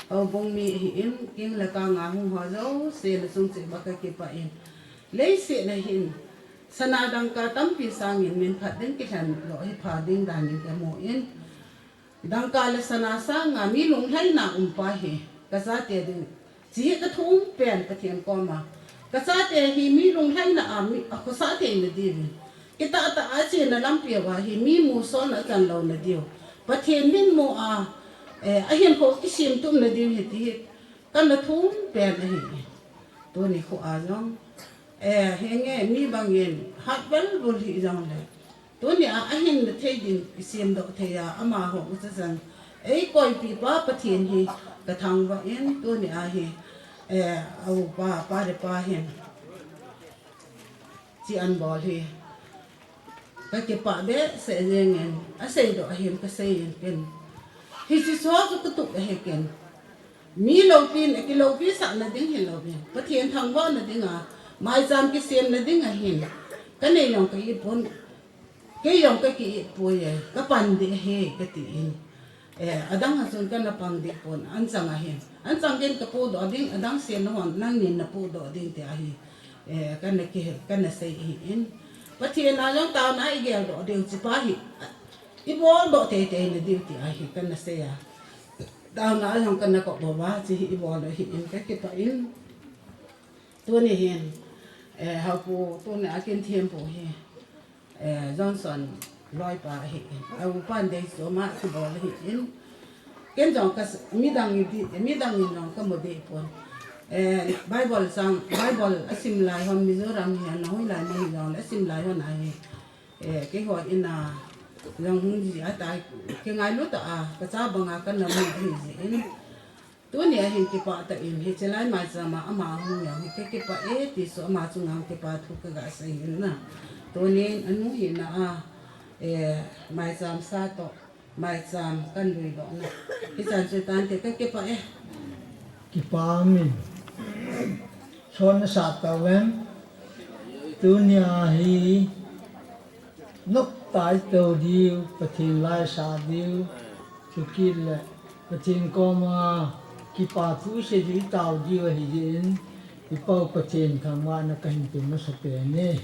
houbung mi ahin, king le kang a hung ho jouse le sung cheh ba kakipah in. Leiset na hin, sana dangka tampi sangin min phat ding kilhen lou hi pha ding dan in kamu in. Dangka le sana sanga mi lunglhaina um pa hi, kachate ding. Chi hi kathum pen Pathen koma. Kachate hi mi lunglhaina a mi, akhosah theina diuvin. Kitah tah a chena lampi uva hi mi musolna achan louna diu. Pathen min mu a, eh, ahinkho kisemtupna diu hi ti hi kana thum pen ahi. Tuni khu a jong, eh, henge mi bangin hat bel bul hi jong le. Tuni a, ahin na thei ding i siam doh thei a, amaho u cha chan. Ei koipi pa Pathen hi ka thangvah in, tuni a hi, eh, a upa, pa le pa hin. Chi an bol hi. Ka kipah behseh jeng in, a sei doh ahin ka sei in ken. Hiche chu ka tup ahi ken. Mi loupin, a kiloupi sah na ding hi louvin. Pathen thangvah na ding a, maicham kisem na ding ahin. Ka nei jong ka it pon, kei jong ka ki it poi e, ka pan ding ahi ka ti in. Eh, adang a chun kana pang ding pon, anchang ahin. Anchang ken ka podoh ding, adang sen na hon, nangnin na podoh ding ti ahi. Eh, kana ki, kana sei ahi in. Pathen a jong taona i geldoh diu chi pa hi. I boldoh teitei na diu ti ahi, kana sei a. Taona a jong kana kop bou va, chi hi i boldoh hi in, ka kipah in. Tuni hin, eh, haupu, tuni a kin thempu hi. Eh, Johnson loipa ahi in. A upan dei chu ama kibol ahi in. Ken jong ka s-, midang in di, midang in jong ka mu deh pon. Eh, Bible chang, Bible a sim lai hon Mizoram hi a na hui lai ma hi jong le a sim lai hon ahi. Eh, keiho in a jong hung ji a tai, kei ngailu ta a, ka cha banga ka na mu ahi ji in. Tuni a hin kipah tah in, hiche lai maicham a ama hung jong hi ka kipah e, ti chu ama chunga hung kipa thu ka ga sei hin na. Tuni in anu hina a, eh, maicham sa toh, maicham kan lui doh na. Hichan chu tante ka kipah e. Kipah min. Son na sa tau em. Tuni a hi Nop tai tou diu, Pathen lai sa diu, chukit le Pathen koma kipa thu sei diu i tao diu ahi jeh in, i Pau Pathen thangvahna ka hin pe masa pen e.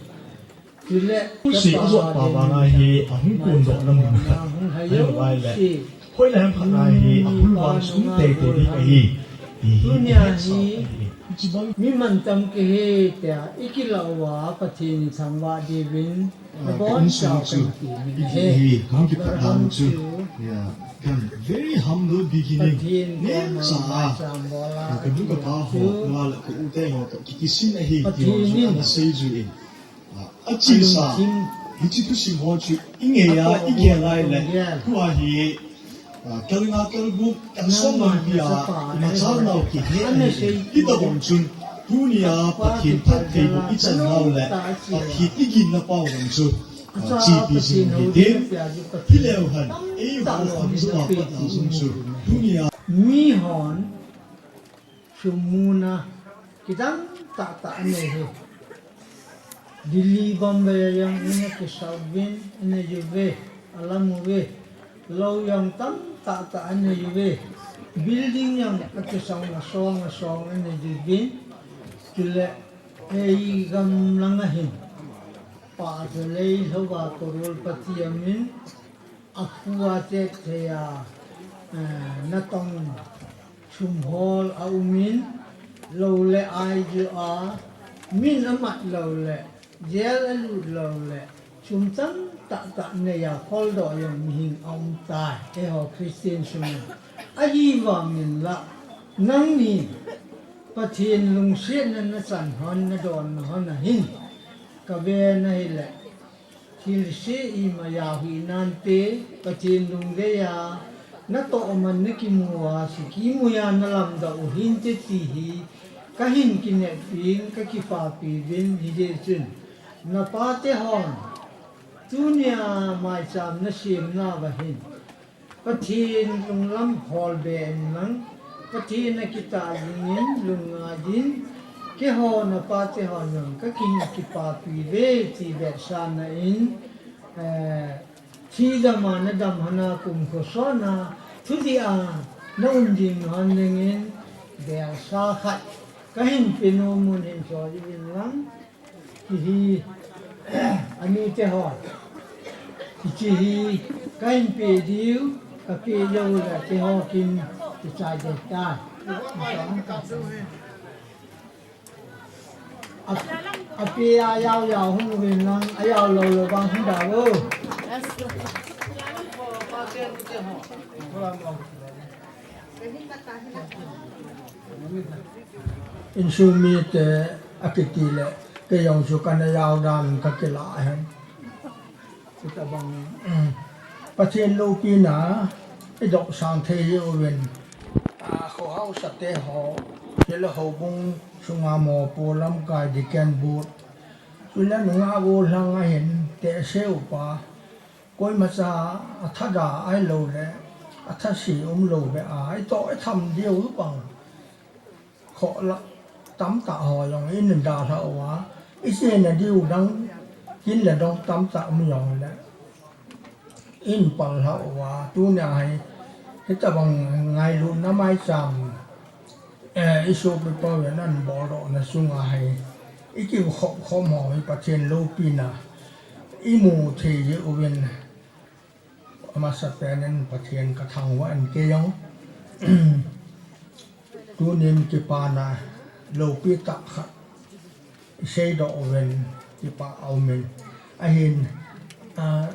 Chule, Pu si ka a jot pa vang a hi a hung kun doh na mun khat. Hung hai Ai lo lai le. Si. Hoi le ham khat a hi a hung vang sum tei tei di ka hi. Hi hi. Tunia hi. Mi mantam kihi tia, i kilah uva Pathen i thangvah diuvin, ah, nabonchauva chu, kan ti hi, hi, hi, hung kipah dan chu. Ya, kan very humble beginning. Pathen ngen cha a, ka nu ka pa ho, nga le ka u te ho toh kikisin ahi, ti ho chu ana sei ju in. Ah, a chesa, hiche thusim ho chu i ngei a, i gel lai le, tua hi, ah, kal nga kal gup, kal som lampi a, i machal nau kihe ahi. Hitobang chun, tunia Pathen phattheiboh i chan nau le, Pathen i ginna pau jong chu, ah, chepi jing u hite, hileu hen, eiho kham jong a pat a jong chu, tunia. Mihon, Sum muna, kidang tahtah anei hi. Delhi, Bombay a jong in akisah uvin, anei uve, alam uve. Lou jong tamtah tah anei uve. Building jong akisah asong asong anei uvin. Chule, ei gam langa hin. Pah chalei louva crorepati amin. Akhu a chep thei a, eh, natong sum hol aumin, lou le ai jo a, min amat lou le, jail alut lou le, sum tamtah tah nei a kholdoh jong mihem aum tai, eiho Christian sum in. Ahivangin la, nangni Pathen lungsetna nachan hon, nadonna hon ahin, kave nahile, Thilse ima jao hi nante, Pathen lungdei a, natoh man nakimu a, sikimu a nalamdoh u hinte ti hi, kahin kinepin, kakipapi uvin, hijeh chun. Napate hon, tunia maicham nasem nauva hin. Pathen lunglam holbe in lang, Pathen a kitah jingin lungngai din, keiho napate hon jong kahin kipapi uve ti vetsahna in, eh, thidam a nadam hon a kumkho sot a, thudih a naum ding hon dingin, belsa khat kahin pe nom un hin choi in lang. Hihi, anute ho. Hiche hi, kahin pe diu, kape jou le, keiho kin, kichai ding tai. A, ape a jao jao hung uvin lang, ajao lou lou vang hung da o. Insung mite akiti le, kei jong chu kana jao dan kakila ahin. Hitabang, um, Pathen loupina idoh sang thei uvin, a, kho haosate ho, chule houbung sunga mopo, lamkai, deacon board, chule nungah gollhang ahin, tehse upa, koimacha athada ahilou le athase umlou beh a, itoh itham diu bang. Khoh lah tamtah ho jong in dalha uva, iche na diu dang kin le dong tamtah um jong le in pal lha uva, tunia hi hitabang ngailutna maicham, eh, isopipa uvin aboldohna sunga hi ikikhop khom ho hi Pathen loupina imu thei jeh uvin, amasapen in Pathen kathangvah in kei jong tunin kipana loupi tah khat iseidoh uvin kipah aumin. Ahin, ah,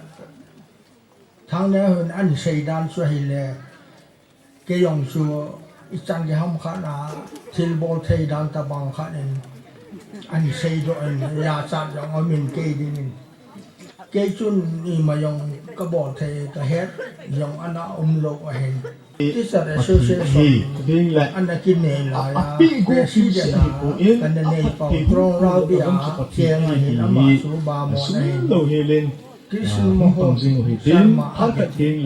Thangneo hin ahin seidan chu ahile, kei jong chu ichan gei ham khat a thilbol thei dan tabang khat in ahin seidoh in, jachat jong aumin kei dingin. Kei chun ima jong kabol thei kahet jong ana umlou ahin. Teacher Association ana kinei laiya, President a kana neipau Trongrao Bia Keng ahin, ama chu Bamon ahin. Krishna Mohan Sharma ahin.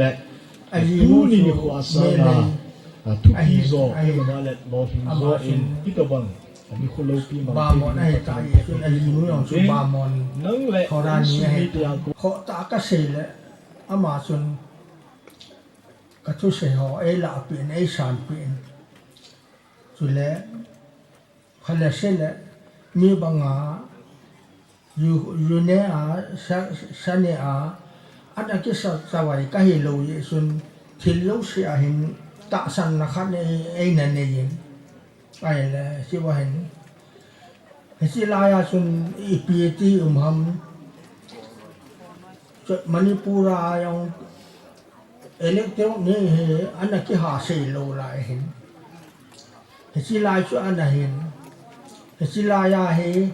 Ajinu chu Meilhei ahin, ahin. Ama chun Bamon ahitah jeh chun ajinu jong chu Bamon Thorani ahin. Khohtah kasei le ama chun kathusei ho eilahpeh in, eisanpeh in. Chule, khat le se le, mi banga, ju-, june a, sa-, sane a, ana kisa chavai kahilou jeh chun, thil jouse a hin tahsanna khat ei, eina neiyin. Ahile, hichea hin, hiche laiya chun ipi ti um ham, chu Manipur a jong electoral ni hi ana kihasei lou lai hin. Hiche lai chu ana hin. Hiche laiya hi,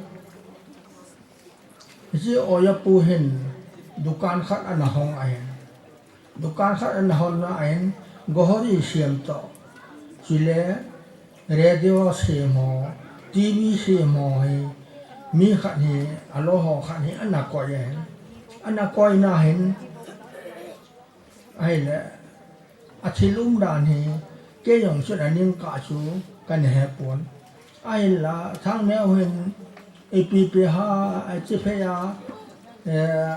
hiche Ojapu hin dukan khat ana hong ahin. Dukan khat ana honna ahin, gohori sem toh, chule radio sem ho, TV sem ho hi, mi khat hi, aloiho khat hi ana koi ahin. Ana koina hin, ahile, athil umdan hi, kei jong chun aning kah chu kana hepon. Ahinla, Thangneo hin, ipi ipi ham, achi phei a, eh,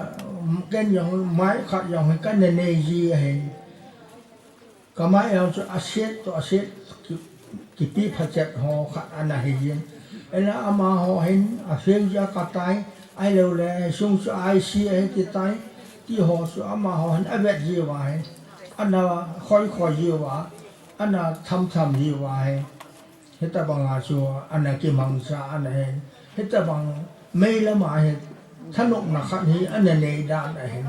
ken jong mai khat jong hi kana neiji ahin. Kamai jong chu aset toh aset ki, kipe phachet ho khat ana hiyin. Ahile amaho hin apheng jeh a katai, ahilouleh sung chu IC ahi titai, ti ho chu amaho hin avet jiuva hin, ana khoi khoi jiuva, ana tham tham jiuva hin. Hitabanga chu ana kimangcha ana hin. Hitabang meilama hi thanopna khat hi ana neidan ahin.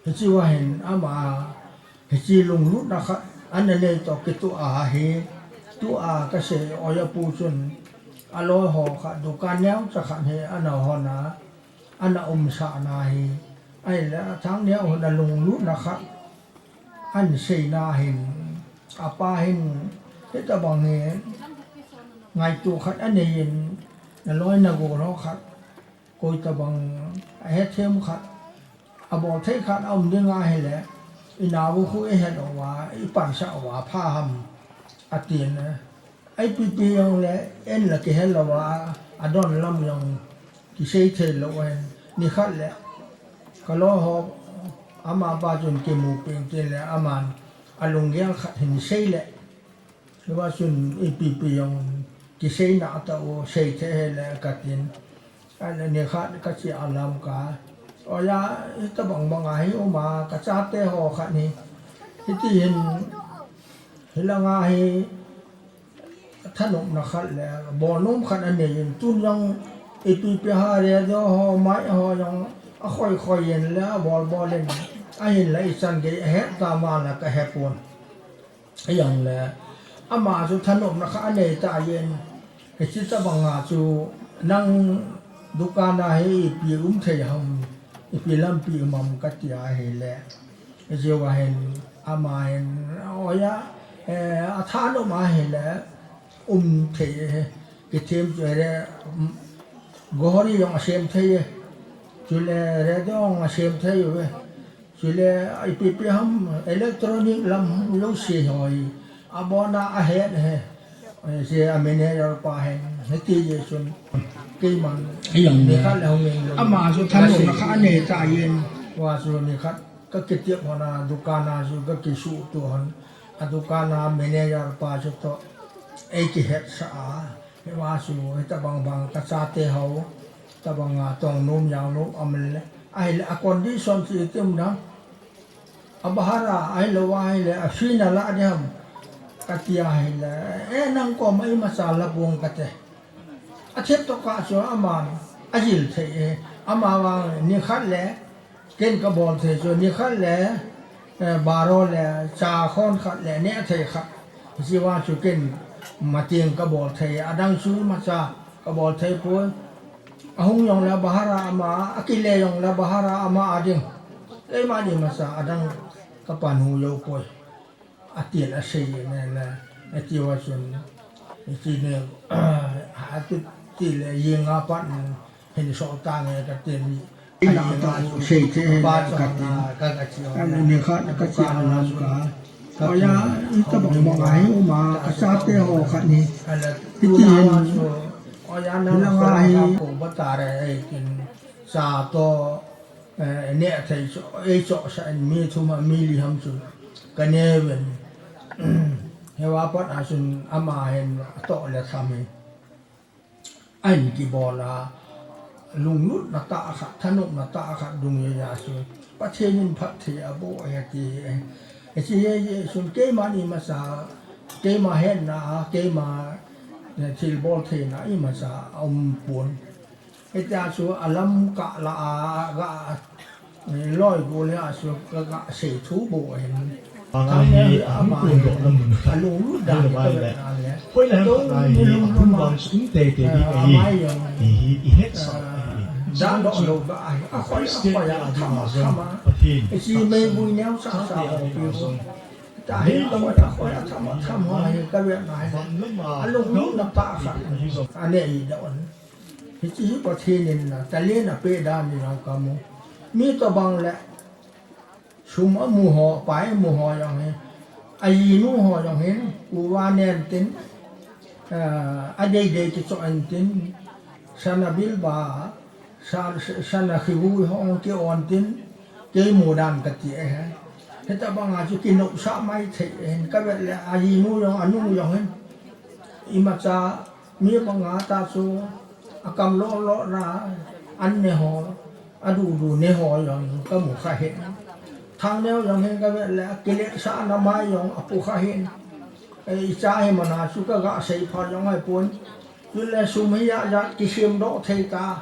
Hichea hin ama hiche lunglutna khat ana nei toh kitoh ahi. Tua kasei Ojapu chun aloiho khat dukan neocha khat hi ana honna, ana umsahna hi. Ahile Thangneo hin alunglutna khat ahin seina hin, apa hin hitabang hi ngaito khat aneiyin, naloi nagol ho khat, koitabang ahethem khat, abol thei khat aum ding ahile, inao khu ihet uva, ipansah uva pha ham, atin. Ipi pi jongle, en la kihe louva, adon lam jong kisei thei lou ahin, nikhat le, kaloiho, amapa chun kimu peng tin le, aman alunggel khat hin sei le, hiva chun ipi pi jong kisei nantah u, sei thei hih le katin. Ahile nikhat kache a lamkai. Oja, hitabang banga hi uma, kachate ho khat hi. Hiti hin, hilanga hi, thanopna khat le, bolnom khat aneiyin, tun jong ipi ipi ham radio ho, mic ho jong, akhoi khoi in le, abol bol in, ahinla ichan gei, ahet tam a la kahepon. Ahijongle, ama chu thanopna khat anei tan, hiche tabanga chu nang dukan a hi ipi um thei ham, ipi lampi um am kati ahile, hiche a hin, ama hin, oja, eh, athanop ahile, um thei, kithem chu ahile, um, gari jong asem thei, chule radio jong asem thei uve. Chule, ipi ipi ham electronic lam jouse ho hi, abona ahet e. Hiche a manager pa hin, hiti jeh chun, keiman, ahijongle, nikhat le hung in lou. Ama chu thanopna khat anei tan, hua chu nikhat kakitep hon a, dukan a chu kakisuhto hon, a dukan a manager pa chu toh, eikihetsah a, hua chu, hitabang bang kachate ho, tabanga tong nom jao nom um le, ahile a condition chu iti um dam. A bhara ahilou ahile, a fee nalah ding ham, kati ahile, eh, nang koma imacha la pong kate. Athem tokah chu aman ajil thei e, ama vang nikhat le, ken kabol thei chu nikhat le, eh, baro le, cha khon khat le neh thei khat. Hiche vang chu ken mateng kabol thei, adang chu imacha kabol thei poi. Ahung jongle bhara ama, akile jongle bhara ama a ding. Keima ni masa adang kapan hu jou poi. Atin asei ne le, ati uva chun, ati ne, ati, ti le, jing a pat hin so ta nge kati ni. Ina ta u sei the he pa le chong kati. Na, ka, ka chi o. Ani na. Nikhat kache a lang ka. Oja, itabang bang ahi um a, kachate ho khat ni. Ala, hiti tu na hin. Wa chu, oja, na lang ahi. Ko ba ta re, eh, kin, cha toh, eh, neh thei chu, ei chohsah in mi thum a mi li ham chu, kaneh uvin. Hijeh a pat a chun ama hin atoh le tham hi. Ahin kibol a, lunglutna tah khat, thanopna tah khat dungjui a chu, Pathen in phatthei aboh e ati e. Hiche hi, hiche hi chun keima ni masa, keima hetna a, keima, eh, thilbol theina imacha aum pon. Hitia chu alam kah la a, ga, eh, loi go le a chu ka, ga sei thu bou ahin. Anga hi, a, hung pun doh na mun khat. Alung lut dan hi ka vet na le. Hoilai ham khat a hi, a pun vang chu um teitei ding ahi. Hi, hi, i hetsah ahi. Dan doh lou ga ahi. A khoi, a khoi a tham a tham a. Pathen. Hiche meivui neo sa sa ho pi ho. Ta hi a khoi, a khoi a tham a tham ho hi ka vet na hi. Alung lut na pa khat. Aneh hi doh an. Hiche hi Pathen in na, talent apeh dan hi jong kamu. Mi tobang le, sum amu ho, pai amu ho jong hi, ajinu ho jong hin, uva nen tin, eh, adeidei kichoh in tin, sana bilba, sa-, sana khivui ho ki on tin, kei mu dan kati e he. Hitabang a chu kinopsah mai thei hin, ka vet le, ajinu jong, anu jong hin, imacha, mi banga ta chu akam lolo na an ne ho, adudu ne ho jong kamu kha hin. Thangneo jong hin ka vet le akiletsahna mai jong apu kha hin. Eh, icha hi mana chu ka ga sei pha jong ahi pon. Chule sum hi ajat kisemdoh thei ta.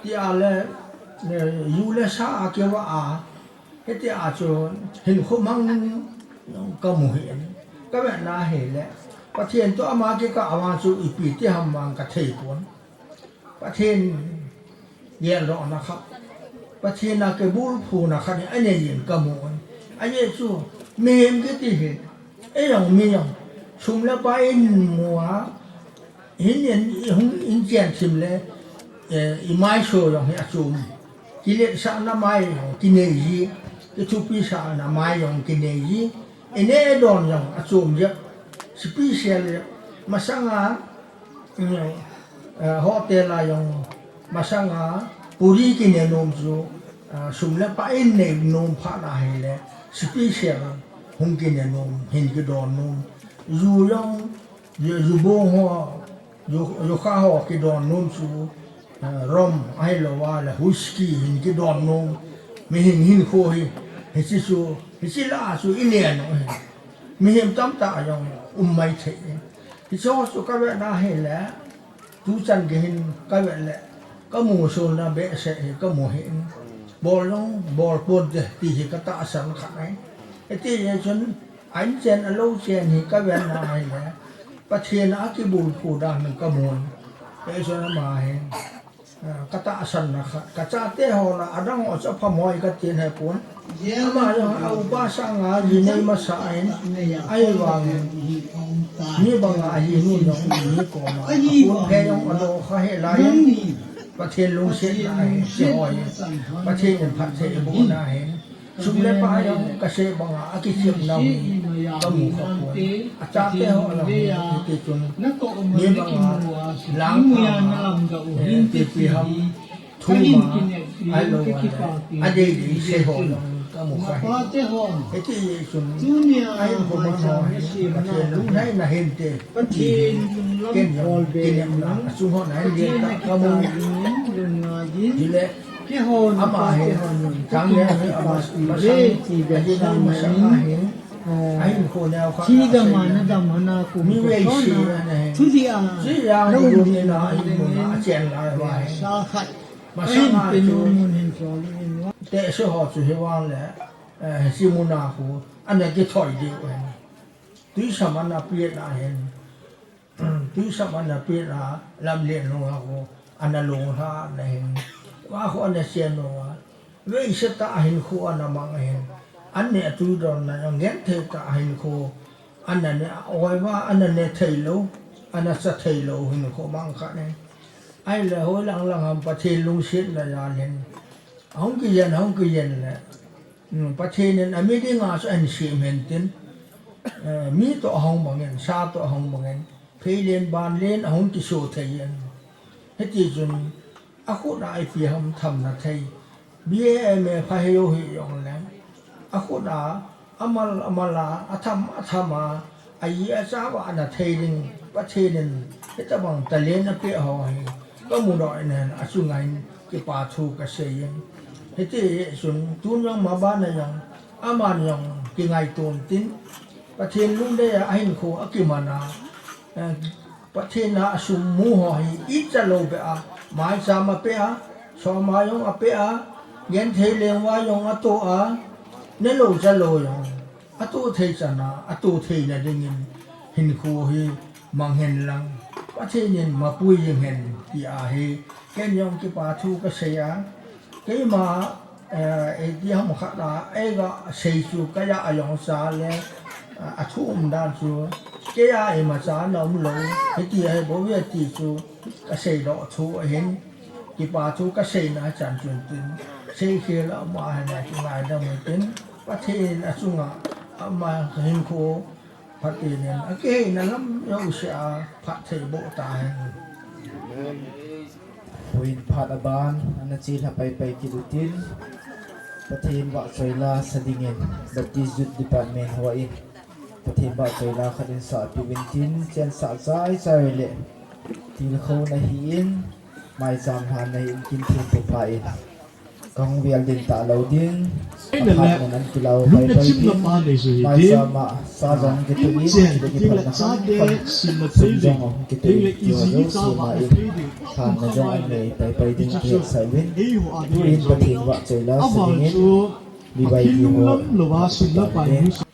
Tia le, eh, ju le sa a kivah a. Hitia chu hinkho mang kamu hin. Ka vet na hile, Pathen toh ama kikah a vang chu ipi ti ham vang ka thei pon. Pathen geldohna khat, Pathen a kibulphuna khat hi anei in kamu in. Ajeh chu mihem kiti hi, ei jong mi jong, sum le pai in mu a, hin in, hung in chen thim le, eh, i maiso jong hi achom. Kiletsahna mai jong kinei ji, kithupisahna mai jong kinei ji. I neh i don jong achom jep. Special jep. Masanga, mm, eh, hotel a jong masanga puri kine nom chu, ah, sum le pai in nei nom phat na hile special hung kine nom, hin kidon nom. Ju jong, ju, ju bong ho, ju, ju kha ho kidon nom chu, eh, rum, ahilou a le whisky hin kidon nom, mihem hinkho hi, hiche chu, hiche lah a chu i len u ahi. Mihem tamtah jong um mai thei. Hiche ho chu ka vet na hile, tuchan gei hin ka vet le, ka musolna behseh hi ka mu hin. Bol jong, bol ponte ti hi ka tahsan khat ahi. Hiti jeh chun, A in chen a lou chen hi ka ven na ahile, Pathen a kibulphu dan hi ka mun. Kei chun ama hi, ah, ka tahsan na khat, ka chate ho la, adang ho chu apha moi ka tin he pon. Ama jong a upa sanga ji nei masa in, ahivangin mi banga ahi nu jong mi koma a pon phe jong a lo kha he lai in, Pathen lungsetna ahi, ti ho hi, Pathen in phatthei boh na hin. Sum le pai jong ka seh banga a kichep nau hi ka mu kha pon. A chate ho a lang hi, hiti chun mi banga lang pha ma, eh, tipi ham thum a, ahilou le a dei dei sei ho jong ka mu kha hi. Hiti chun a hinkho man ho hi Pathen lunglhaina hinte, ti hi ken jong kinepna a chung ho na hin le ta ka mu. Hile Ama hi, chang le, ama masang, a ji na masang a hin, a hinkho neo khat a sei, mi vei si ana hin. Ji yang bu ni na, a in mun a, a chen lai va hin. Masang a chu, te se ho chu hi vang le, eh, si mun a khu, ana kithoi diu hin. Tui sam ana piet na hin. Tui sam ana piet a, lamlen lung a khu, ana lunglha na hin. Wa khu ana chen nung a. Vei se ta a hinkho ana mang a hin. An ne a tui don na, an gen thei ta a hinkho. Ana ne a oi va, ana ne thei lou. Ana sa thei lou hinkho mang kha ne. Ahile hoi lang lang ham Pathen lungsetna jal hin. Ahung kijen, ahung kijen le. Hmm, Pathen in a mi dinga chu ahin sem hen tin, eh, mi toh ahung bangin, sa toh ahung bangin, phei len ban len ahung kiso thei in. Hiti chun, a khut a ipi ham thamna thei. B A M A pha heo hi jong le. A khut a, amal, amal a, atham, atham a, A ji a chava ana thei ding, Pathen in hitabang talent apeh ho hi ka mu doh in, a chunga hin kipa thu ka sei in. Hiti chun tun jong ma bana jong, aman jong kingaito tin, Pathen lungdei a ahinkho akiman a, eh, Pathen a asum mu ho hi icha lou beh a, maicham apeh a, soma jong apeh a, genthei lengva jong atoh a, nelou chalou jong. Atoh thei chan a, atoh theina dingin hinkho hi mang hen lang, Pathen in mapui jing hen, ti ahi. Ken jong kipa thu ka sei a, keima, eh, iti ham khat a, eiga sei chu ka ja a jong cha le, a, a thu um dan chu, kei a imacha na um lou, hiti ahi bou ve ti chu, ka sei doh thu ahin, kipa thu ka seina chan chun tin, sei khel a um a hin a kingaidam u tin, Pathen a chunga, ama hinkho Pathen in akiheina lam jouse a phatthei boh ta hen. Amen. Puin phat aban, ana chilha paipai kit utin, Pathen vahchoi la sa dingin, Baptist Youth Department hoa in, Pathen vahchoi la khat in sa piuvin tin, chensah chai chai le, tilkhouna hi in, maicham lhanna hi in, kin thim pha in. Kahung vel ding talou ding. Ahinla, akhat mun an kilau pai pai ding. Maisama sa jong kituh in, kile kiphatna khat, sum jong kituh in, tiho jouse ma in, khanna jong an nei pai pai ding, kihetsah uvin. Tuin Pathen vahchoi la sa dingin, Bible hi ho,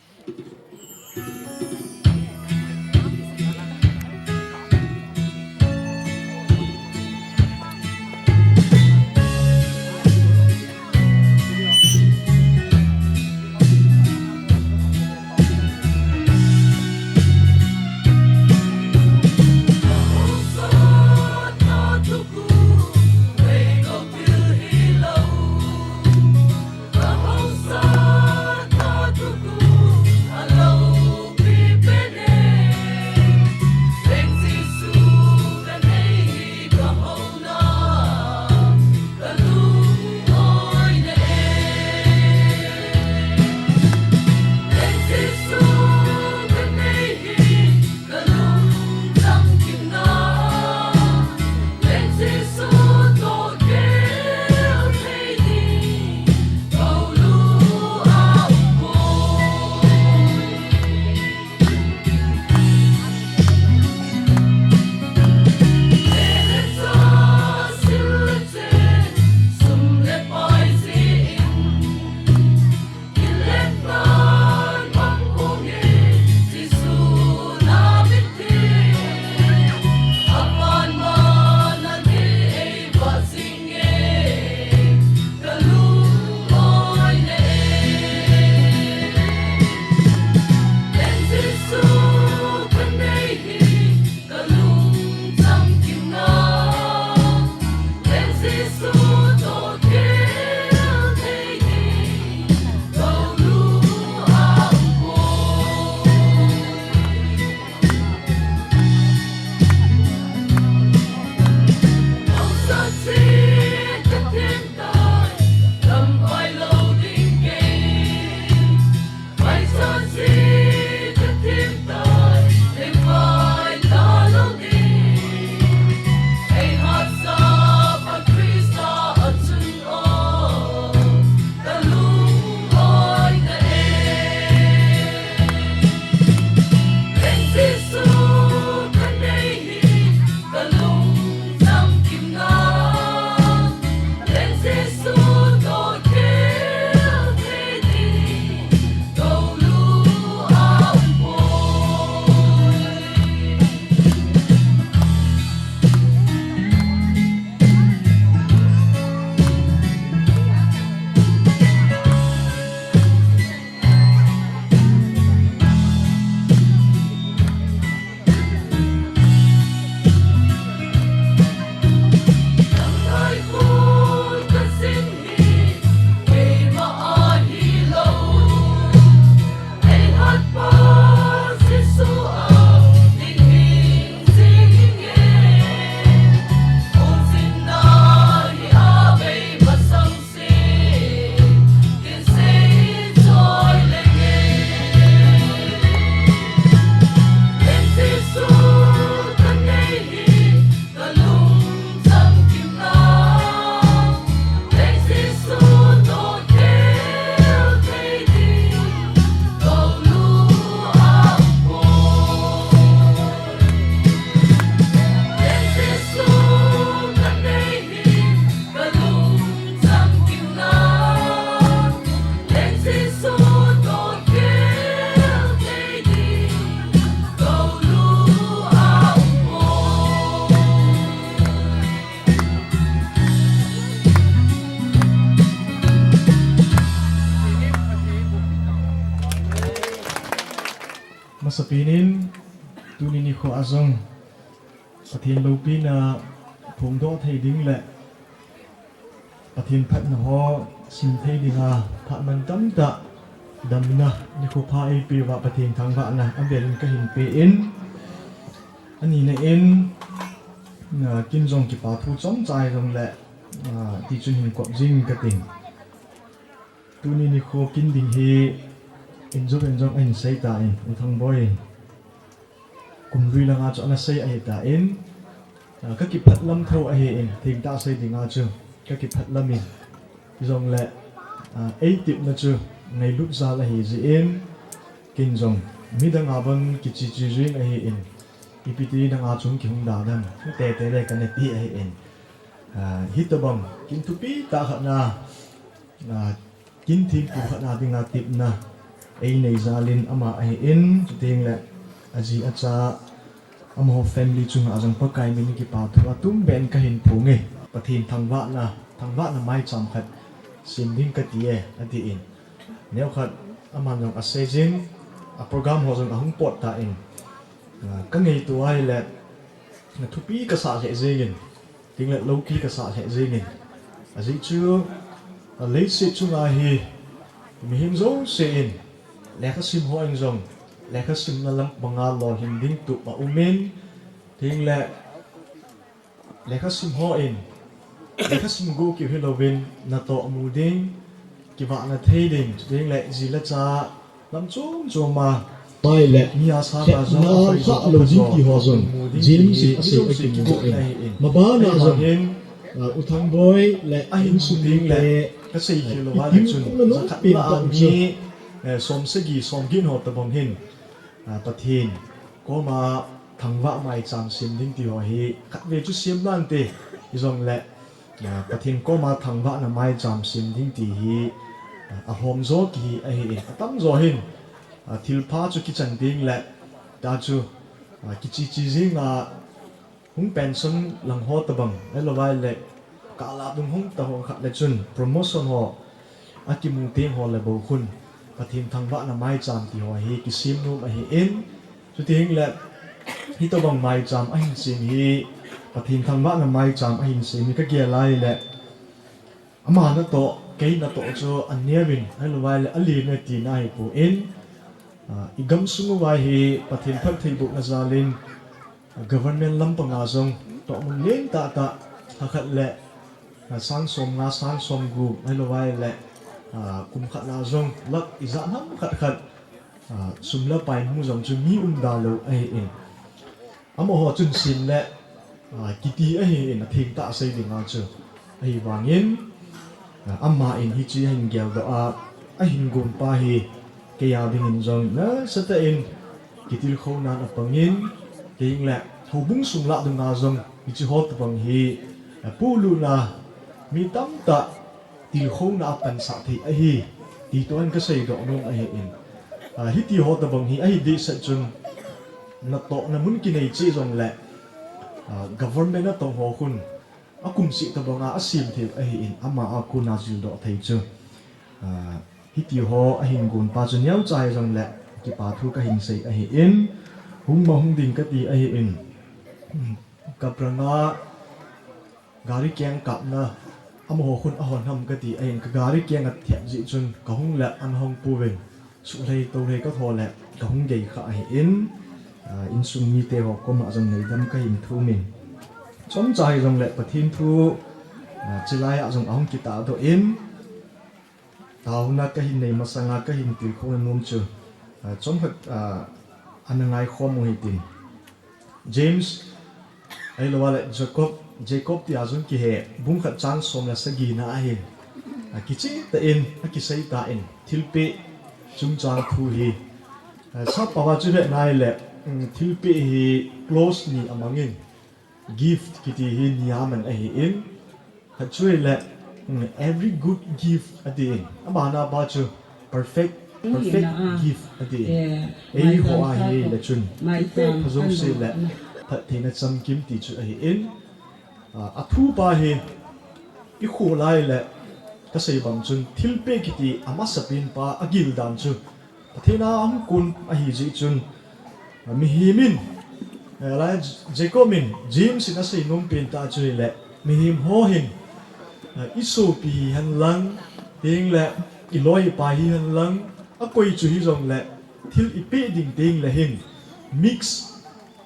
Masapen in, tuni nikho a jong Pathen loupina phongdoh thei ding le Pathen phatna ho sim thei dinga phat mantam tah damna nikho pha eipeuva Pathen thangvahna avel in kahin pe in, anina in, ah, kin jong kipa thu chomcha hijongle, ah, tichun hin kop jing kating. Tuni nikho kin ding hi injop in jong ahin seitan, U Thangboi in. Kum lui langa chu ana sei ahitan, ah, kakiphatlam tho ahin, thengtah sei dinga chu kakiphatlam in. Hijongle, ah, eitepna chu ngailut jal ahi jeh in, kin jong midang a bang kichichi jing ahin, ipi ti nanga chung kihung da dam, tete le kana ti ahin. Ah, hitobang kin thupi tah khat na, ah, kin thempu khat na dinga tepna einei jal in ama ahin, chuteng le aji acha, amaho family chunga jong Pakai min in kipa thu atumbeh in kahin phong e. Pathen thangvahna, thangvahna maicham khat sem ding kati e, atin. Neokhat aman jong asei jing, a program ho jong ahung pot tan, ah, kangaito ahile, na thupi kasah lheh jengin, chuteng le loupi kasah lheh jengin. Ajeh chu, ah, leiset chunga hi mihem jouse in lekhasim ho in jong lekhasimna lampanga lolhing ding tup aumin, chuteng le lekhasim ho in lekhasim gu keu hilouvin natoh mu ding, kivahna thei ding, chuteng le ji le cha lam chom choma pai le mi a sa ta jong akhoi jo apha jo atoh mu ding ti hi mijouse kigotna ahin. Ahivangin, ah, U Thangboi le ahin sung ding le kasei khel louva le chun, jakhat lah a mi, eh, somsagi somget ho tobang hin, ah, Pathen koma thangvah maicham sem ding ti ho hi khatvei chu sem nante, hijongle, ah, Pathen koma thangvahna maicham sem ding ti hi, ah, ahom jo kihi ahin, atamjo hin, ah, thilpha chu kichan ding le, ta chu, ah, kichichi jinga, hung pension lang ho tobang, ahilouleh kala dung hung ta ho khat le chun promotion ho akimu teng ho le bou khun Pathen thangvahna maicham ti ho hi kisem nom ahin, chuteng le hitobang maicham ahin sem hi, Pathen thangvahna maicham ahin sem hi kagel lai le, ama natoh, kei natoh chu aneovin, ahilouleh alen e tina ahipon, ah, igamsung uva hi Pathen phattheibohna jal in, ah, government lampanga jong tohmun lentah tah, lhakhat le, ah, sang somnga, sang somgup, ahilouleh, ah, kum khat na jong lakh ijat ham khat khat, ah, sum le pai mu jong chu mi umda lou ahin. Amaho chun sem le, ah, kiti ahin, athengtah sei dinga chu. Ahivangin, ah, aman hiche ahin geldoh a, ahin gonpa hi, kei a dingin jong nasatah in kitilkhounan apangin, chuteng le houbung sung lah dunga jong hiche ho tobang hi, ah, puluna mi tamtah tilkhouna apansah thei ahi, ti toh in kaseidoh nom ahin. Ah, hiti ho tobang hi ahi dehset chun, natohna mun kinei cheh jongle, ah, government natong ho khun akumseh tobanga asem thei ahin, ama a kona jildoh thei chu. Ah, hiti ho ahin gonpa chu neocha hijongle kipa thu kahin sei ahin, hung ma hung ding kati ahin, Kapranga gari keng kapna, amaho khun ahon ham kati ahin, kagari keng athep jeh chun kahung le ana hong pouvin, suhlei tohlei katho le kahung gei kha ahin, ah, insung mite ho koma jong neidam kahin thumin. Chomcha hijongle Pathen thu, ah, chulai a jong ahung kitahdoh in, taona kahin nei masanga kahin tilkhouna nom chu, ah, chomkhat, ah, ana ngaikhom u hitin. James, ahilouleh Jacob, Jacob tia jong kihe, bung khat chang som le sagi na ahin, ah, kichehtah in akiseitan, thilpeh chungchang thu hi, ah, sappao a chu hetna ahile, um, thilpeh hi clause ni amangin, gift kiti hi ni aman ahin, khat chu ahile, mm, every good gift atin. Abana pa chu perfect, perfect gift atin. Eiho a hile chun, thilpeh pha jouse le phattheina chamkim ti chu ahin. Ah, athupa hi, ikholai le kasei bang chun, thilpeh kiti amasapen pa agil dan chu Pathen a hung kon ahi jeh chun, Mihem in, eh, la Jacob in, James in asei nom pen tah chu ahile, mihem ho hin, eh, isopi hihen lang, tengle iloi ipai hihen lang, akoi chu hijongle, thil ipeh ding tengle hin, mix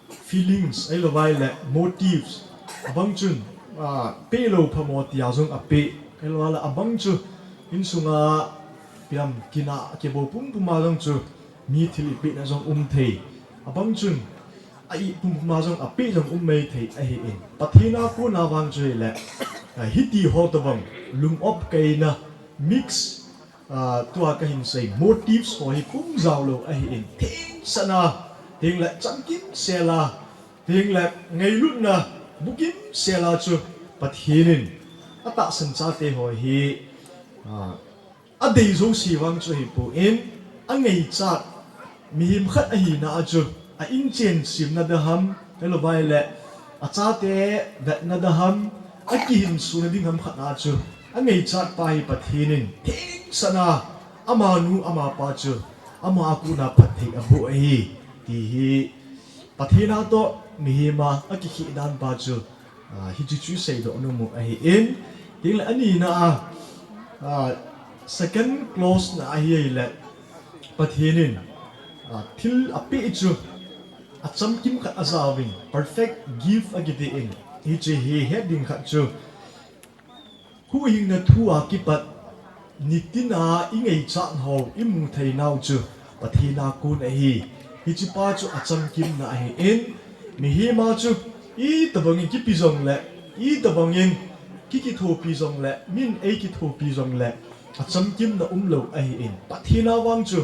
feelings, ahilouva ahile motives, abang chun, ah, pehlou phamo tia jong apeh, ahilouva ahile abang chu, insunga, piam kina kibol pumpum a jong chu, mi thil ipehna jong um thei. Abang chun, a-ih pumpum a jong apeh jong um mai thei ahin. Pathen a kona vang chu ahile, ah, hiti ho tobang, lung-op kaina, mix, ah, tua kahin sei, motives ho hi pung jaolou ahin. Thengsel a, tengle chamkimsel a, tengle ngailutna, bukim sel a chu Pathen in, atahsan chate ho hi, ah, adei jouse vang chu ahipon, angaichat, mihem khat ahina a chu, a inchen semna ding ham, ahilouva ahile, achate vetna ding ham, akihinsona ding ham khat a chu, angaichat pa hi Pathen in, thengsel a, amanu, amapa chu, ama a kona phatthei aboh ahi, ti hi, Pathen a toh, mihem a, akikhehdan pa chu, ah, hiche chu iseidoh nom u ahin, tengle anina a, ah, second clause na ahi ahile, Pathen in, ah, thil apeh chu, achamkim khat ajaovin, perfect gift akitin, hiche hi het ding khat chu, huhhingna thu a kipat, nitina ingaichat ho imu theinau chu, Pathen a kon ahi. Hiche pa chu achamkimna ahin, mihem a chu, itobangin kipe jongle, itobangin kikithopi jongle, min eikithopi jongle, achamkimna umlou ahin. Pathen a vang chu,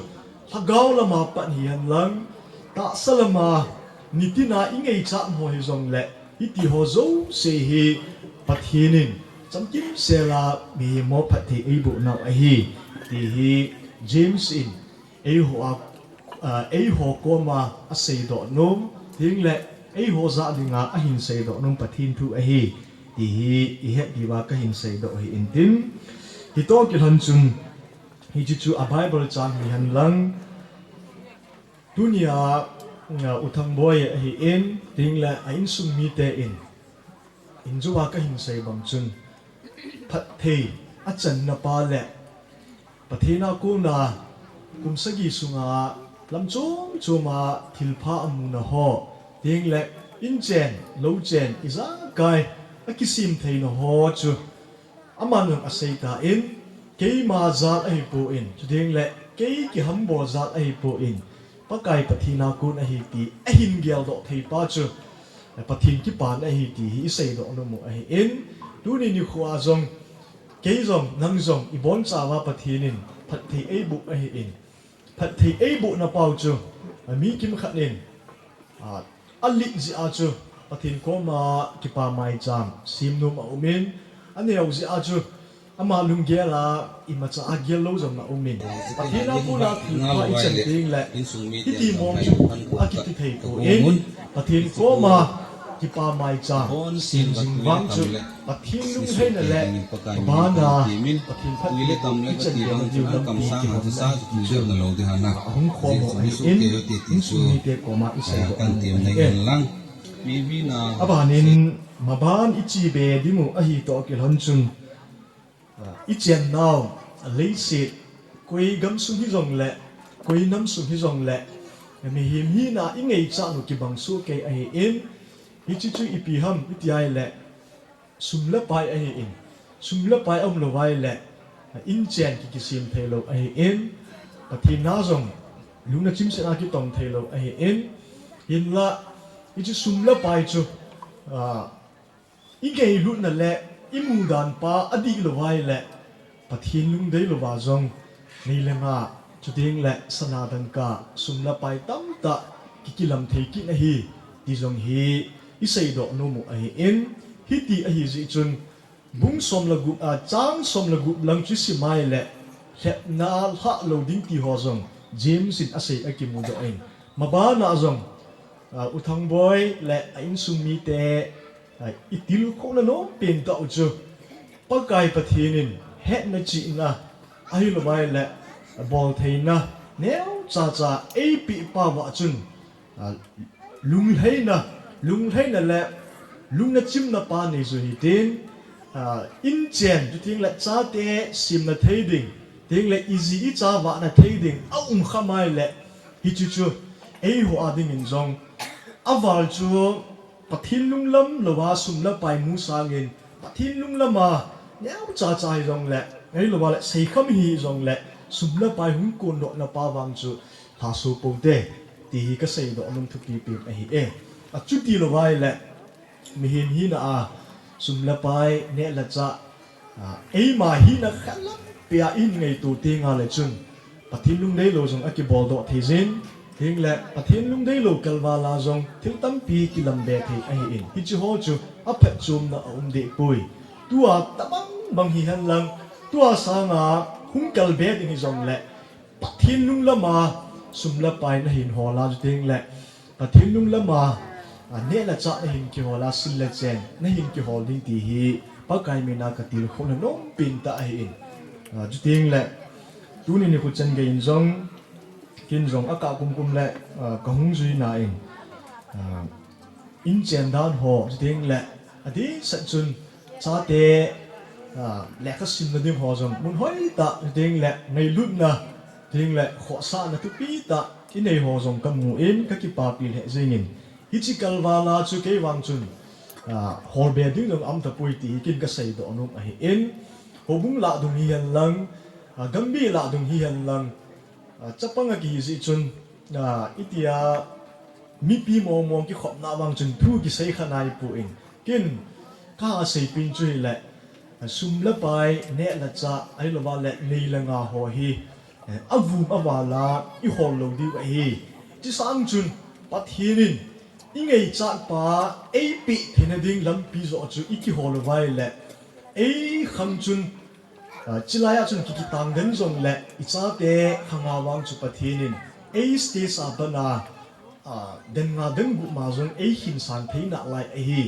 lhagao lama pat hihen lang, tahsa lama, nitina ingaichat ho hijongle, hitiho jouse hi Pathen in chamkimsel a mihem ho phatthei eiboh nau ahi, ti hi James in eiho a, ah, eiho koma aseidoh nom, tengle eiho jah dinga ahin seidoh nom Pathen thu ahi, ti hi ihet diuva kahin seidoh ahin tin. Hitoh kilhon chun, hiche chu a Bible chang hihen lang, tunia, ah, U Thangboi ahin, tengle a insung mite in, injouva kahin sei bang chun, phatthei achanna pa le, Pathen a kona, kum sagi sunga, lam chom choma thilpha amuna ho, tengle inchen, louchen, ijakai, akisem theina ho chu, aman jong aseitan, keima jal ahipon, chutengle kei kihambol jal ahipon, Pakai Pathen a kon ahi ti ahin geldoh thei pa chu, Pathen kipana ahi ti hi iseidoh nom u ahin, tuni nikho a jong, kei jong, nang jong, ibonchauva Pathen in phatthei eiboh ahin, phatthei eibohna pau chu, mi kimkhat in, ah, alet jeh a chu, Pathen koma kipa maicham sem nom aumin, aneo jeh a chu, ama lunggel a imacha agel lou jong aumin. Pathen a kona thilpha ichan tengle, hiti mong chu akiti thei pon, Pathen koma kipa maicham sem jing vang chu, Pathen lungheina le, abana, Pathen phatthei ichan diu lampi kihonna chu, ahung khom u ahin, insung mite koma iseidoh nom u ahin. Abanin, maban ichibe dingu ahi toh kilhon chun, ah, ichennau, leiset, koi gamsung hijongle, koi namsung hijongle, mihem hina ingaichat u kibang sohkei ahin, hiche chu ipi ham iti ahile, sum le pai ahin, sum le pai aumlou ahile, inchen ki, kisem theilou ahin, Pathen na jong lungna chimset a kitong theilou ahin, hinla, hiche sum le pai chu, ah, ingailutna le imudan pa adihlou ahile, Pathen lungdei louva jong, nei le nga, chutengle sana dangka, sum le pai tamtah kikilam thei kit ahi, ti jong hi iseidoh nom u ahin, hiti ahijeh chun, bung som le gup, ah, chang som le gup lang chu isim ahile, lhepna lhahlou ding tiho jong James in asei akimudoh in, mabana jong, ah, U Thangboi le a insung mite, ah, itilkhouna nom pen tah u chu, Pakai Pathen in hetna chihna, ahilou ahile, boltheina neocha cha eipeh pau va chun, ah, lunglhaina, lunglhaina le lungna chimna pa nei chu hitin, ah, inchen, chuteng le chate simna thei ding, chuteng le iji icha vahna thei ding a um kha mai le, hichu chu eiho a dingin jong aval chu Pathen lunglam louva sum le pai mu sangin, Pathen lunglam a neocha cha hi jong le, ahilouva le seikham hi jong le, sum le pai hung kondohna pa vang chu lhaso pou te, ti hi ka seidoh nom thupi pen ahi e. Achuti louva le, mihem hina a sum le pai, neh le chah, ah, eima hina khat lampi a i ngaito teng le chun, Pathen lungdeilou jong akibol doh thei jin, chuteng le Pathen lungdeilou kalval a jong thil tampi kilam be thei ahi in. Hiche ho chu aphatchomna a um deh poi. Tua tabang bang hihen lang, tua sanga hung kal be ding hi jong le, Pathen lunglam a sum le pai nahin hol a, chuteng le Pathen lunglam a, ah, neh le chah nahin kihol a, sil le chen nahin kihol ding ti hi Pakai mina ka tilkhouna nom pen tah ahi in. Ah, chuteng le tuni nikho chan gei in jong, ken jong akah kumkum le, ah, ka hung jui na in, ah, inchen dan ho, chuteng le adehset chun chate, ah, lekha simna ding ho jong mun hoitah, chuteng le ngailutna, chuteng le khohsahna thupi tah i nei ho jong ka mu in ka kipapi lheh jing in. Hiche kalval a chu kei vang chun, ah, hol be ding jong aum tapoi ti hi ken ka seidoh nom ahi in. Houbung lah dung hihen lang, ah, Gambih lah dung hihen lang, ah, chapang a kihi jeh chun, ah, itia mipi mong mong kikhopna vang chun thu kisei kha nai poi. Ken ka ha sei pen chu hile, ah, sum le pai, neh le chah, ahilouva le nei le nga ho hi, eh, avum aval a i hol lou diu ahi. Hiche sang chun Pathen in i ngaichat pa eipeh theina ding lampi joh chu i kihol uva ahile, ei khang chun, ah, chulai a chun kikitang den jong le, i chate khang a vang chu Pathen in ei stage a pat a, ah, den nga den gup ma jong ei khin sang thei nalai ahi.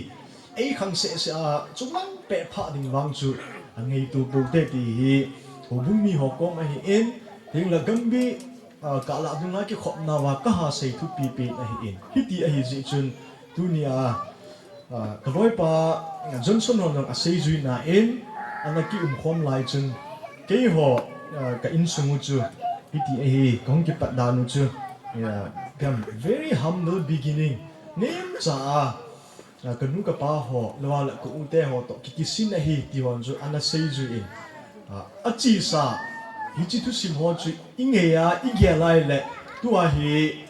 Ei khang seh seh a chunglang peh phah ding vang chu, ah, ngaito pou te ti hi houbung mi ho kom ahi in, chuteng le Gambih, ah, kah lah dung a kikhopna uva ka ha sei thupi pen ahi in. Hiti ahi jeh chun tuni a, ah, ka loipa, ah, Johnson hon jong asei jui na in, ana ki um khom lai chun keiho, ah, ka insung u chu hiti ahi, ka hung kipat dan u chu, ah, gam, very humble beginning. Neocha a, ah, ka nu ka pa ho, ahilouva le ka u te ho toh ki, kisin ahi ti hon chu ana sei jui in. Ah, achesa, hiche thusim ho chu i ngei a, i gel a ahile, tua hi,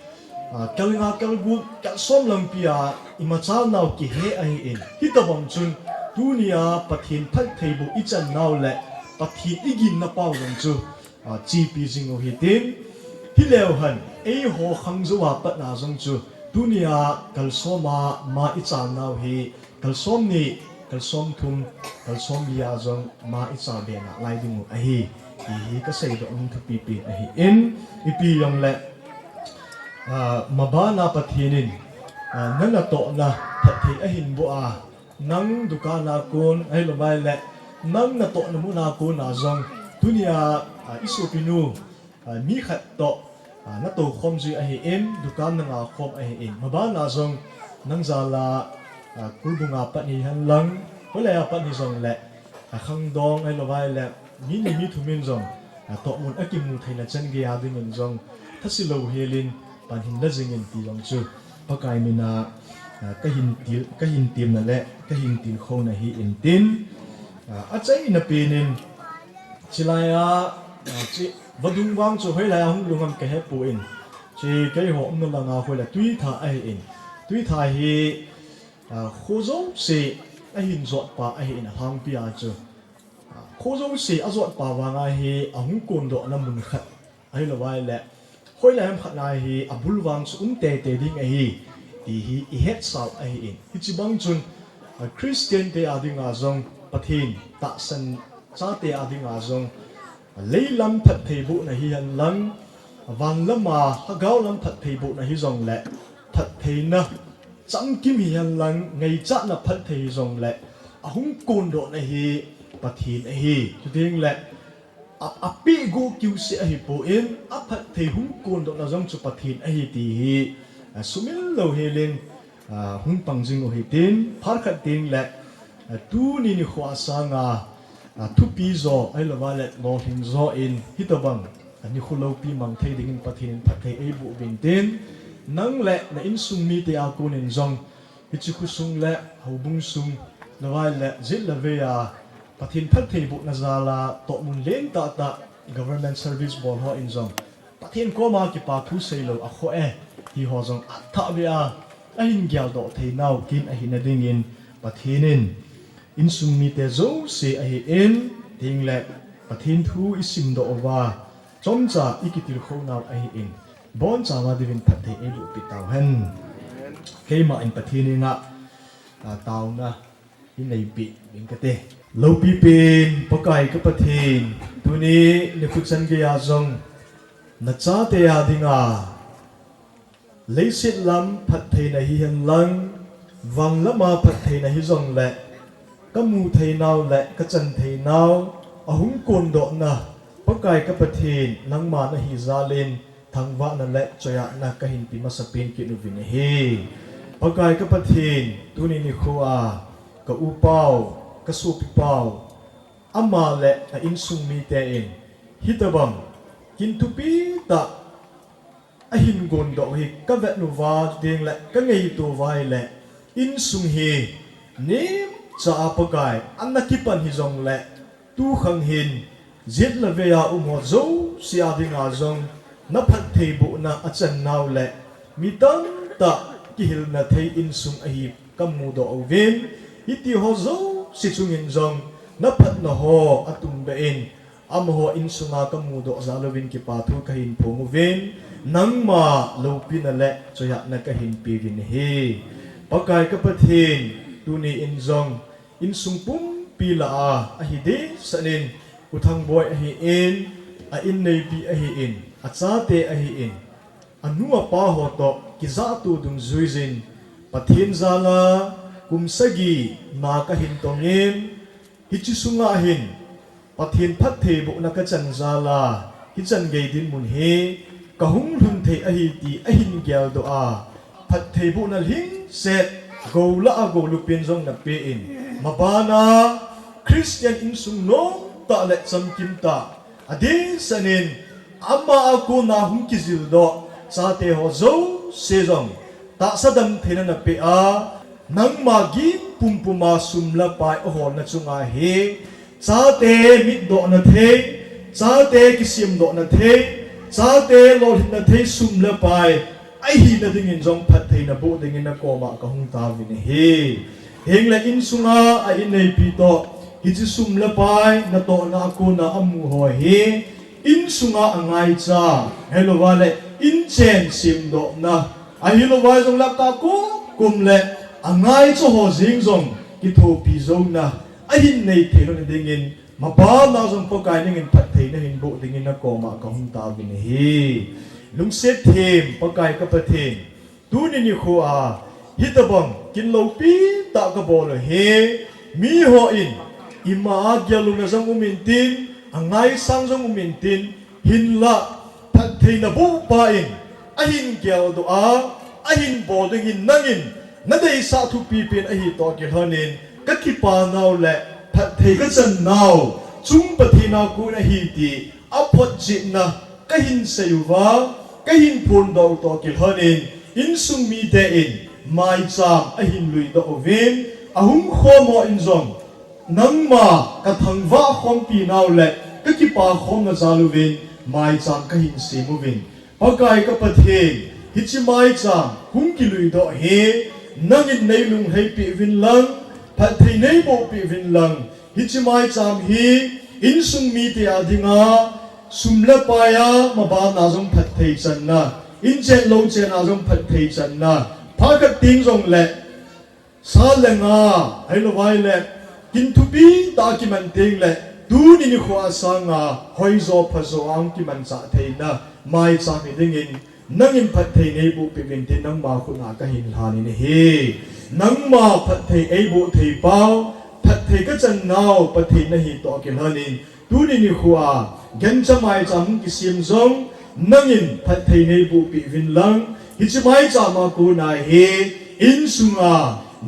ah, kal nga, kal gup, kal som lampi a i machal nau kihe ahi in. Hitobang chun, tuni a Pathen phattheiboh i chan nau le Pathen i ginna pau jong chu, ah, chepi jing u hitin, hileu hen, eiho khang jou a pat na jong chu, tuni a kal som a ma i chal nau hi, kal som ni, kal som thum, kal som li a jong ma i chal be nalai ding u ahi, ti hi ka seidoh nom thupi pen ahi in, ipi jong le, ah, maban a Pathen in, ah, na natohna phatthei ahin boh a, nang dukan a kon, ahilouva ahile, nang natohna mun a kon a jong, tuni a, ah, i sopi nu, ah, mi khat toh, ah, na tou khom jui ahi in, dukan na nga khom ahi in. Maban a jong, nang jal a, ah, Kulbung a pat hihen lang, hoilai a pat hi jong le, ah, khangdong ahilouva ahile, mi ni mi thum in jong, ah, tohmun a kimu theina chan gei a ding in jong, thase lou hel in, pan hin la jing in ti jong chu, Pakai mina, ah, ka hin til, ka hin temna le, ka hin tilkhouna hi in tin, ah, achaina pen in, chulai a, ah, chi, vadung vang chu hoilai a hung lhung ham ka he poi. Chi keiho umna lang a hoilai Tuitha ahi in. Tuitha hi, ah, kho jouse ahin jot pa ahi in alhangpi a chu. Ah, kho jouse ajot pa vang a hi ahung kondohna mun khat. Ahilouva ahile, hoilai ham khat na hi abul vang chu um tete ding ahi, ti hi i hetsau ahi in. Hiche bang chun, ah, Christian te a ding a jong, Pathen tahsan chate a ding a jong, ah, leilam phattheibohna hihen lang, van lam a lhagao lam phattheibohna hi jong le, phattheina chamkim hihen lang, ngaichatna phatthei hi jong le, ahung kondohna hi Pathen ahi. Chuteng le, a, apeh go kiu se ahi poi, aphatthei hung kondohna jong chu Pathen ahi ti hi, Sumil lou helin hung pang jing u hitin, phat khat tengle tuni nikho a sanga thupi jo ahilouva le lolhing jo in hitobang nikho loupi mang thei dingin Pathen in phatthei eiboh uvin tin, nang le na insung mite a konin jong hiche khosung le houbung sung, louva le jet le vei a Pathen phatthei bohna jal a tohmun lentah tah government service bol ho in jong Pathen koma kipa thu seilou akhoh e, ti ho jong athah beh a ahin geldoh theinau kin ahina dingin Pathen in insung mite jouse ahin, tengle Pathen thu isimdoh uva chomcha ikitilkhou nau ahin, bonchauva diuvin phatthei eibohpi tauhen. Keima in Pathen henga taona ineipeh ding kate. Loupi pen Pakai ka Pathen, tuni nikho chan geiya jong nachate a dinga leiset lam phattheina hihen lang, van lama phattheina hijongle kamu theinau le kachan theinau ahung kondohna, Pakai ka Pathen, nangma nahi jal in thangvahna le choiatna kahin pe masapen kit uvin ahi. Pakai ka Pathen, tuni nikho a ka upau, ka sopipau, ama le a insung mite in hitobang kin thupi tah ahin gondoh hi kavet uva tengle kangaito uva ahile, insung hi nemcha a Pakai ana kipan hijongle, tukhang hin jet le vei a um ho jouse a dinga jong naphatthei bohna achan nau le mi tamtah kihilna thei insung ahi kamudoh uvin, hiti ho jouse chungin jong naphatna ho atumbeh in, amaho insunga kamudoh jal uvin kipa thu kahin phong uvin, nangma loupina le choiatna kahin peuvin ahi. Pakai ka Pathen, tuni in jong insung pumpi lah a ahi dehset in U Thangboi ahin, a inneipi ahin, achate ahin, anu apa ho toh kijahto dungjuiyin Pathen jal a kum sagi na kahin tongin, hiche sunga hin Pathen phatthei bohna kachan jal a, hichan gei dinmun hi kahung lhun thei ahi ti ahin geldoh a, phatthei bohna lhingset, gou lah a gou lupin jong napen, mabana Christian insung nomtah le chamkim tah, adehset in ama a kona hung kijildoh chate ho jouse jong tahsa damtheina napeh a, nangma gim pumpuma sum le pai aholna chunga hi chate mitdohna thei, chate kisemdohna thei, chate lolhinna thei sum le pai ahina dingin jong phatthei naboh dingin nakoma kahung tauvin ahi. Tengle insunga a inneipi toh hiche sum le pai natohna a kona amu ho hi insunga angaicha, ahilouva le inchen semdohna, ahilouva jongle kakum kum le angaicha ho jeng jong kithopi jouna ahin nei theilou na dingin, mabana jong Pakai nangin phatthei nahin boh dingin nakoma kahung tauvin ahi. Lungset them Pakai ka Pathen, tuni nikho a hitobang kin loupi tah kabol u hi, miho in ima a gellutna jong um intin, angaisang jong um intin, hinlah phatthei naboh pa in ahin geldoh a, ahin bol ding hin nangin nadeisah thupi pen ahi toh kilhonin kakipa nau le phatthei kachan nau chung Pathen a kon ahi ti aphotchetna kahin sei uva, kahin phondoh u toh kilhonin insung mite in maicham ahin luidoh uvin, ahung khom ho in jong nangma kathangvah khompi nau le kakipa khomna jal uvin maicham kahin sem uvin, Pakai ka Pathen, hiche maicham hung kiluidoh hi nangin neilunglhai peh uvin lang, phatthei neiboh peh uvin lang, hiche maicham hi insung mite a dinga sum le pai a mabana jong phatthei channa, inchen louchen a jong phatthei channa, phat khat teng jongle sa le nga, ahilouva le kin thupi tah a kiman tengle tuni nikho a sanga hoijo phajo a hung kimanchah theina maicham hi dingin nangin phatthei neiboh peh uvin tin nangma khut a kahin lhanin ahi. Nangma phatthei eiboh thei pau, phatthei kachan nau Pathen nahi toh kilhonin, tuni nikho a gancha maicham hung kisem jong nangin phatthei neiboh peh uvin lang, Hiche maicham a kona hi insunga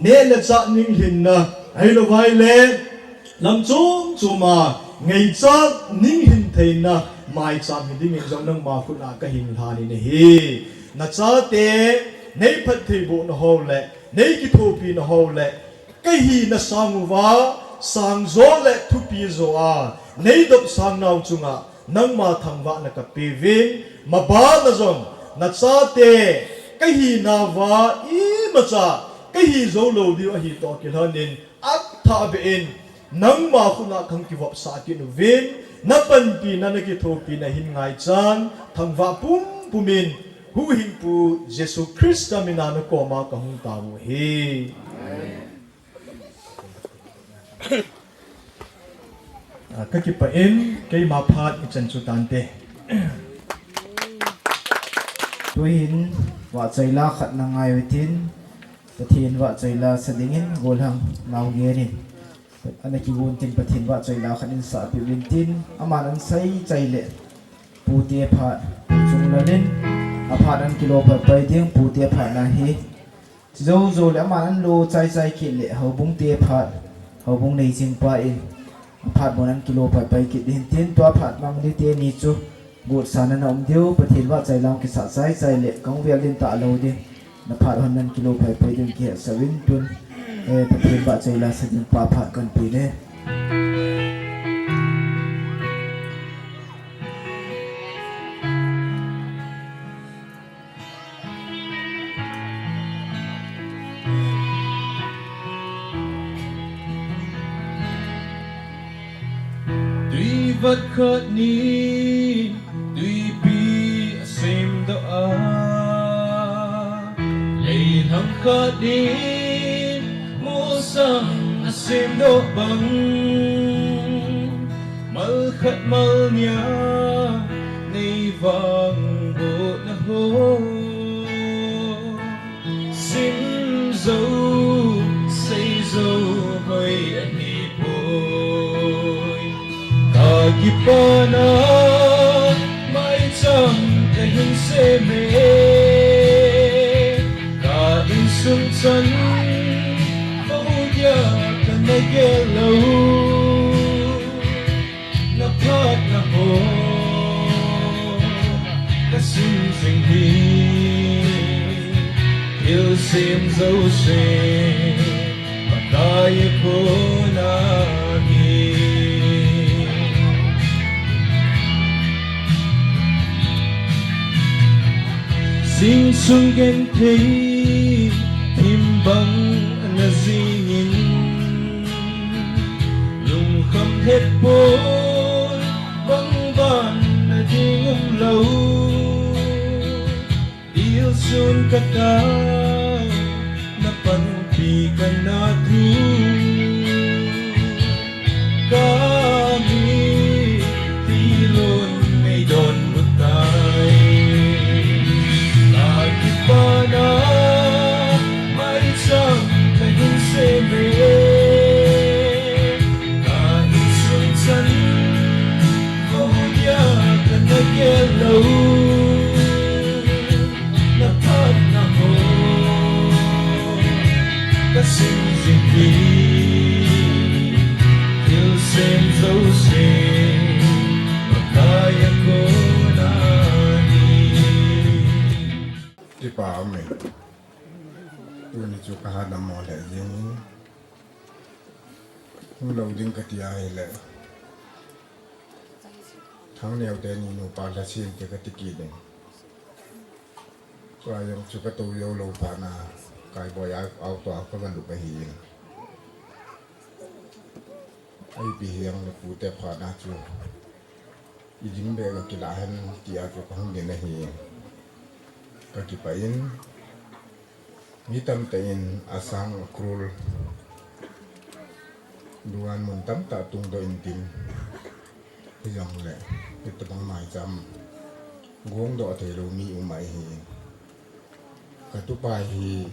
neh le chah ninglhinna, ahilou vaile lam chom chom a ngaichat ninglhin theina maicham hi dingin jong nangma khut a kahin lhanin ahi. Nachate neiphattheibohna ho le neikithopina ho le kahina sang uva sangjo le thupijo a neidopsang nau chunga nangma thangvahna kapeuvin, mabana jong nachate kahinauva imacha kahi jou lou diu ahi toh kilhonin, athahbeh in nangma khut a kahung kivopsah kit uvin, napanpina nakithopina hin ngaichan, thangvah pumpum in Huhhingpu Jesu Christa mina nakoma kahung tao u ahi. Ah, kakipah in, keima phat ichan chu tante. Tuhin vahchoi la khat nangai utin, Pathen vahchoi la sa dingin golhang nao ngenin ana kigon tin, Pathen vahchoi la khat in sahpeh uvin tin, aman an seichai le pute phat chunglalin, aphat an kilo paipai ding, pute phat na hi. Chujou jou le aman an lo chaichai kit le houbung te phat, houbung nei jingpa in aphat bon an kilo paipai kit ding tin, tua phat mang ding teni chu gotsan ana um diu, Pathen vahchoi la kisah chaichai le kahung vel ding talou ding, naphat hon nan kilo paipai ding kihetsah uvin tun, eh, Pathen vahchoi la sa ding pa phat kanpe ne. Tui vat khat nin tuipi asemdoh a, leilhang khat nin molsang asemdoh bang, mal khat mal nia nei vangbohna ho. Sim jou, sei jou hoi ahipoi. Kakipana maicham kahin sem e. Ka insung chan, kho dia kana gel lou. Naphatna ho kasim jing hi, thilsem jouse Pakai a kona hi. Jingsung genthei thim bang ana jingin, lungkham hetpon bang ban na ding umlou. Dilsun katao, napanpi kana thu. Kami tilon nei donbut tai. Kakipana maicham kahin sem e. Ka insung chan, kho dia kana gel lou. Naphatna ho kasim jing hi, thilsem jouse Pakai a kona hi. Kipa um e. Tuni chu kaha dammo lheh jengin, hung lou ding kati ahile, Thangneo teni nupa lhasen te kati kit in. Tua jong chu katou jou lou phat na, Kaiboi a auto a kagalup ahin. Ipi hijongle pute phat na chu, idim beh kakilah hen tia chu kahung din ahi. Kakipah in, mi tamtah in asang akrul, dukan mun tamtah tungdoh intin, hijongle hitobang maicham gongdoh theilou mi um ahi. Katupa hi,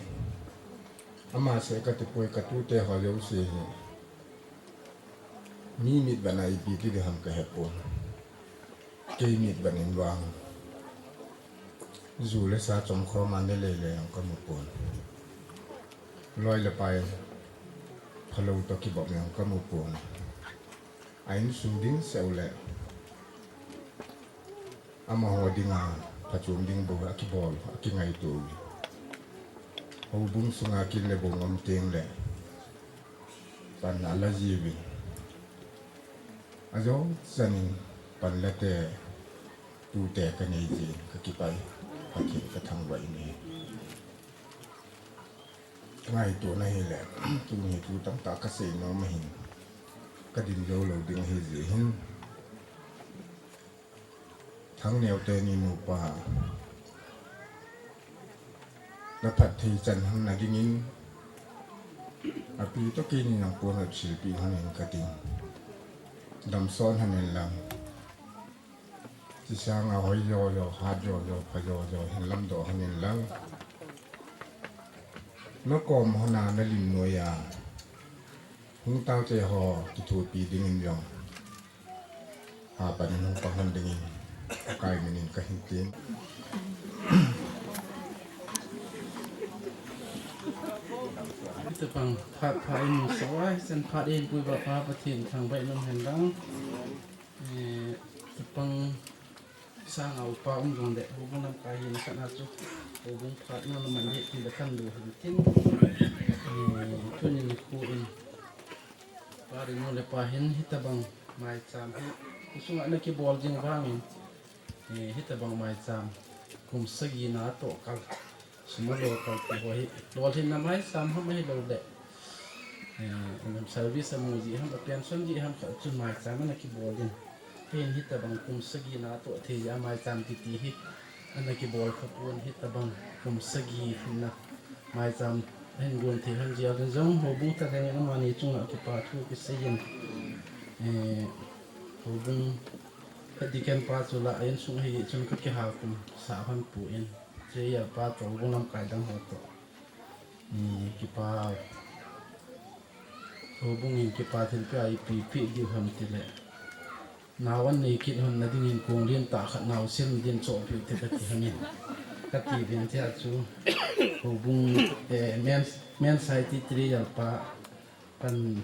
ama seh katipoi, katute ho jouse hi, mi mitvet a ipi ti ding ham kahepon. Kei mitvet in vang, Ju le sa chomkhom a ne lei lei jong kamu pon. Loi le pai phalou toh kibop jong kamu pon. A insung ding seh u le amaho dinga phachom ding bou a kibol, a kingaito u. Houbung sunga kin le bong um teng le pan ala jiuvin. Ajo chanin pan la te tute kanei jin kakipah e, Pathen kathangvah in ahi. Kangaito na hile, tuni thu tamtah kasei nom ahin, kadin jou lou ding ahi jeh hin. Thangneo teni nupa, na phatthei chan hon na dingin, api toh keini nang pon a silpi hon in kating. Damson hon in lang. Chisanga hoi jo jo, hat jo jo, pha jo jo, hin lamdoh hon in lang. Na kom hon a na lim noiya hung taote ho kithopi dingin jong hapan in hung pang hon dingin Pakai minin kahin tin. Tapang phat pha in so ai, sen phat in pui ba pa Pathen thangvah in um hen lang. Eh, tapang sanga upa um jong le, houbung lamkai hin khat na chu, houbung phat na na man le, tin da kan lu hin tin. Eh, tunin khu in, pa ri nu le pa hin, hitabang maicham hi, khu sunga na kibol jing vangin, eh, hitabang maicham, kum sagi na toh kal. Sum a lou kalpi ho hi, lolhinna maicham ham ahilou le, eh, service amu jeh ham, a pension jeh ham khat chun maicham ana kibol in. Ahin hitabang kum sagi na toh thei a maicham kiti hi ana kibol kha pon, hitabang kum sagi hinna maicham ahin gon thei ham jeh a jong houbung thalheng in amani chunga kipa thu kisei in, eh, houbung Deacon pa chu la a insung hi chun ka kihal kum sa hon pu in. Che ya pa toh houbung lamkai dang ho toh. Ni kipa. Houbung in kipa thilpeh a ipi pe diu ham ti le. Nao an nei kit hon na dingin kong lien tah khat nao sim din choh piu te kati hon in. Kati vin tia chu. Houbung, eh, men, men sai ti tri yal pa. Kan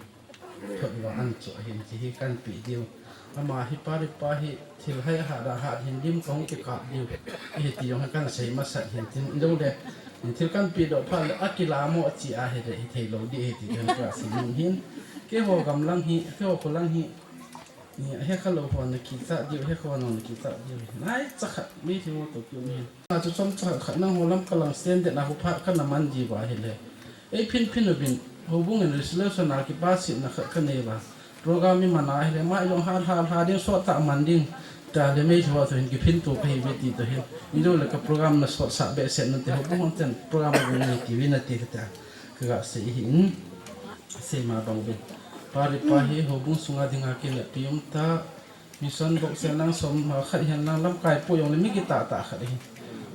thot uva an chu ahin ti hi kan pe diu. Ama hi pa ri pa hi thil hai hat a hat hin lim kahung kikap diu. Hi ti jong kan sei masat hin tin dong le. Thil kan pe doh phat le akila mo chi a hi le hi thei lou di hi ti kan ka sei hin. Keiho gam lang hi, keiho kho lang hi. Ni he kha lou ho na kicha diu, he kho na kicha diu. Nai cha khat mi thi mo to kiu mi. Achu chomcha khat nangho lam kalang stand na hu phat kana man diu ahi le. Ei phin phin uvin, houbung in resolution a kipa sihna khat kanei uva. Program iman a ahile, mai jong hal, hal, hal ding sot tah man ding. Tale mei lhou a toh hin kiphin to kahi uve ti toh hin. Ijo le ka program na sot sah behseh nante houbung hon ten program a nei ti uve nati kati a. Kaga sei hin. Sei ma bang uvin. Pa ri pa hi houbung sunga dinga kineppi um ta. Mission box hihen lang, som, ah, khat hihen lang, lamkai po jong le mi kitah tah khat ahi.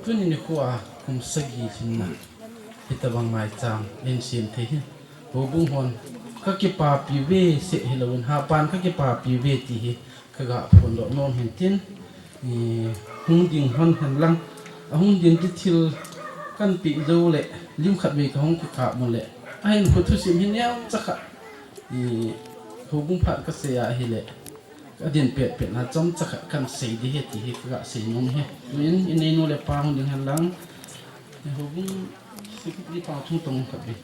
Tuni nikho a kum sagi lhinna. Hitabang maicham, in sem thei hi. Houbung hon, ka kipapi uve seh hilou in, hapan ka kipapi uve ti hi, kaga phondoh nom hin tin, eh, hung ding hon hen lang, ahung ding ti thil kan pe jou le, lim khat vei kahung kikap mo le, ahin khu thusim hi neocha khat, eh, houbung phat kasei a ahile, Adin pet pet na chomcha khat kan sei di hi ti hi kaga sei nom hi. Tuin inei nu le pa hung ding hen lang. Houbung secretary pa chung tong khat di.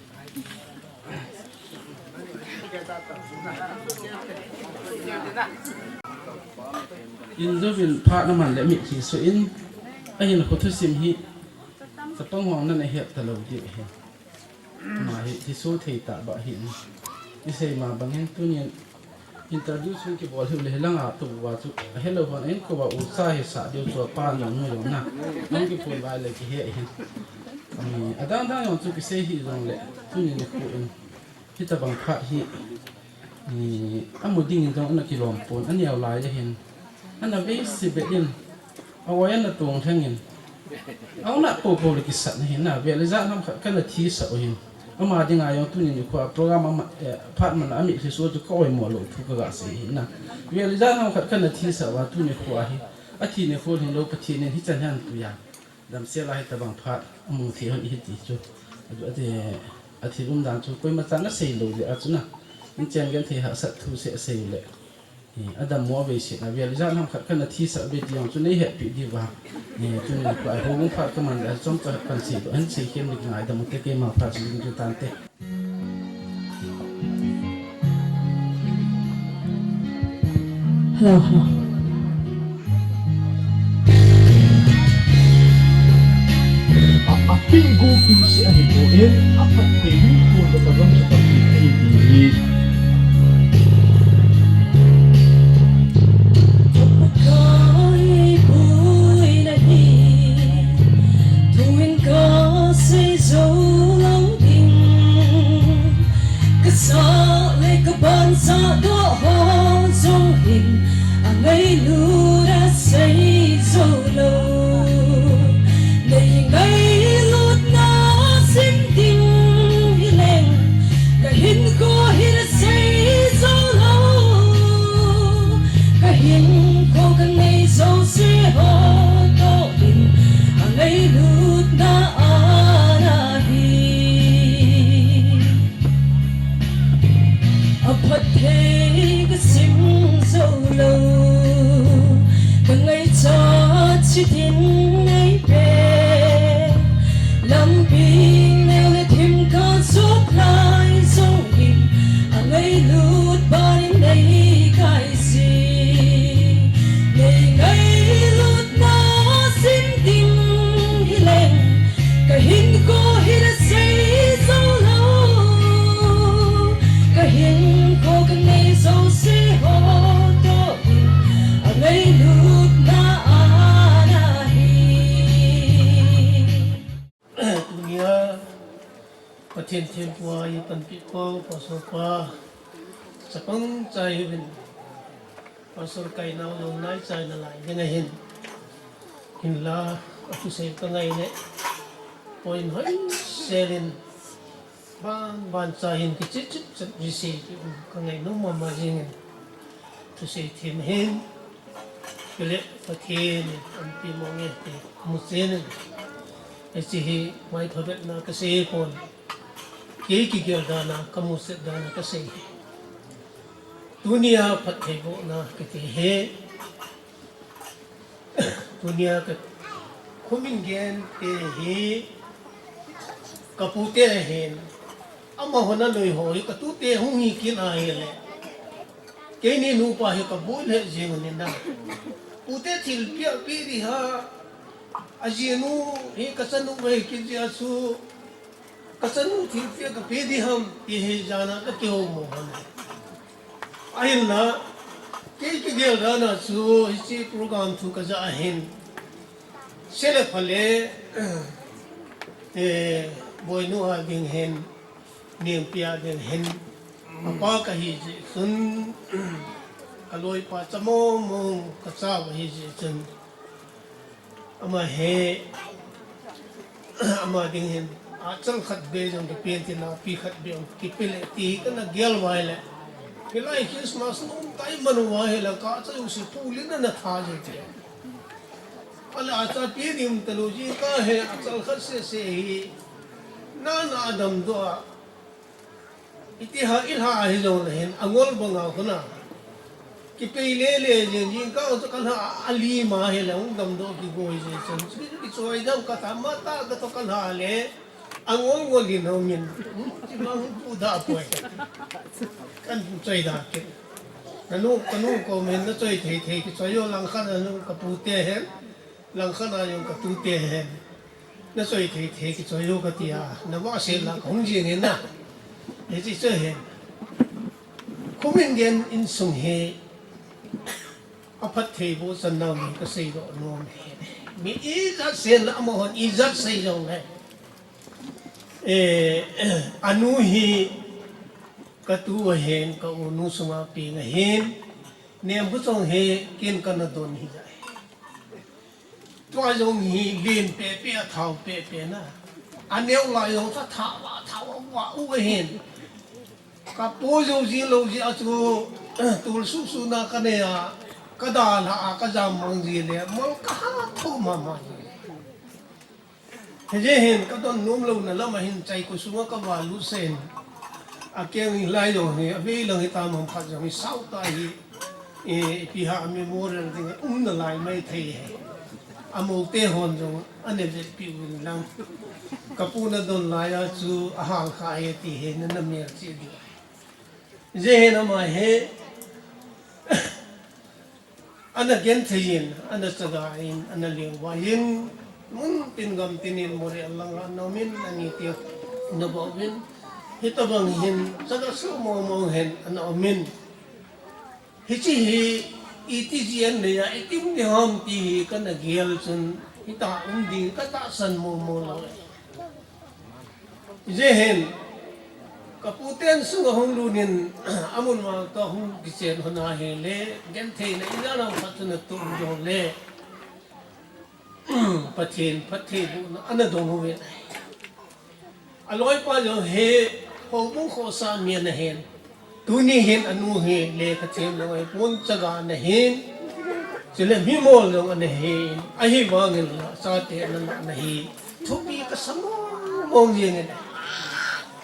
In jovin phat na man le mitlhi suh in. Ahin khu thusim hi. Chapang hong na na het ta lou di hi. Ama hi, hi so thei ta ba hi. I sei ma bang hin tunin interview sung kibol hi le lang a tu wa chu. A hello hon en ko wa u sa hi sa deu chu pa no nu yo na. Nang ki phone vai le ki he hin. Ni adang dang yong chu ki sei hi jong le tunin ni ko in. Hitabang phat hi, i, amu dingin jong ana kilom pon, aneo lai ahin. Ana vei si be in, a wai ana tong thengin. Auna popo le kisat na hin, na ve le ja nam khat kana thi sa u hin. Ama dinga jong tunin i khua program ama, eh, phat man ami thi so chu ka oi mo lo thu kaga sei hin na. Ve le ja nam khat kana thi sa wa tunin khua hi. Athi ni khol hin lo Pathen in hichan han tu ya. Damsel a hitabang phat amu thei hon ihi ti chu. Ati, athil umdan chu koima chan asei lou jeh a chu na. Inchen genthei hahsat thu seh asei u le. Eh, adammo a veiset na vel ijat ham khat kana thisah ve ti jong chu nei hetpi diu va. Eh, tuni pa houbung phat kaman le chomcha kan seidoh hen, seikhem le kingaidam u te, keima phat seidoh ding chu tante. Hello, hello. A, a king go king se ahi poi, a phat te ning ko na ka gam sa ka king ahi poi. Ka ipui na hi, thu in ka sei zo lou ding. Ka sah le ka ban sah doh ho zong hin, a ngailut a sei zo lou. Nei ngailutna sim ding hi leng, ka hinkho hin a sei zo lou. Ka hinkho ka nei zouse ho toh in, a ngailutna ana hi. A phatthei ka sim zo lou, ka ngaichat chitin nei pe. Lampi neu le thim ka sop lai zong in, a ngailut ban in nei kai si. Nei ngailutna sim ding hi leng, ka hinkho hin a sei zo lou. Ka hinkho ka nei zouse ho toh in, a ngailutna ana hi. Tunia Pathen thempu a i panpi pau, Pastor pa, chapang chai hi vin. Pastor kainau jong naichaina lai ding ahin. Hinla, athusei ka ngai le, point hoi selin, ban ban cha hin kichip chip chip jisi ka ngai nom mama jingin. Thusei them hin, kile Pathen in anpi mong e ti mu chenin. Hiche hi mai phabetna ka sei pon. Kei kigel dan a, ka musit dan a ka sei hi. Tunia phattheibohna kiti hi, tunia ka khumin gente hi, ka pute ahin, amahon anoi ho hi ka tute hung hi kit ahile, keini nupa hi ka boi lheh jeng un in na. Pute thilpeh peh ding ham, ajinu hi ka chanu ahi kit jeh a chu, ka chanu thilpeh ka pe ding ham, ti hi jan a ka kihou mo hon. Ahinla, kei kigel dan a chu hiche program thu ka ja ahin. Sele phale, eh, boinu a ding hin, nempi a ding hin, apa ka hi jeh chun, ka loipa cha mong mong ka chau ahi jeh chun, ama hi, ama ding hin, achal khat beh jong kipen tin, api khat beh jong kipe le ti hi kana gel uva ahile. Hilai Christmas nom tai man uva ahile, ka cha jouse pulin ana tha jeng te. Ahile acha pe ding um talou jeh ka he, achal khat seh seh hi, na na damdoh a. Iti ha, i lha hi jong le hin, angol banga khun a. Kipei le le jeng jing ka, chu ka lha a, a lim a hile, hung damdoh kiboi jeng chun. Chu kichoi dam ka ta, ma ta ka to ka lha le, angol ngol in hung in. Chi ma hung pu da poi. Kan choi da kit. Ka nu, ka nu ko men na choi thei thei, kichoi jo lang khat a nu ka pute hen. Langkhat a jong ka tute hen. Na choi thei thei kichoi o kati a, na vahset la ka hung jing in na. Hiche chu hen. Khumin gen insung hi aphatthei bohchan nau ni ka seidoh nom e. Mi ijat sel la amahon ijat sei jong le. Eh, anu hi ka tu ahin, ka u nu sunga peng ahin. Nempu chong hi ken kana don hi jai. Tua jong hi len pepe a thao pepe na. Aneo lai jong chu thao a thao a vah u ahin. Ka po jou ji lou jeh a chu, tol suhsuh na ka nei a, ka dalha a, ka jam mang ji le, mol ka ha tho mama ji. Hijeh hin kadon nom louna lam a hin chai ko sunga kavalut sen. Akeng lai jong hi, avei lang hi tam ham khat jong hi sao ta hi. E, ipi ham memorial ding um nalai mai thei hi. Amoute hon jong ana vetpi uvin lang. Kapu nadon lai a chu ahal kha hi ti hi nana mel cheh diu. Hijeh hin ama hi ana genthei in, ana chaga in, ana lengvai in, mun tin gam tin in Moreh lang a ana um in, ani tia ana bol uvin. Hitabang hin, chaga sung mong mong hin ana um in. Hiche hi, iti jeh a nei a, iti um ding ham ti hi kana gel chun, hita um ding katahsan mong mong lou. Hijeh hin, kapu ten sung ahung lut in, amun ma toh hung kichen hon ahile, gentheina ijat ham khat chu natoh jongle, Pathen phattheibohna ana dong uvin. Aloipa jong hi, houbung khohsah mi ana hin. Tuni hin anu hi lekha them lou ahipon, chaga ana hin. Chule mimol jong ana hin. Ahivangin la, chate ana lah ana hi. Thupi kasa mong mong jeng in.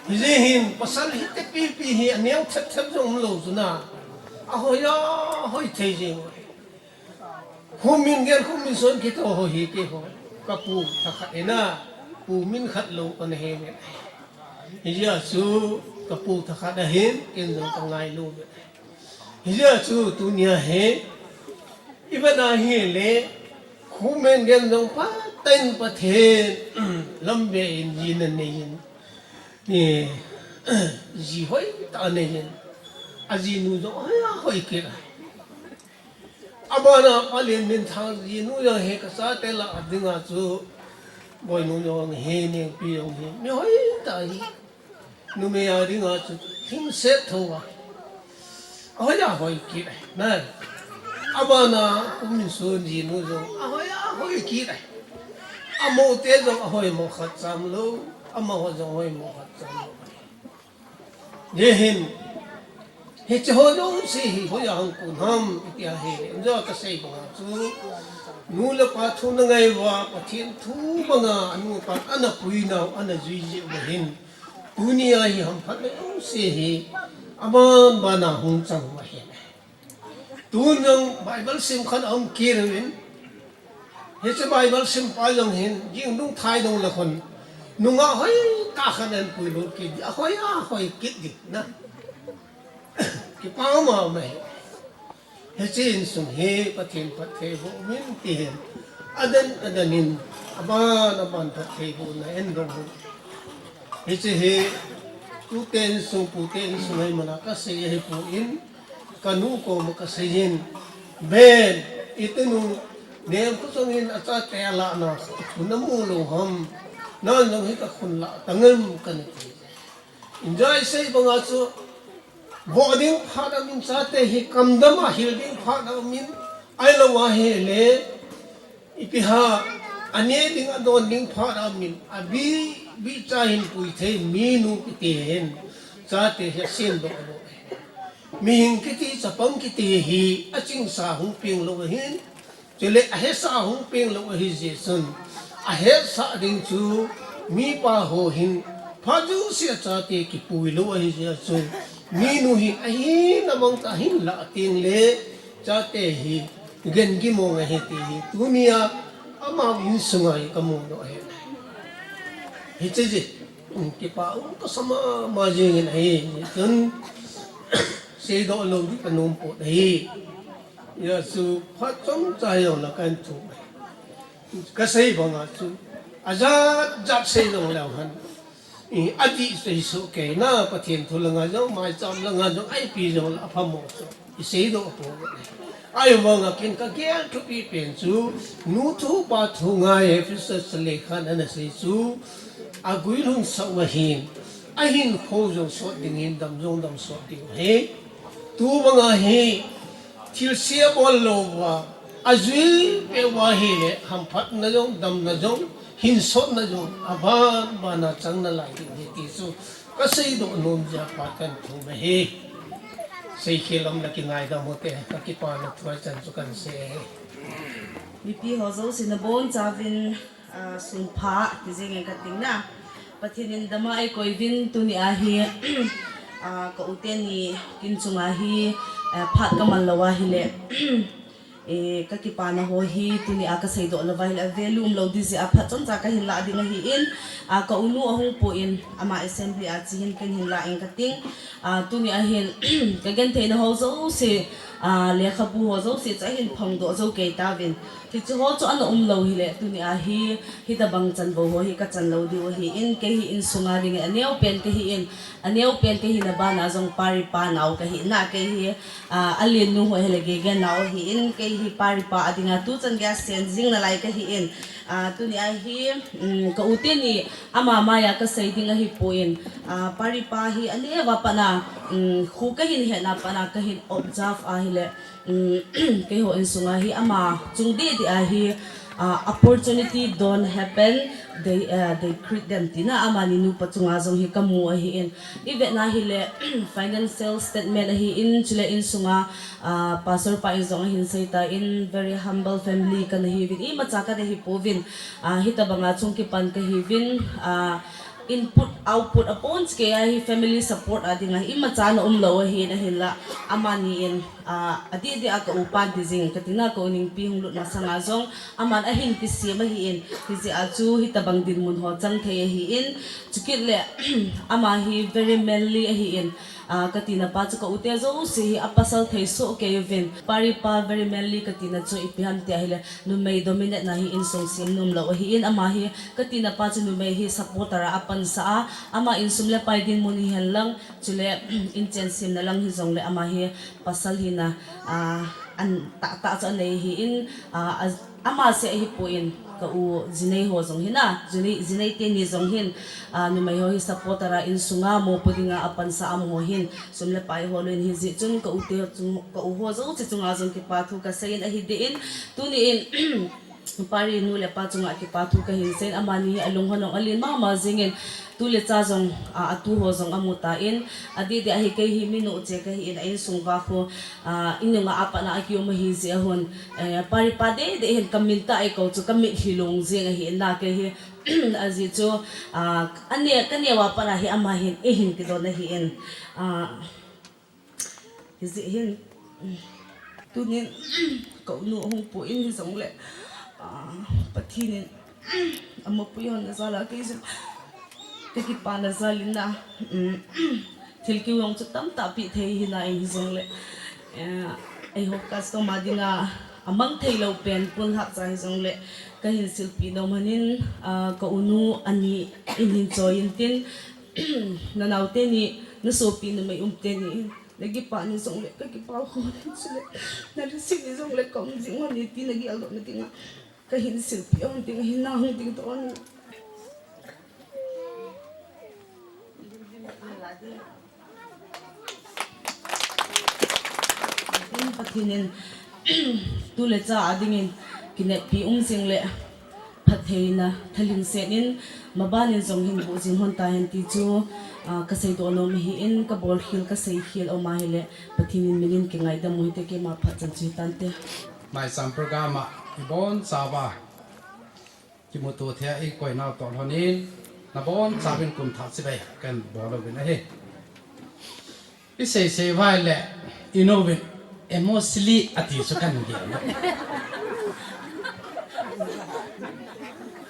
Hijeh hin pasal hi tepi pi hi aneo thep thep jong um lou chu na. Ahoi ahoi thei jeng. Khumin gel, khumin son kitoh ho hi keiho. Kapu thakhat ina, pu min khat lou kana hi ve. Hijeh a chu kapu thakhat ahin, ken jong kangailu ve. Hijeh a chu tunia hi, ivet a hile, khumin gel jong phatah in Pathen, lam ve in jin anei in. Ni, ji hoi tah anei in. Ajinu jong hoi a hoi kit a. Abana Palen Minthang jinu jong hi kachate lah a dinga chu Boinu jong hi, Nengpi jong hi, mi hoi tah hi. Numei a dinga chu lhingset thou a. Ahoi ahoi kit ahi, na. Abana Pu Minsun jinu jong ahoi ahoi kit ahi. Amoute jong ahoi mo khat cham lou, amaho jong hoi mo khat cham lou. Hijeh hin, hiche ho jouse hi hoiya hung kon ham, itia hi, injo kasei banga chu, nu le pa thu ana ngai uva, Pathen thu banga, anu apan ana pui nau, ana jui jeh uva hin. Tunia hi hamphatna jouse hi, aban bana hung chang uva hin. Tun jong Bible sim khat ahung kit uvin. Hiche Bible simpa jong hin, jing nung thai nung le khun. Nungah hoi tah khat in puilut kit, ahoi ahoi kit ding na. Kipa um um ahi. Hiche insung hi Pathen phattheiboh min ti hin. Aden aden in, aban aban phattheibohna eidong u. Hiche hi, tute insung, pute insung ahi mana kasei ahipoi. Kanu koma kasei in, Ben, itinu, Nemkhotsong in achate alah na, khun namu lou ham, nang jong hi kakhun lah tang em, kana ti. Injo isei banga chu, voh ding phat aum in chate hi, kamdam a hil ding phat aum in, ahilou ahile, Ipi ham, ane ding adon ding phat aum in, abi, abi cha hin pui thei minu kiti hin, chate hi asemdoh lou. Mihing kiti, chapang kiti hi, achingsa hung peng lou ahin, chule ahesa hung peng lou ahi jeh chun, ahesa ding chu, mipa ho hin, phat jouse a chate kipui lou ahi jeh chun, minu hin, ahina mang tah hin lah teng le, chate hi, Gen gimong ahi ti hi, tunia, ama insunga hi kamu doh ahi. Hiche ji, um, kipa um kasa mama jing in ahi, chun, seidoh lou ding kanom pon ahi. Hijeh chun, phat chomcha jong la kahin thum. Kasei banga chu, ajat jat sei jong leu hen. I, adih sei soh kei na, Pathen thu langa jong, maicham langa jong, ipi jong la aphamo chu. Isei doh pon. Ahivanga ken kagel thupi pen chu, nu thu pa thu ngai Ephesus lekhan ana sei chu, aguilhun sah uva hin, ahinkho jong sot ding hin, dam jong dam sot ding ahi. Tubanga hi, thilse abol lou uva, ajui peh uva ahile, hamphatna jong, damna jong, hinsotna jong, aban bana chang nalai ding ahi ti chu, kaseidoh nom jeh a phat kahin thum ahi. Seikhel um le kingaidam u hite, kakipana thu a chan chu kahin sei ahi. Mipi ho jouse nabonchauvin, Ah, sun pha, ti jeng e ka ting na. Pathen in dam a eikoi uvin tuni a hi, ah, ka u teni kin chunga hi, ah, phat ka man lou ahile, eh, ka kipana ho hi tuni a ka seidoh lou ahile, value um lou ding jeh a phat chomcha ka hin lah ding ahi in, ah, ka u nu ahung pui in, ama assembly a che hin ken hin lah ing ka ting. Ah, tuni a hin, ka genthei na ho jouse, ah, lekhabu ho jouse chu ahin phongdoh jou kei tauvin. Hiche ho chu ana um lou hile, tuni a hi, hitabang chanvo ho hi ka chan lou diu ahi in, kei hi insung a ding in, aneo pen ka hi in, aneo pen ka hina bana jong Paripa nao ka hi na, kei hi, ah, alen nu ho hile gege nao ahi in, kei hi Paripa a ding a tu chan gei a sen jing nalai ka hi in, ah, tuni a hi, um, ka u teni ama mai a ka sei ding ahi pui in, ah, Paripa hi aneo a pat na, um, khu ka hin hetna pat na ka hin observe ahile, um, keiho insung a hi ama chung deh deh a hi, ah, opportunity don't happen, they, ah, they create them, ti na amani nupa chunga jong hi ka mu ahi in. I vet na hile, financial statement ahi in, chule insung a, ah, pastor pa in jong ahin sei tan, very humble family kana hi uvin, imacha kana hi pouvin, ah, hitabang a chung kipan ka hi uvin, ah, input, output apon cheh kei a hi family support a ding a hi imacha ana um lou ahi in ahinla, amani in, ah, adeh deh a ka u pan ti jing ka ting na, ka u Ningpi hung lut masang a jong, aman ahin kisem ahi in, hijeh a chu hitabang dinmun ho chang thei ahi in, chukit le, ama hi very manly ahi in, ah, ka tina pa chu ka u te jouse hi apasal thei soh kei uvin, Paripa very manly ka tina chu ipi ham ti ahile, numei dominate na hi insung sem nom lou ahi in, ama hi ka tina pa chu numei hi supporter a apansah a, ama in sum le pai dinmun hihen lang, chule, inchen semna lang hi jong le ama hi pasal hina, ah, an tahtah chu anei ahi in, ah, a, ama seh ahi pui in, ka u jinei ho jong hi na, jinei, jinei teni jong hin, ah, numei ho hi supporter a insung a mopo ding a apansah a amaho hin, sum le pai ho lou in hijeh chun ka u te chu, ka u ho jouse chunga jong kipa thu ka sei in ahi deh in, tuni in, Pari nu le pa chunga kipa thu ka hin sei in, amani hi alung hon ong alen mama jing in, tu le cha jong, a, atu ho jong amu tan, adeh deh a hi kei hi mi nu cheh ka hi in, a insung va khu, a, inung a apat na a kium ahi jeh a hun, eh, Paripa deh deh hin ka min tah a eikou chu ka mitlhi long jing ahi in na kei hi, ajeh chu, a, ane, ka neo a pat na hi ama hin eihin kidon ahi in, a, Hijeh hin, tunin, ka u nu ahung pui in hijong le, ah, Pathen in, amapui hon na jal a kei jong, ka kipana jal in na, um, thil kiu jong chu tamtah peh thei hi na in hijong le, eh, eiho custom a ding a, amang thei lou pen pon hahsa hijong le, ka hin silpeh nom hon in, ah, ka u nu ani in hin choi in tin, na nao teni, na sopi numei um teni, na kipa ni jong le, ka kipa hon in chule, na lhaset ni jong le, ka um jing hon e ti na geldoh na ding a, ka hin silpeh hon ding, hin na hung ding toh hon. In Pathen in, tu le cha a ding in, kineppi um jing le, phattheina, thalheng set in, maban in jong hin boh jing hon ta hen ti chu, ah, ka seidoh nom ahi in, ka bolkhel, ka seikhel um ahile, Pathen in min in kingaidam u hite, keima phat chan chu hitante. Maicham program a, ibon chauva kimuto thei a eikoi nau toh lhon in, nabon chauvin kum thah chibai kan bol uvin ahi. I sei sei vai le, i nu vin, emotionally ati chu kan gel.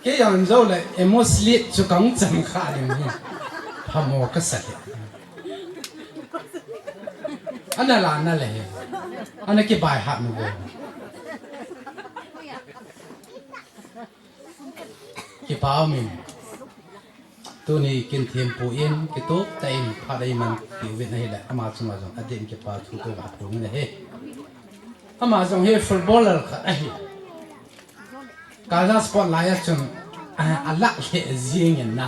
Kei jong jou le, emotionally chu kan chang kha ding hi. Phamo ka sa le. Ana la na le hi. Ana kibaihat nu ve. Kipa um in. Tuni kin thempu in, kitup tah in phat eiman pi uvin ahile, ama chunga jong adeh in kipa thu ka ga phong in ahi. Ama jong hi footballer khat ahi. Gaza Sport lai a chun, a, alah lheh jing in na.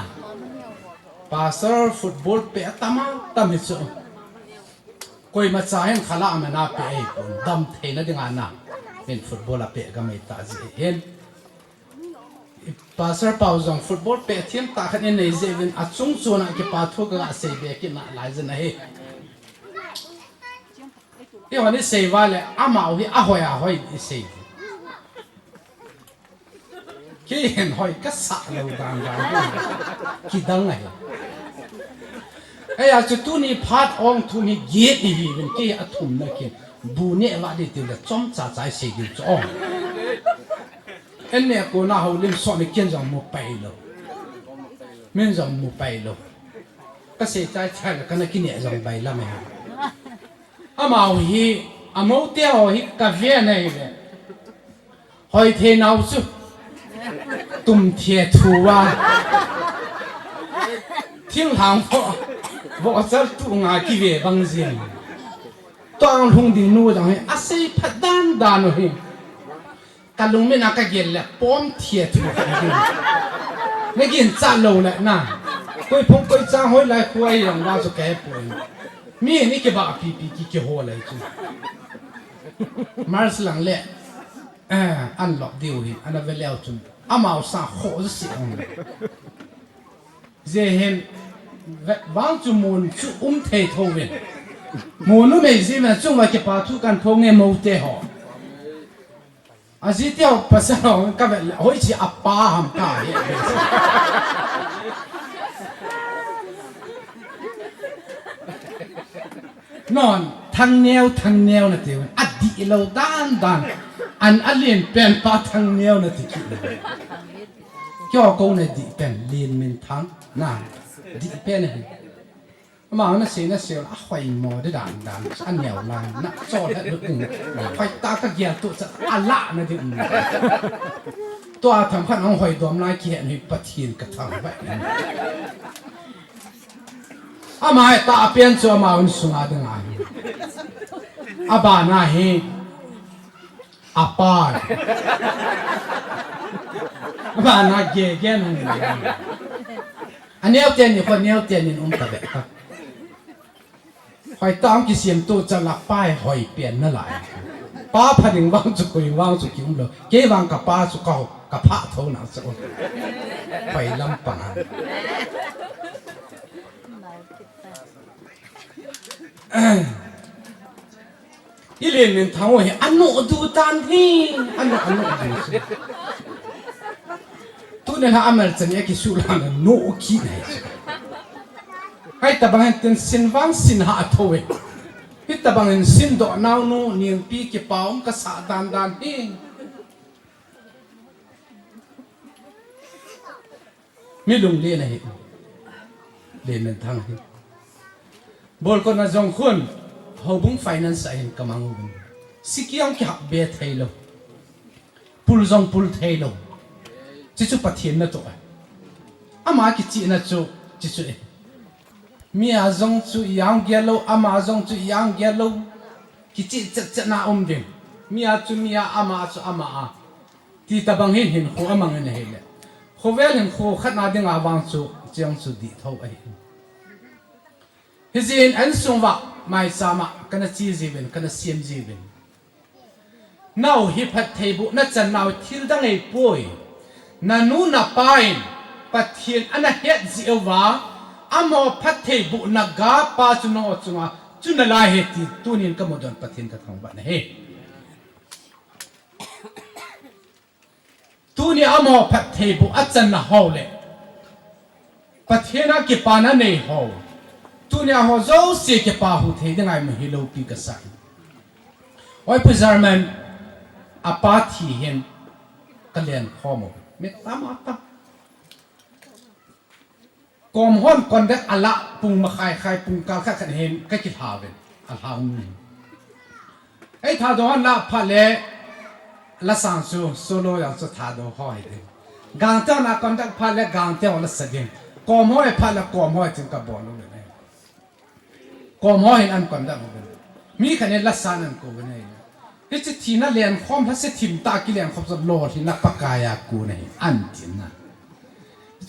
Pastor football peh atam atam hi chu. Koima cha hin khala amana peh ahipon, dam theina dinga na. Hin football apeh gam ahi tah jeh hin. Pastor pau jong football peh them tah khat in nei jeh uvin achung chon a kipa thu ka ga sei be kit nalai jin ahi. Eihon i sei uva le amau hi ahoi ahoi i sei. Kei hin hoi ka sa lo dan dan. Kidang ahi. Eia chu tuni phat ong thum hi get ihiuvin kei a thumna kin. Bu neh vah ding tiu le chomcha cha i sei diu chu ong. En neh kona houlim sot ni kin jong mu pai lo. Min jong mu pai lo. Ka sei chai chai le kana kineh jong bai lam e. Amau hi, amau te ho hi ka ve na hi ve. Hoi thei nau chu. Tum thia thu a. Thil hang pho. Vo chal tu nga ki ve bang jin. Tong lhung ding nu jang hi. A sei phat dan dan u hi. Ka lungmin a ka gel le pom thia thu ka gel. Na gin cha lo le na. Koi phung koi chang hoi lai khu ai jong va chu ka he poi. Mi ni ke ba pi pi ki ke ho lai chu. Mars lang le. Eh, an lok diu hi, an a ve leo chun. Amau sa kho si ang. Ze hin, ve-, vang chu mun chu um thei tho ve. Mun u mei zi ve chung va ke pa thu kan tho nge mo te ho. A zi te ho pasal ho ka ve le, hoi chi a pa ham ka he. Non, Thangneo, Thangneo na ti, a dih lo dan dan, an a lien pen pa Thangneo na ti kit. Kio ko na dih pen, Lienminthang, na, dih pen ahi. Ama na sei na sei, a hoi mo de dan dan, a neo lang, na chol het lut ding, hoi ta ka gial tu cha, a la na ding. Tua tham khan ong hoi dom lai ki het ni Pathian ka thang bai. Ama he ta a pian chu ama hun sunga ding ahi. A bana hi a pa. A bana ge ge nung. A neo ten ni kho neo ten ni um ta be ka. Hoi ta ang kisiam tu cha la pa he hoi pian na lai. Pa pha ding vang chu koi vang chu ki um lo. Kei vang ka pa chu ka ho, ka pha tho na chu. Hoi lam pa. I Lienminthang u hi, a nu du tan hi, a nu, a nu du si. Tu ne ha amal chan ya ki su la na nu ki na hi. Hai ta bang hin tin sin vang sin ha a tho e. Hi ta bang hin sin do nau nu, ning pi ki pa um ka sa dan dan hi. Mi lunglen ahi. Lienminthang hi. Bolkot na jong khun, houbung finance a hin ka mang u. Sikiang ki hak be thei lo. Pul jong pul thei lo. Chi chu Pathian na to a. Ama ki chi na chu, chi chu e. Mi a jong chu yang gel lo, ama jong chu yang gel lo. Ki chi chet chet na um ding. Mi a chu mi a, ama chu ama a. Ti ta bang hin hin khu a mang in ahi le. Khovel hin khu khat na ding a vang chu, chiang chu di tho ahi. Hi zin an sung va, mai sama, kana chi ji vin, kana siam ji vin. Nau hi phat thei bu, na chan nau thil dang ei poi. Na nu na pa in, Pathian ana het ji uva, amo phat thei bu na ga pa chu no chunga, chu na lai he ti, tunin ka mu don Pathian ka thangvah na he. Tuni amo phat thei bu a chan na ho le. Pathian a kipana nei ho. Tuni a ho jouse kipa hu thei ding ai mu hi lo pi ka sa. Oi pu German a pa thi hin ka len khom u. Mi tam a tam. Kom hon kon dek a la pung makhai khai pung kal khat khat hin ka kilha ven. A lha ung. Ei Thadou hon la phat le la sang chu solo yang chu Thadou ho hi ding. Gangte hon a kon dek phat le Gangte hon la sa ding. Kom ho e phat le Kom ho e chin ka bol u le. Kom ho hin an kon dek u le. Mi khat in la san an ko u le. Hichi thina len khom lha se thim ta ki len khom sa lol hi na Pakai a ku na hi an tin na.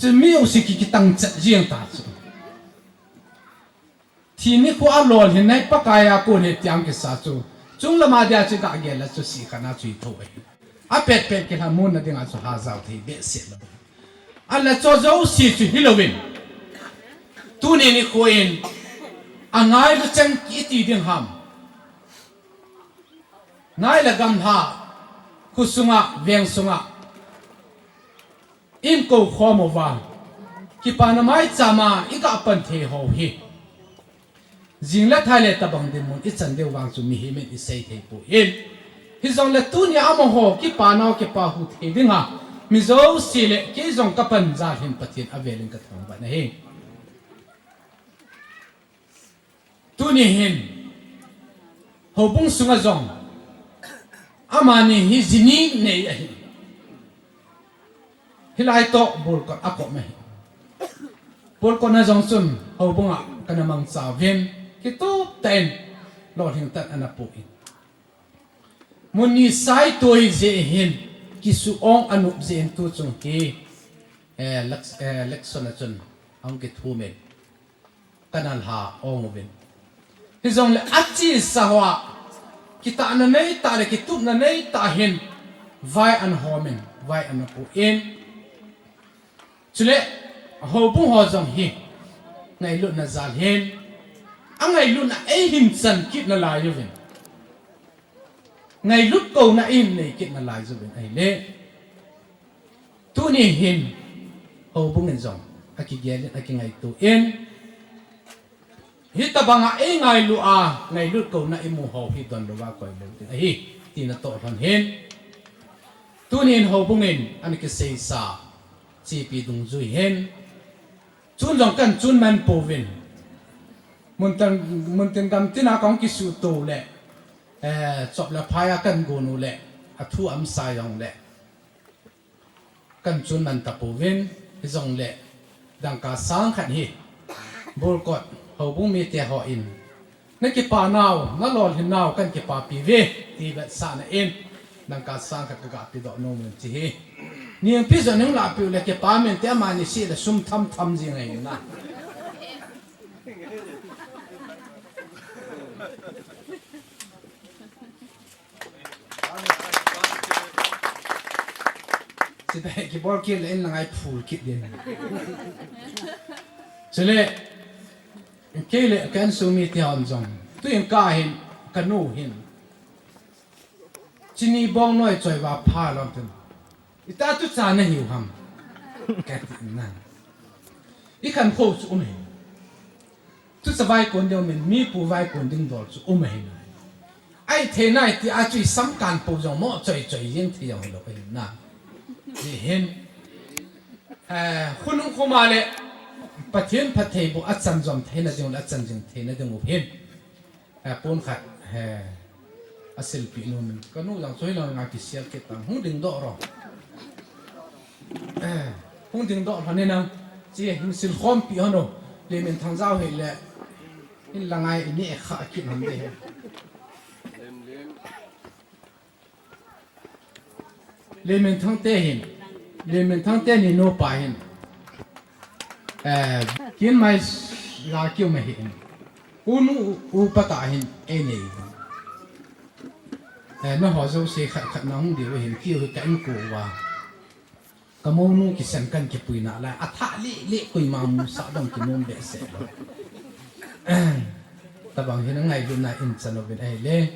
Chu mi u si ki ki tang chat jing ta chu. Thi ni khu a lol hin nai Pakai a kon he tiang kisa chu. Chung lama dia chu ga gel la chu si khana chu i tho e. A pet pet ki la mun na ding a chu ha zau thei be se lo. A la cho zo si chu hi lo vin. Tu ni ni khu in. A ngai lu chang ki ti ding ham. Nai la gamla, khu sunga, veng sunga. in kou khom uva, kipana maichama i kapan thei ho hi, jing le thai le tabang dinmun i chan diu vang chu mihem in i sei thei poi. Hijongle tunia amaho kipanau kipa hu thei dinga, mi jouse le kei jong kapan jal hin Pathen avelin kathangvah nahi. Tuni hin, houbung sunga jong, amani hi jini nei ahi. Hilai toh bolkot akop ahi. Bolkot na jong chun, houbunga kana mangcha uvin, kitup tah in, lolhing tah in ana pu in. Mun ni sai toi jeh hin, kisu ong anup jeh hin tu chung hi, eh, lak-, eh, election a chun, ahung kithum in. Kana lha ong uvin. Hijongle achesa hoa, kitahna neitah le kitupna neitah hin, vai ana hom in, vai ana pu in. Chule, houbung ho jong hi, ngailutna jal hin, angailutna eihin chan kit nalai uvin. Ngailut kouna eihin nei kit nalai uvin ahile. Tuni hin, houbung in jong, akigel in, akingaito in. Hitabanga eingailu a, ngailut kouna imu ho hi donlouva koilou ding ahi, tina toh lhon hin. Tuni hin houbung in, ana kiseisa, chepi dungjui hin. Chun jong kana chun man pouvin. Muntin, muntin gamtina kahung kisuto le, eh, chop le phai a kana gon u le, athu amsa jong le. Kana chun man tapouvin, hijongle, dangka sang khat hi, bolkot, houbung mite hon, nakipa nau, nalolhin nau, kana kipapi uve, ti vetsahna in, dangka sang khat kaga pedoh nom in ti hi. Ningpi jong nung lahpeh u le kipa mente amani seh le sum tham tham jing ahi na. Sita he kibol kit le in la ngai phul kit din. Chule, kei le ka insung mite hon jong. Tuin ka hin, kanu hin. Chini bong noi choi va pha lom tin. Ita tu cha nahiu ham. Kati na. I khankho chu um e. Tucha vaikon ding umin, mi pu vaikon ding dol chu um ahi nai. Ahi thei nai ti a chu i samkan po jong mo choi choi jing thei jong hilou ahi na. Ti hin. Eh, khonung khoma le Pathen phattheiboh achan jom theina ding u le achan jing theina ding u hin. Eh, pon khat, eh, asilpi nu min. Kanu jong chu hilang nga kisel kit tam. Hung dingdoh ro. Eh, hung dingdoh lhon in nang. Chi hung silkhompi hon o. Leminthang jao hile. Hinla ngai ini e kha kit hon de he. Leminthang te hin, Leminthang te ni nupa hin, eh, kin mai la kiu ma hin, unu upa ta hin, e nei. Eh, na ho jouse khat khat na hung diu hin, kiu hi ka insung uva. Ka mounu kisan kana kipui nalai, atha lele koima musah dong kinom behseh lou. Tabang hin angailutna in chan uvin ahile.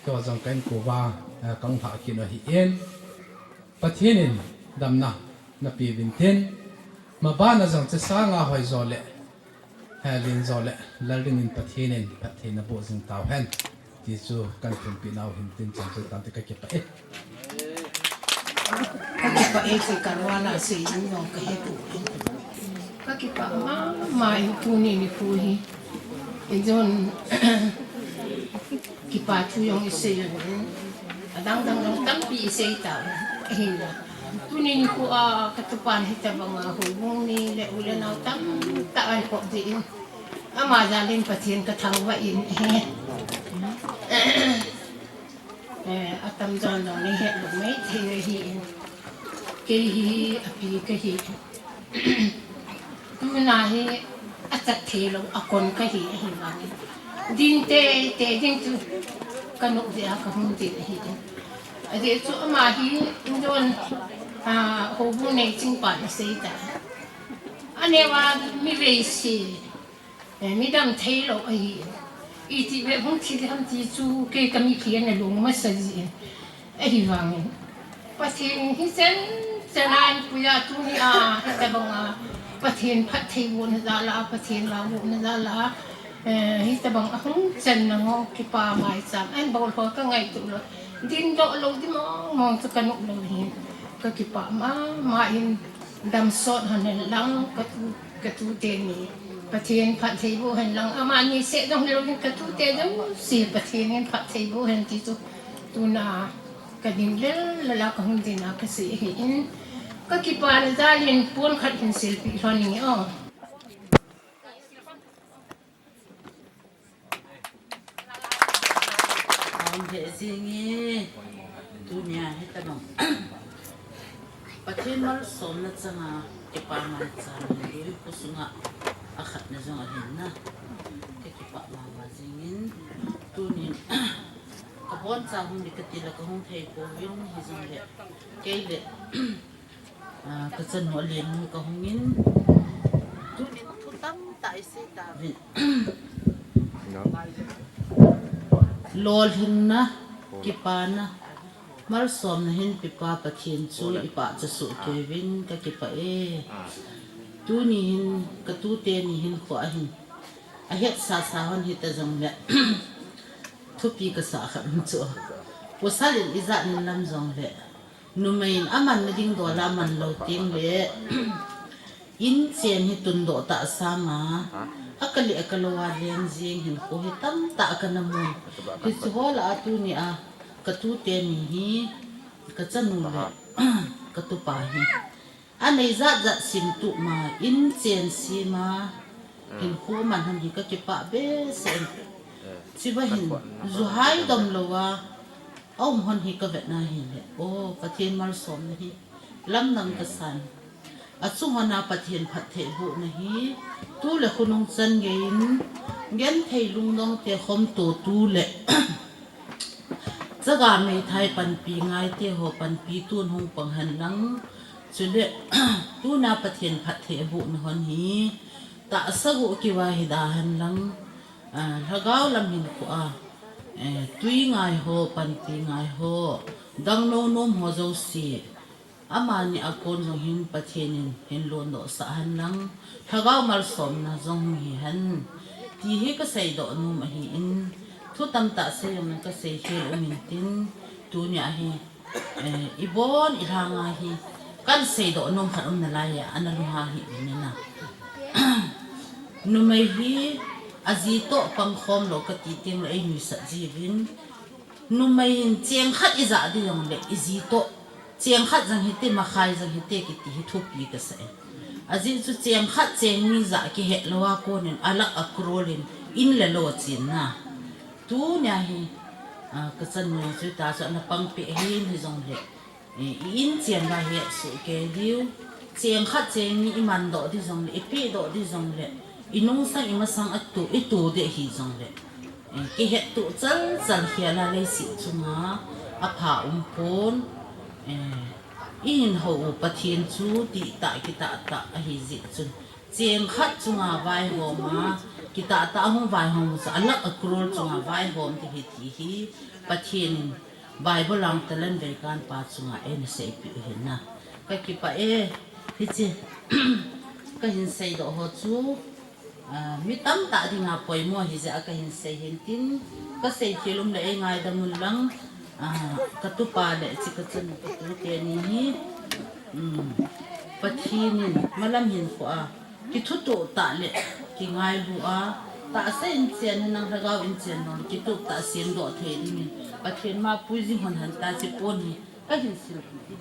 Keiho jong ka insung uva, eh, ka hung lhah kit u ahin. Pathen in damna napeh uvin tin. Mabana jong chesanga hoijo le, eh, lenjo le, lal dingin Pathen in phatthei naboh jing tauhen. Ti chu kana thumpi nau hin tin chan chu tante ka kipah e. Ka kipah e, ti ka ruana sei in jong ka he tu. Ka kipah mama in tuni nikho hi. Ijong kipa thu jong i sei in. Adang dang dang tampi i sei ta. Ahinla. Tuni nikho a ka tupan hitabanga houbung ni le u le nao tamtah ahin kop jin. Ama jalin Pathen ka thangvah in ahi. Eh, atamjon jong nei hetlou maithei ahin. Kei hi api kahi. Tuna hi achat theilou akon kahi ahivangin. Ding teitei ding chu ka nop jeh a ka hung ding ahin. Ajeh chu ama hi injon, ah, houbung neiching pan asei ta. Aneo a mi veise. Eh, midam theilou ahi. Iti ve hung thi ham ti chu kei ka mipi ana lung masa jin. Ahivangin. Pathen in hichan Chana in puya tuni a, hitabang a, Pathen phattheibohna jal a, Pathen vabohna jal a, eh, hitabang a hung channa ho kipa maicham. Ahin bol ho kangaito lou. Dingdoh lou ding mong mong chu kanom lou hin. Kakipa mama in damsot hen lang katu, katute ni. Pathen phattheiboh hen lang amani seh jong lou hin katute jouse Pathen in phattheiboh hen ti chu tuna. Kading lel lel a kahung ding a kasei ahin, kakipana jal in pon khat hin silpeh lhon inge o. Aum lheh jenge, tunia hitabang Pathen malsomna changa kipa maicham in loi khosunga akhatna jong ahin na. Kakipah mama jengin, tunin kaboncha hung ding kati le kahung thei pouvin hijongle, kei le Ah, kachanu Lennu kahungin, tunin thu tamtah isei tauvin. Lolhinna, kipana, malsomna hin pepa Pathen chu ipachat soh keiyuvin kakipah e. Tuni hin katute ni hinkho a hin ahetsasa hon hita jongle, thupi kasah khat um chu, pasal in ijat in lam jongle, numei in amanna ding dol a aman lou tengle, inchen hi tundoh tah sanga, akale akalou a leng jeng hinkho hi tamtah kana mun. Hiche ho lah a tunia katute ni hi, kachanu le katupa hi anei jat jat simtup ma, inchen sema, hinkho man hon hi kakipah behseh in. Chuva hin, ju hai dom louva aum hon hi kavetna hile, o, Pathen malsomna hi lamdang kasan. Achung hon a Pathen phattheibohna hi tu le khonung chan geiyin, genthei lungdong te khomtoh tu le chaga meithai panpi ngaite ho panpi tun hung pang hen lang. Chule tuna Pathen phattheibohna hon hi tahsa guh keuva hi da hen lang, ah, lhagao lam hinkho a, eh, twi ngai ho, panpi ngai ho, dang nonom ho jouse amani a kon jong hin Pathen in hin londoh sah hen lang, lhagao malsomna jong hung hi hen, ti hi kaseidoh nom ahin, thu tamtah sei jong kasei khel um intin, tunia hi, eh, ibon ilhanga hi kahin seidoh nom khat um nalai a, ana lunghang hih in na. Numei hi aji toh pangkhom lou kati tengle einuisat jiuvin, numei hin cheng khat ijah ding jongle iji toh, cheng khat jeng hite, makhai jeng hite kiti hi thupi kasah e. Ajeh chu cheng khat cheng ni jah kihet louva konin alakh acrore in in le lou achenna. Tunia hi, ah, kachanu chu tah chu ana pangpeh hin hijongle, eh, i inchen uva hetsoh kei diu. Cheng khat cheng ni imandoh ding jongle, ipehdoh ding jongle, inungsang imasang atoh, itoh deh hijongle, eh, kihettoh chalchal khel a leiset chunga apha umpon, eh, ihinhou u Pathen chu dihtah kitahtah ahijeh chun, cheng khat chunga vaihom a, kitahtah a hung vaihom u chu alakh acrore chunga vaihom ding ahi ti hi Pathen in Bible a talent veikanpa chunga eina seipeh u ahin na. Kakipah e, hiche kahin seidoh ho chu, ah, mi tamtah dinga poimo ahijeh a kahin sei hintin, kasei khel umle eingaidam un lang, ah, katupa le hiche kachanu katute ni hi, um, Pathen in malam hinkho a kithutoh tah le kingailu a, tahsa inchen hinang lhagao inchen jong le kitup tah semdoh thei dingin Pathen ma puijing hon hen ta, hiche pon hi kahin silpeh e.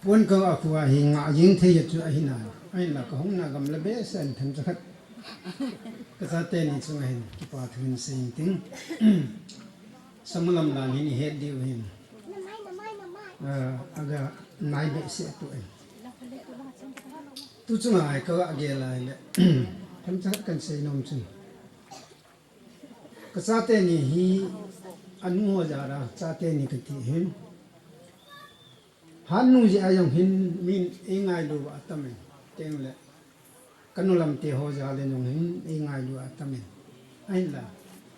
Pon kavah khu a hi ngah jeng thei chu ahi nai. Ahinla kahung na gamla behseh in themcha khat kachate ni chunga hin kipa thu hin sei inting. Samulam lang hin ihet diu hin, ah, aga nai behseh tu in. Tu chunga hi kagah gel a ahile, themcha khat kahin sei nom chun, kachate ni hi anu ho jal a chate ni kati hin. Phat nu jeh a jong hin min eingailu a tam in, tengle kanu lamte ho jal in jong hin eingailu a tam in. Ahinla,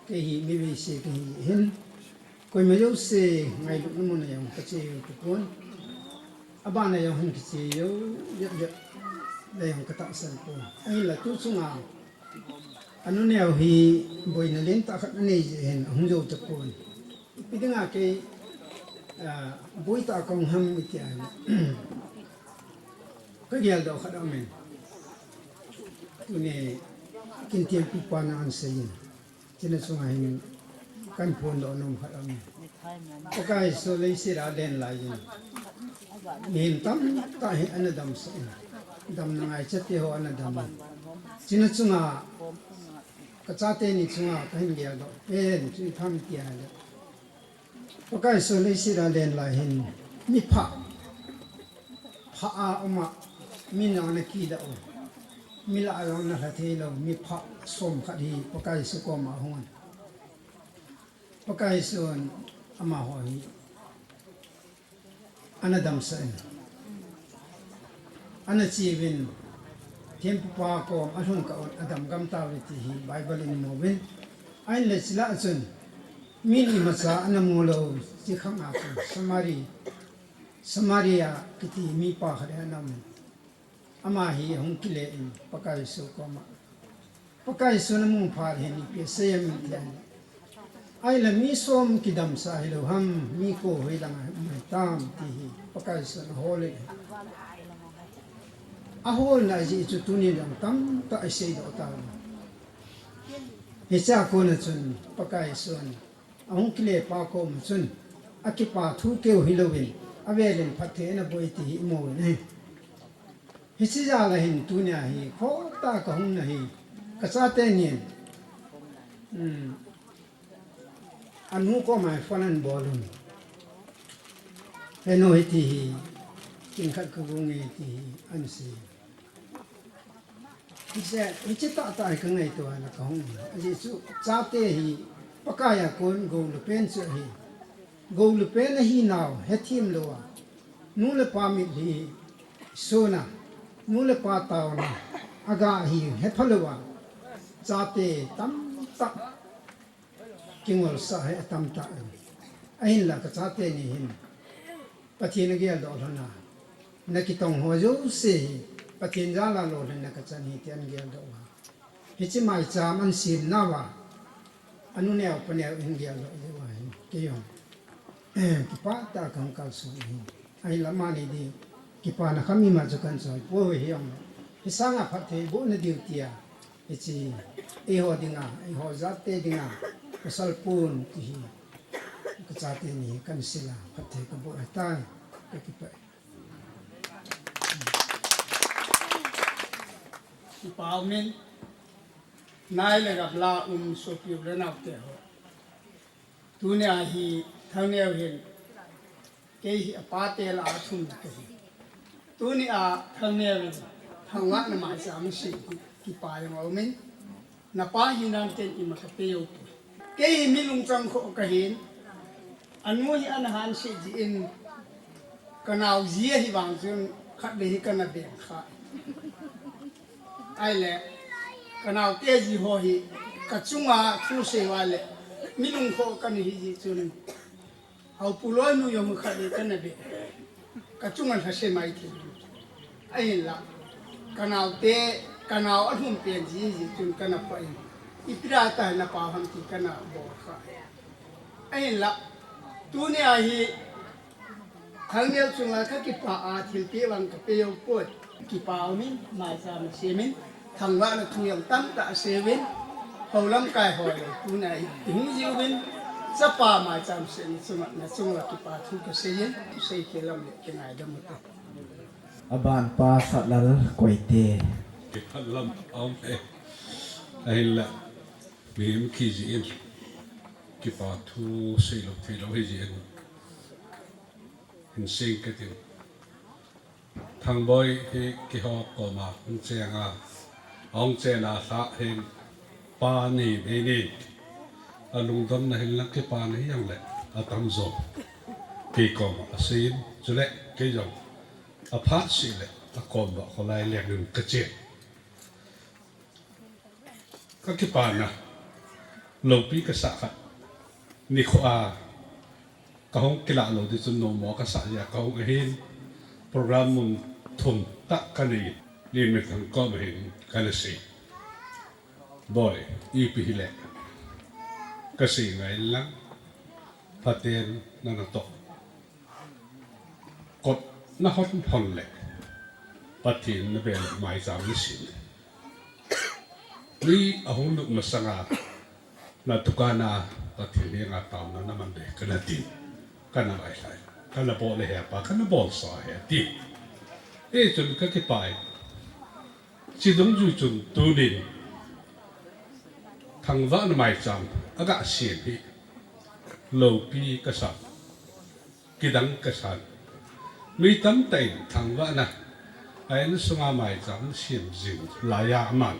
kei hi mi veise kahi hin, koima jouse ngailutna mun a jong kache u tapon. Abana jong hin kiche u jep jep le jong katahsan pon. Ahinla tu chunga anu neo hi boina lentah khat anei jeh hin ahung jou tapon. Ipi dinga kei, ah, boitah kahung ham iti a, kageldoh khat aumin. Tuni Kintienpi pan ana seiyin. China chunga hin kahin phondoh nom khat aumin. Pakai Jesu leiset a alen lai in, mihem tamtah hi ana damsah in. Damna ngaicha te ho ana dam in. China chunga kachate ni chunga kahin geldoh pen chu ipi ham tia le, Pakai Jesu leiset a alen lai hin, mi pha, pha a um a, mi nang ana kidah u, mi lah a jong ana lha thei lou, mi pha som khat hi Pakai Jesu koma ahung in. Pakai Jesun amaho hi ana damsah in, ana cheuvin, thempupa kom alhun kah un, adam gam tauve ti hi Bible in imu uvin. Ahinla chule chun, min imacha ana mu lou, chi khang a chun Samari, Samaria kiti mipa khat ana um in. Ama hi ahung kile in Pakai Jesu koma, Pakai Jesun amu phat hin ipi asei em iti a, ahile mi som kidamsah hilou ham, mi ko hoilang a um hitam ti hi Pakai Jesun ahol in. Aholna jeh chu tunin jong tamtah iseidoh tauvin. Hichea kona chun Pakai Jesun ahung kile pa koma chun akipa thu keu hilouvin, avelin phatthei ana boi ti hi imu uvin ahi. Hiche jal a hin tunia hi khohtah kahungna hi, kachate nin, um, anu koma phone ana bol un. Henu, hiti hi, kin khat kagonge ti hi ana sei. Hiche, hiche tahtah hi kangaito a le kahung. Ajeh chu chate hi Pakai a kon gou le pen chu ahi. Gou le pen ahinau hethem lou a, nu le pa mitlhi sona, nu le pa taona aga hi hepha lou a, chate tamtah kingolsah hi atamtah in. Ahinla kachate ni hin Pathen ageldoh lhon a, nakitong ho jouse hi Pathen jal a lolhinna kachan hi ti ana geldoh uva, hiche maicham ana semnauva, anu neo pa neo in geldoh jeh uva hin kei jong kipah tah a kahung kalson ahi. Ahinla amani ding kipana kham ima chu kahin choi poi, hijongle hisanga phatthei bohna diu tia, hiche eiho dinga, eiho jat te dinga pasal pon ti hi kachate ni kahin sil a phatthei kaboh ahitai. Kakipah e. Kipa umin, nai le gamla um sopi u le naote ho, tunia hi Thangneo hin kei hi apate lah a athumna kahi. Tunia Thangneo in Thangvahna maicham asem hi kipa jong aumin, napa hinan ken ima kapeh jou poi. Kei hi mi lungchang khoh kahin, anu hi ana hanset jeh in, kanao ji ahi vang chun khatvei hi kana beng kha. Ahile kanaote ji ho hi kachunga thusei uva le mi lungkhoh kana hi jeh chun, Haopu loinu jong khatvei kana beng, kachunga lhase mai thei. Ahinla kanaote, kanao alhum pen ji jeh chun kana pah in, ipi dia tah napa ham ti kana bol kha. Ahinla tunia hi Thangneo chunga kakipah a thilpeh vang kapeh jou poi. Kipa umin, maicham asemin, thangvahna thu jong tamtah aseiyuvin, hou lamkai ho le tunia ihung jiuvin, chapa maicham semna chunga nachunguva kipa thu kaseiyin, sei kei lam le kingaidam ute. Aban pa Satlal Koite. Kipah lam aum e. Ahinla mihem khi jeh in kipa thu seilou theilou ahi jeh in, hin seng katin. Thangboi hi keiho koma hung cheng a, ahung chen a lhah hin pa nei nei nei, alungdonna hinla kipana hijongle atamjo kei koma aseiyin, chule Kei jong aphat seh le akom ba kholai leng in kache. Kakipana loupi kasah khat nikho a kahung kilah lou ding chun nomo kasah jeh a kahung ahin, program mun thum tah kanei, Limethang kom ahin kana sei. Boi, ipi hile, kasei ngai lang, phaten nana toh kot nahon hon le Pathen nabel maicham nasim. Mi ahung lut masanga na tukana Pathen henga taona naman de kana tin. Kana vailhai. Kana bol le hepa, kana bolsa he ti. Hichun kakipa e. Chidungjui chun tunin thangvahna maicham aga sem hi loupi kasa, kidang kasan. Mi tamtah in thangvahna a insunga maicham sem jing laiya aman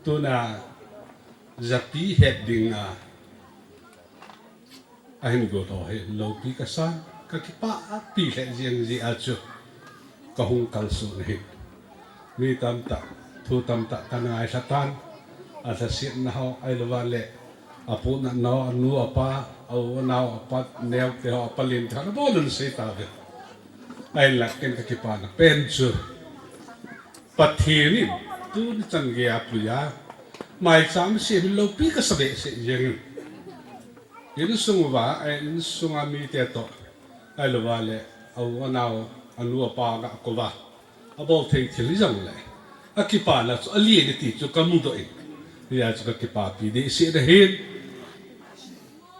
tuna japi het dinga ahin gol ho hi loupi kasan, kakipah pi lheh jeng jeh a chu kahung kalson ahi. Mi tamtah, thu tamtah kana ngailha tan, alhasetna ho, ahilouva le apohnatna ho, anu apa, a-u anao apa, neote ho, apalen te ho, nabol un sei tauve. Ahinla ken kakipana pen chu Pathen in tuni chan geiya puiya maicham sem hi loupi kasa behseh jengin, insung uva, eh, insunga mite toh, ahilouva le a-u anao, anu apa ga kouva abol thei thil hijongle akipana chu alen e ti chu kamudoh in, hijeh a chu kakipapi dehset ahin.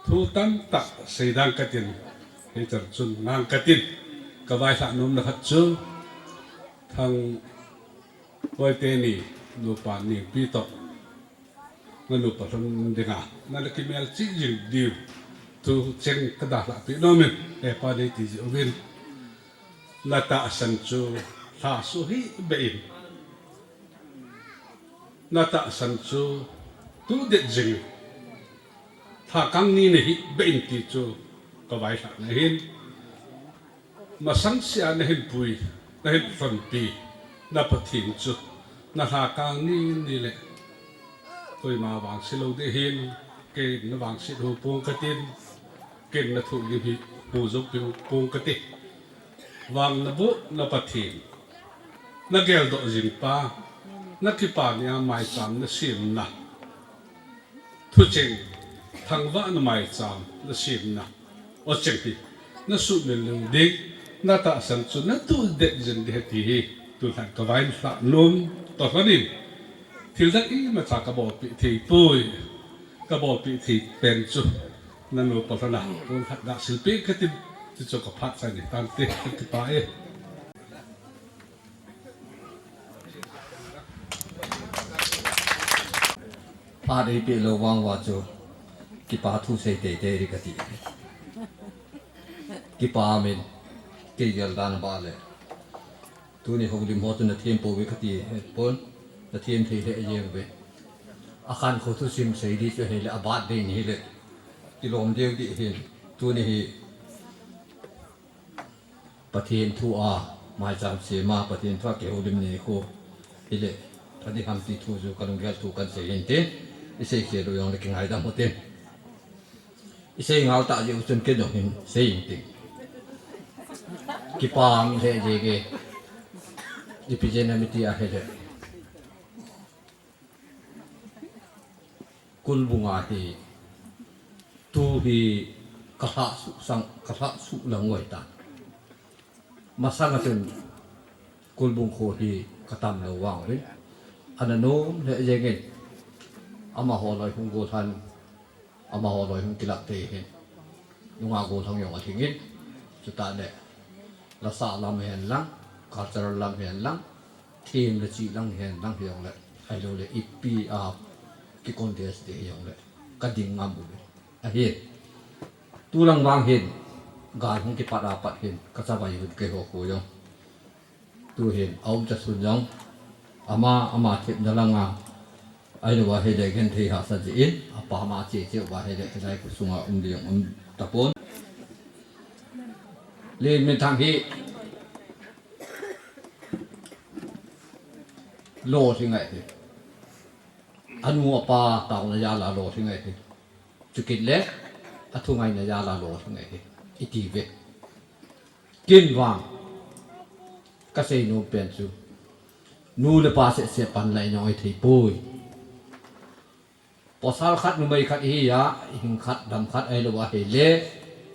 Thu tamtah seidang katin, hichan chun ngang katin, kavailhah nomna khat chu Thangboi teni nupa Nengpi toh nanu palhon dinga nana kimelchih jing diu thu cheng kadalhah peh nomin, hepa neiti jeh uvin, natahsan chu lhasuh hih beh in, natahsan chu tuhdet jing, lhakang ni nahih beh in ti chu kavailhahna ahin. Masang sea nahin pui, nahin lhonpi na Pathen chu nalhakang ni ni le koima vangse lou ding ahin, ken navangset hou pong katin, ken nathu lim hi hu jou pong kati. Vang naboh na Pathen, nageldoh jing pa, nakipa nia maicham nasemna thucheng, thangvahna maicham nasemna, o cheng hi nasuhmil lou ding, natahsan chu natuhdet jing ding ahi ti hi tulhan kavailhah nom toh lhonin, thildang imacha kabolpeh thei poi, kabolpeh thei pen chu nanu palhon a pon khat ga silpeh katin, chuchu kaphat chai ni tante, kakipa e. Phat eipeh lou vang uva chu kipa thu sei teitei ding kati. Kipa min kei gel dan a bah le tuni houlim ho chu nathem pouve kati pon, nathem thei lheh jeng uve. Akhankho thusim sei ding chu ahile, a birthday ni hile kilom deu ding ahin, tuni hi Pathen thu a maicham sem a, Pathen thu a kihoulim nikho hile, pha ding ham ti thu chu kalunggel thu kahin sei hin tin, isei khel u jongle kingaidam u tin. Isei ngal tah jeh u chun kei jong hin sei inge tin. Kipah lheh jenge, ipi jeh ham iti ahile, Kulbung a hi tu hi kalhah suh sang, kalhah suh lang uve ta. Masang a chun Kulbung kho hi katam lou vang uvin, ana nom lheh jengin, amaho loi hung gollhang, amaho loi hung kilah thei hin, nungah gollhang jong alhingin, chutah le lasah lam hen lang, cultural lam hen lang, them le chih lang hen lang hijongle, ahilou le ipi a ki contest te hijongle kading ngam uve. Ahi, tulang vang hin gal hung kipat a pat hin kachavai uvin keiho khu jong. Tuhin aumcha sun jong ama, ama thepna langa, ahilou va hile genthei hahsa jeh in apa ama che che uva hile hilai kho sunga um ding um tapon. Lenminthang hi lolhing ahi. Anu apa taona jal a lolhing ahi. Chukit le athungaina jal a lolhing ahi, iti ve. Ken vang kasei nom pen chu, nu le pa seh seh pan la inong ithei poi. Pasal khat numei khat ihi a, ihing khat dam khat ahilou ahile,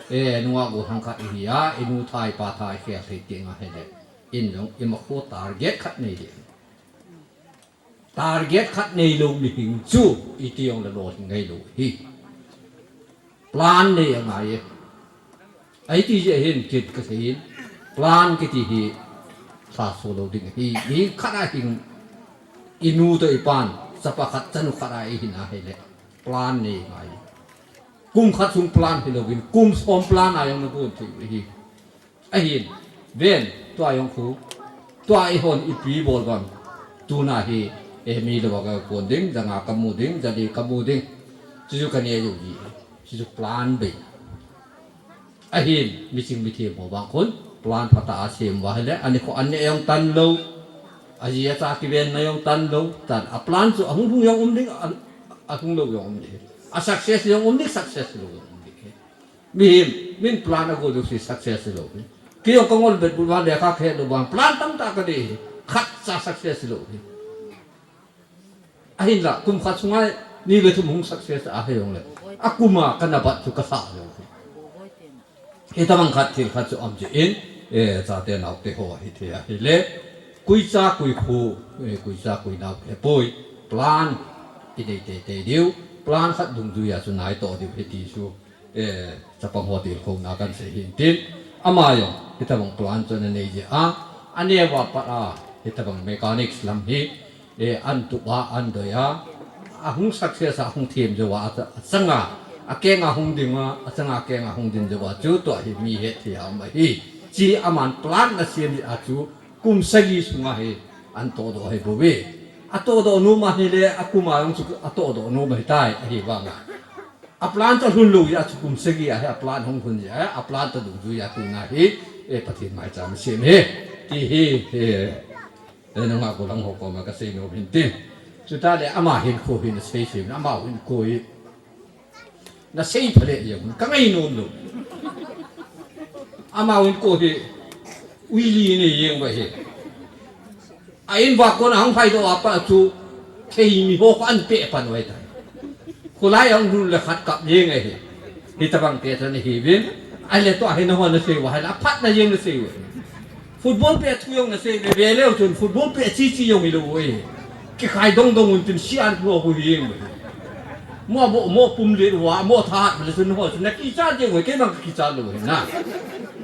e, nungah gollhang khat ihi a, inu tha ipa tha ikhel thei teng ahile, in jong ima kho target khat nei ding. Target khat neilou mihing chu iti jong le lolhing ngailou ahi. Plan nei angai e. Ahi ti jeh hin ken kasei in, plan kiti hi lhaso lou ding ahi. Mihing khat a hing, inu toh ipan, chapa khat chanu khat a ihin ahile, plan nei angai e. Kum khat sung plan hilouvin, kum som plan a jong nagon thei u ahi. Ahin, ven, tua jong khu, tua ihon ipi bol vang. Tuna hi, e, mi lou a kakon ding, ja nga kamu ding, ja li kamu ding. Chuchu kanei jou ji. Chuchu plan bei. Ahin, miching mithem ho vang khun, plan phatah a sem uva ahile, ani kho an neh jong tan lou. Aji acha kivenna jong tan lou. Tan, a plan chu ahung hung jong um ding, a, ahung lou jong um ding. A success jong um ding, success lou jong um ding. Mihem, min plan ago jouse success lou hi. Kei jong kangol bet bul vang lekha kahet lou vang plan tamtah kanei hi. Khatcha success lou hi. Ahinla, kum khat sunga ni le thum hung success ahi jongle, akum a kana bat chu kasah lou hi. Hitabang khat thil khat chu um jeh in, e, chate naote ho hithei ahile, koicha koi kho, e, koicha koi nao hepoi, plan inei teitei diu, plan khat dungjuia chu naitoh diu ahi ti chu, e, chapang ho tilkhouna kahin sei hin tin, ama jong hitabang plan chu ana nei jeh a, aneo a pat a hitabang mechanics lam hi, e, ahin tup a, ahin doi a, ahung success a, ahung them jou a, achanga, akeng a hung ding a, achanga akeng a hung ding jou a chu tua hi mi hetthei a um ahi. Chu aman plan ana sem jeh a chu kum sagi sunga hi ahin tohdoh ahi bouve. Atohdoh nom ahile, akum a jong chu atohdoh nom ahitai, ahivanga a plan toh lhun lou jeh a chu kum sagi a hi a plan hung lhun jeh a, a plan toh dungjuia tuna hi, e, Pathen maicham sem ahi. Ti hi, e, e, nungah gollhang ho koma kasei nom hin tin. Chutah le ama hinkho hi nasei sei, ama hinkho hi nasei pha le jeng un kangai nom lou. Ama hinkho hi uili nei jeng uva hi. A in vah kon a hung phaidoh a pat chu thei mi ho kho ahin peh pan uve tai. Kholai a hung lhun le khat kap jeng ahi. Hitabang te chu ana hiuvin. Ahile tua hi nangho nasei uva ahile aphatna jeng nasei uve. Football pet thu jong nasei uve, ve leu chun football pet chi chi jong hilou uve. Kikhai dong dong un tin sian lou khu hi jeng uve. Mo bo mo pum le uva, mo thahat le chun ho chun nakichat jeng uve, kei vang kakichat lou uve na.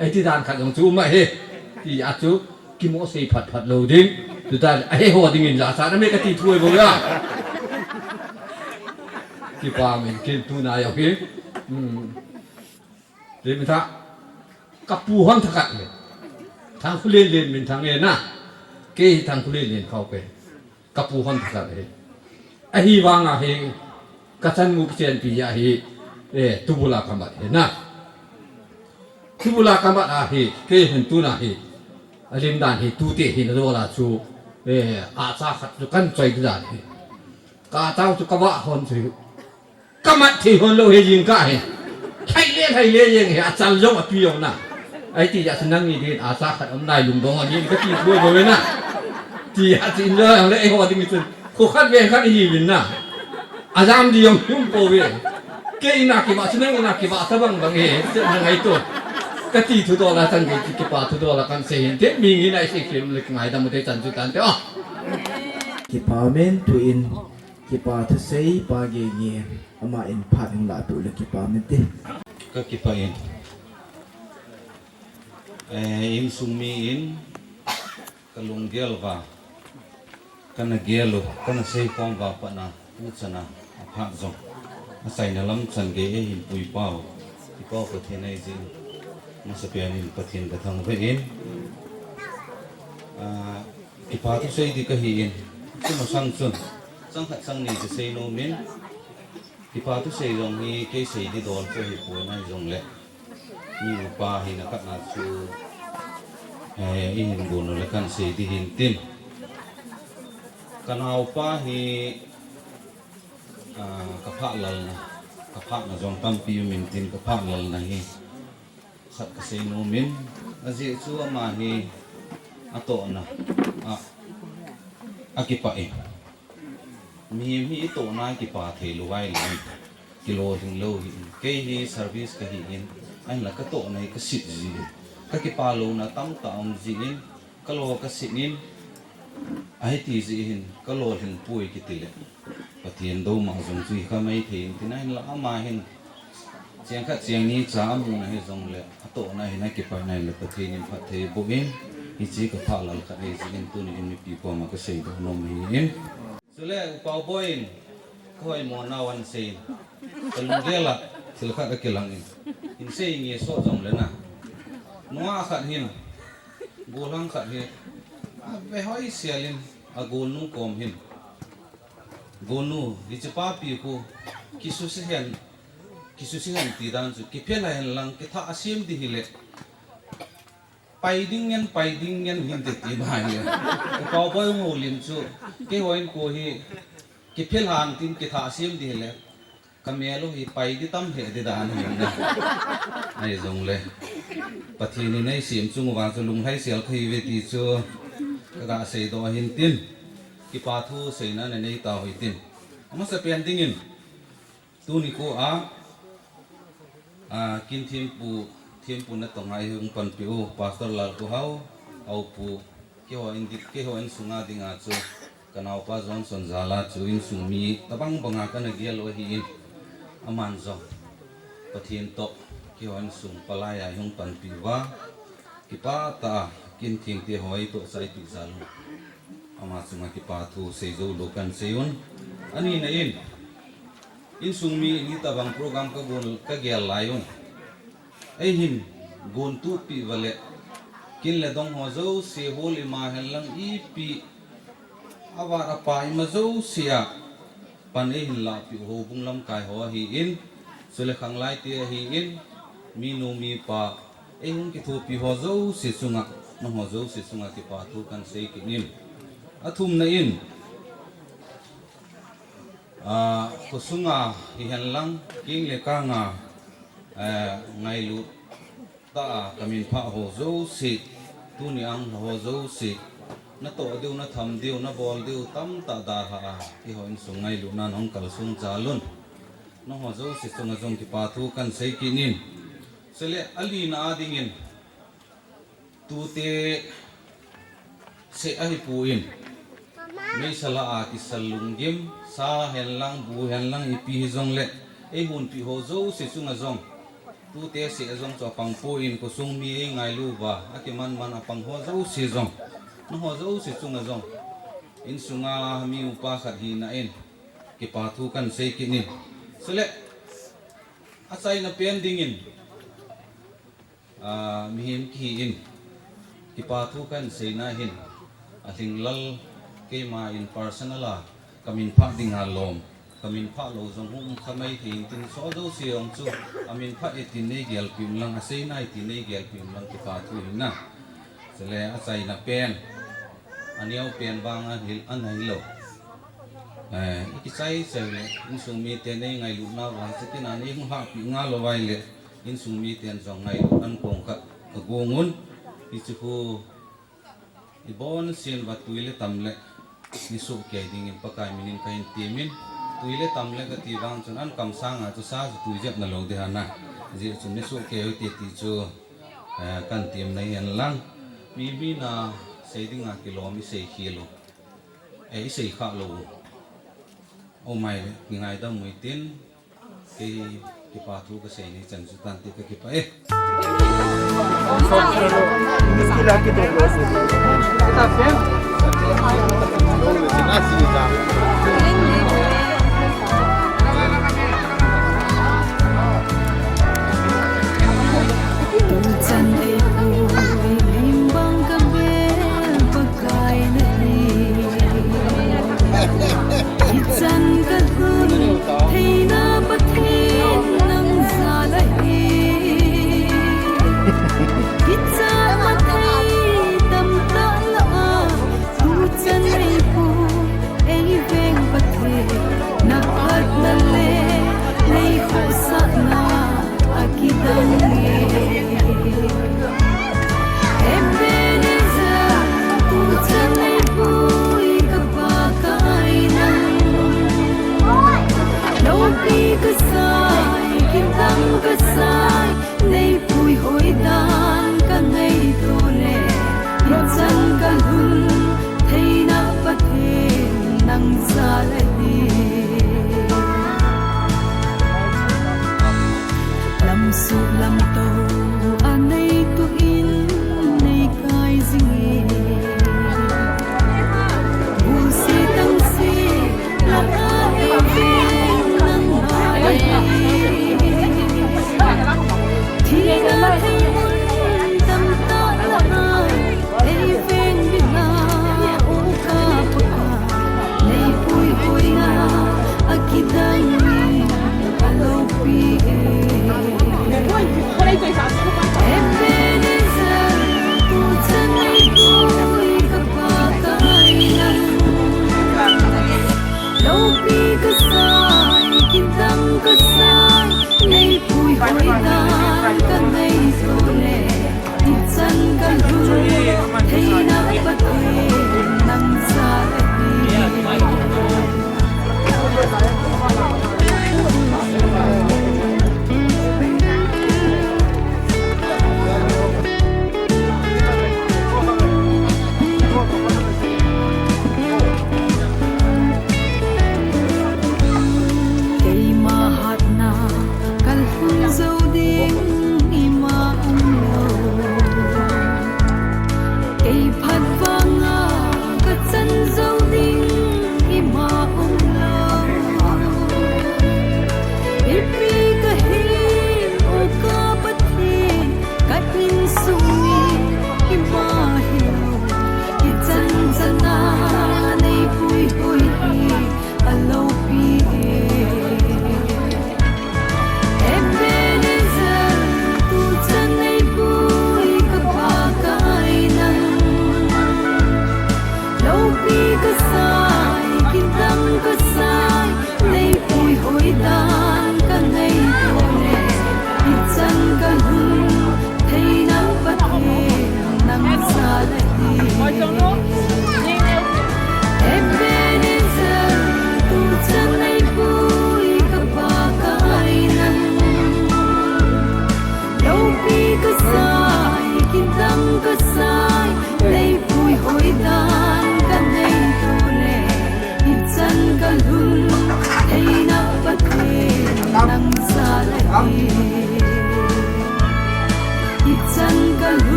Ahi ti dan khat jong chu um ahi. Ti a chu kimo sei phat phat lou ding. Tuta ahe ho dingin jachat na me kati thu ahi bou a. Kipa min kin tuna jong hi. Hmm. Lenminthang. Kapu hon thakhat le. Thangkholen Lenminthang e na. Kei hi Thangkholen Lenkhao kei. Kapu hon thakhat ahi. Ahivanga hi kachan mu kichenpi ahi, e, tubul a kamat ahi na. Tubul a kamat ahi, kei hin tuna hi. Alim dan hi tute hi nadol a chu, e, acha khat chu kahin choi dan hi. Ka tao chu kavah hon chu. Kamat thei hon lou hi jingkah hi. Lhai le, lhai le jeng hi, achal jong api jong na. Ahi ti jeh a chu nangni din acha khat um nai lungdong a din kati thu bou ve na. Ti a chu in jong le eiho ding chun. Kho khat veng khat ihiuvin na. Ajam di jong hi um pouve. Kei in a kivah chu nang in a kivah tabang bang hi. Chu na ngaito. Kati thudol a chan kei chu kipa thudol a kahin sei hin. Te mi ngin a isei kei le ngaidam u te chan chu tante o. Kipa min thu in. Kipa thusei pa Genge, ama in phat in lah tu le kipa min te. Ka kipa in. Eh, insung mi in, ka lunggel uva, kana gel u, kana seikhom uva pat na, u chana, aphat jong. Achaina lam chan gei eihin pui pau. Kipa u Pathen ahi jeh in. Masapen in Pathen ka thangvah in. Ah, Kipa thusei di kahi in, chu masang chun, chang khat chang ni chu sei nom in, kipa thusei jong hi kei sei di dol chu ahipoi na jongle. Mi upa hina khat na chu, eh, i hin bun u le kan sei di hin tin. Ka naupa hi, ah, ka phah lalna, ka phahna jong tampi um in tin ka phah lalna hi khat ka sei nom in, ajeh chu ama hi atohna a, akipah in. Mihem hi itohna kipah thei lou vai le kilolhing lou hi in. Kei hi service ka hi in, ahinla ka tohna hi ka sit ji in. Ka kipah louna tamtah um ji in, ka lo ka sit in, ahi ti ji hin, ka lolhing poi kiti le. Pathen dou ma jong chu hi kha mai thei in tin ahinla ama hin. Cheng khat cheng ni cha amu na hi jong le, atohna hin akipah na le Pathen in phatthei boh in, hiche ka phah lal khat hi ji in tuni in mipi koma ka sei doh nom hi in. Chule, Upa Boi in, ka hoimo nau an sei in, ka lunggel a thil khat a kilang in, in sei nge so jong le na. Nua khat hin, gollhang khat hi, a ve hoi sial in, a golnu kom hin. Golnu, hiche papi khu, kisuse hen, kisuse hen ti dan chu, kiphel hen lang, kitha a sem di hi le. Pai ding ngen, pai ding ngen hin te ti bai le. Upa Boi hung houlim chu, keiho in ko hi, kiphel han tin kitha sem di le, ka mel u hi pai di tam he di dan hin na. Ahi jong le. Pathen in ei sem chung uva chu lunglhai sel ka hi ve ti chu, ka ga sei doh hin tin. Kipa thu seina na nei tau hi tin. Amasa pen ding in. Tuni ko a, a, kin thempu, thempu na tong a hung panpi u, Pastor Lalkuhao, a u pu, keiho in dik, keiho in sunga dinga chu, ka naupa Johnson jal a chu insung mi, tabang banga kana gel u ahi in, aman jong, Pathen toh, keiho insung palai a hung panpi uva, Kipa tah a, kin thengte ho eitoh chai peh jal un. Ama chunga kipa thu sei jou lou kan sei un. Ani na in, insung mi ni tabang program ka gon, ka gel lai un. Eihin gon tup peh uva le, kin le dong ho jouse hol ima hen lang ipi, avat apa ima jouse a, pan eihin lahpeh u houbung lamkai ho ahi in, chule khanglai te ahi in, minu mipa, eihung kithopi ho jouse chunga, nangho jouse chunga kipa thu kan sei kit in. Athumna in, a, khosunga hihen lang, keng le kanga, a, ngailut tah a, ka minphah ho jouse, tuni a hung lha ho jouse, na toh diu, na tham diu, na bol diu, tamtah dalha a, keiho insung ngailutna in hung kalsong jal un. Nangho jouse chunga jong kipa thu kan sei kit in. Chule, alina a ding in, tute seh ahi poi. Meisa lah a kisal lunggim, sa hen lang, bu hen lang, ipi hijong le, eihunpeh ho jouse chunga jong. Tute seh a jong chu apang poi, khosung mi eingailu uva, akiman man apang ho jouse jong. Nangho jouse chunga jong. Insunga mi upa khat hina in, kipa thu kan sei kit in. Chule, achaina pen ding in. A, mihem kihi in, kipa thu kan seina hin, alhinglel keima in personal a, ka minphah dinga lom, ka minphah lou jong hung um kha mai thei in tin, so jouse jong chu, aminphah e tin nei gelpeh un lang, asei nai tin nei gelpeh un lang kipa thu hin na. Chule achaina pen, aneo pen vang ahil, ana hilou. Eh, i kichai chai le, insung miten nei ngailutna uva, hiche kin a nei hung lhahpeh ngal lou uva ahile, insung miten jong ngailut an kong khat ka gong un, hiche khu i bon sin uva tui le tam le, ni soh kei ding in Pakai min in ka hin tem in, tui le tam le ka ti vang chun an kam sanga chu sa chu tui jep na lou ding ahi na, hijeh chun ni soh kei u hite ti chu, eh, kan tem na hi hen lang, mi, mi na sei dinga kilom i sei khel u. Eh, i sei kha lou. O mai le, kingaidam u hitin, kei kipa thu ka sei ni chan chu tante ka kipah e. Pi kasai, kidang kasai, neipui hoidan kanei jole, ichan kalung.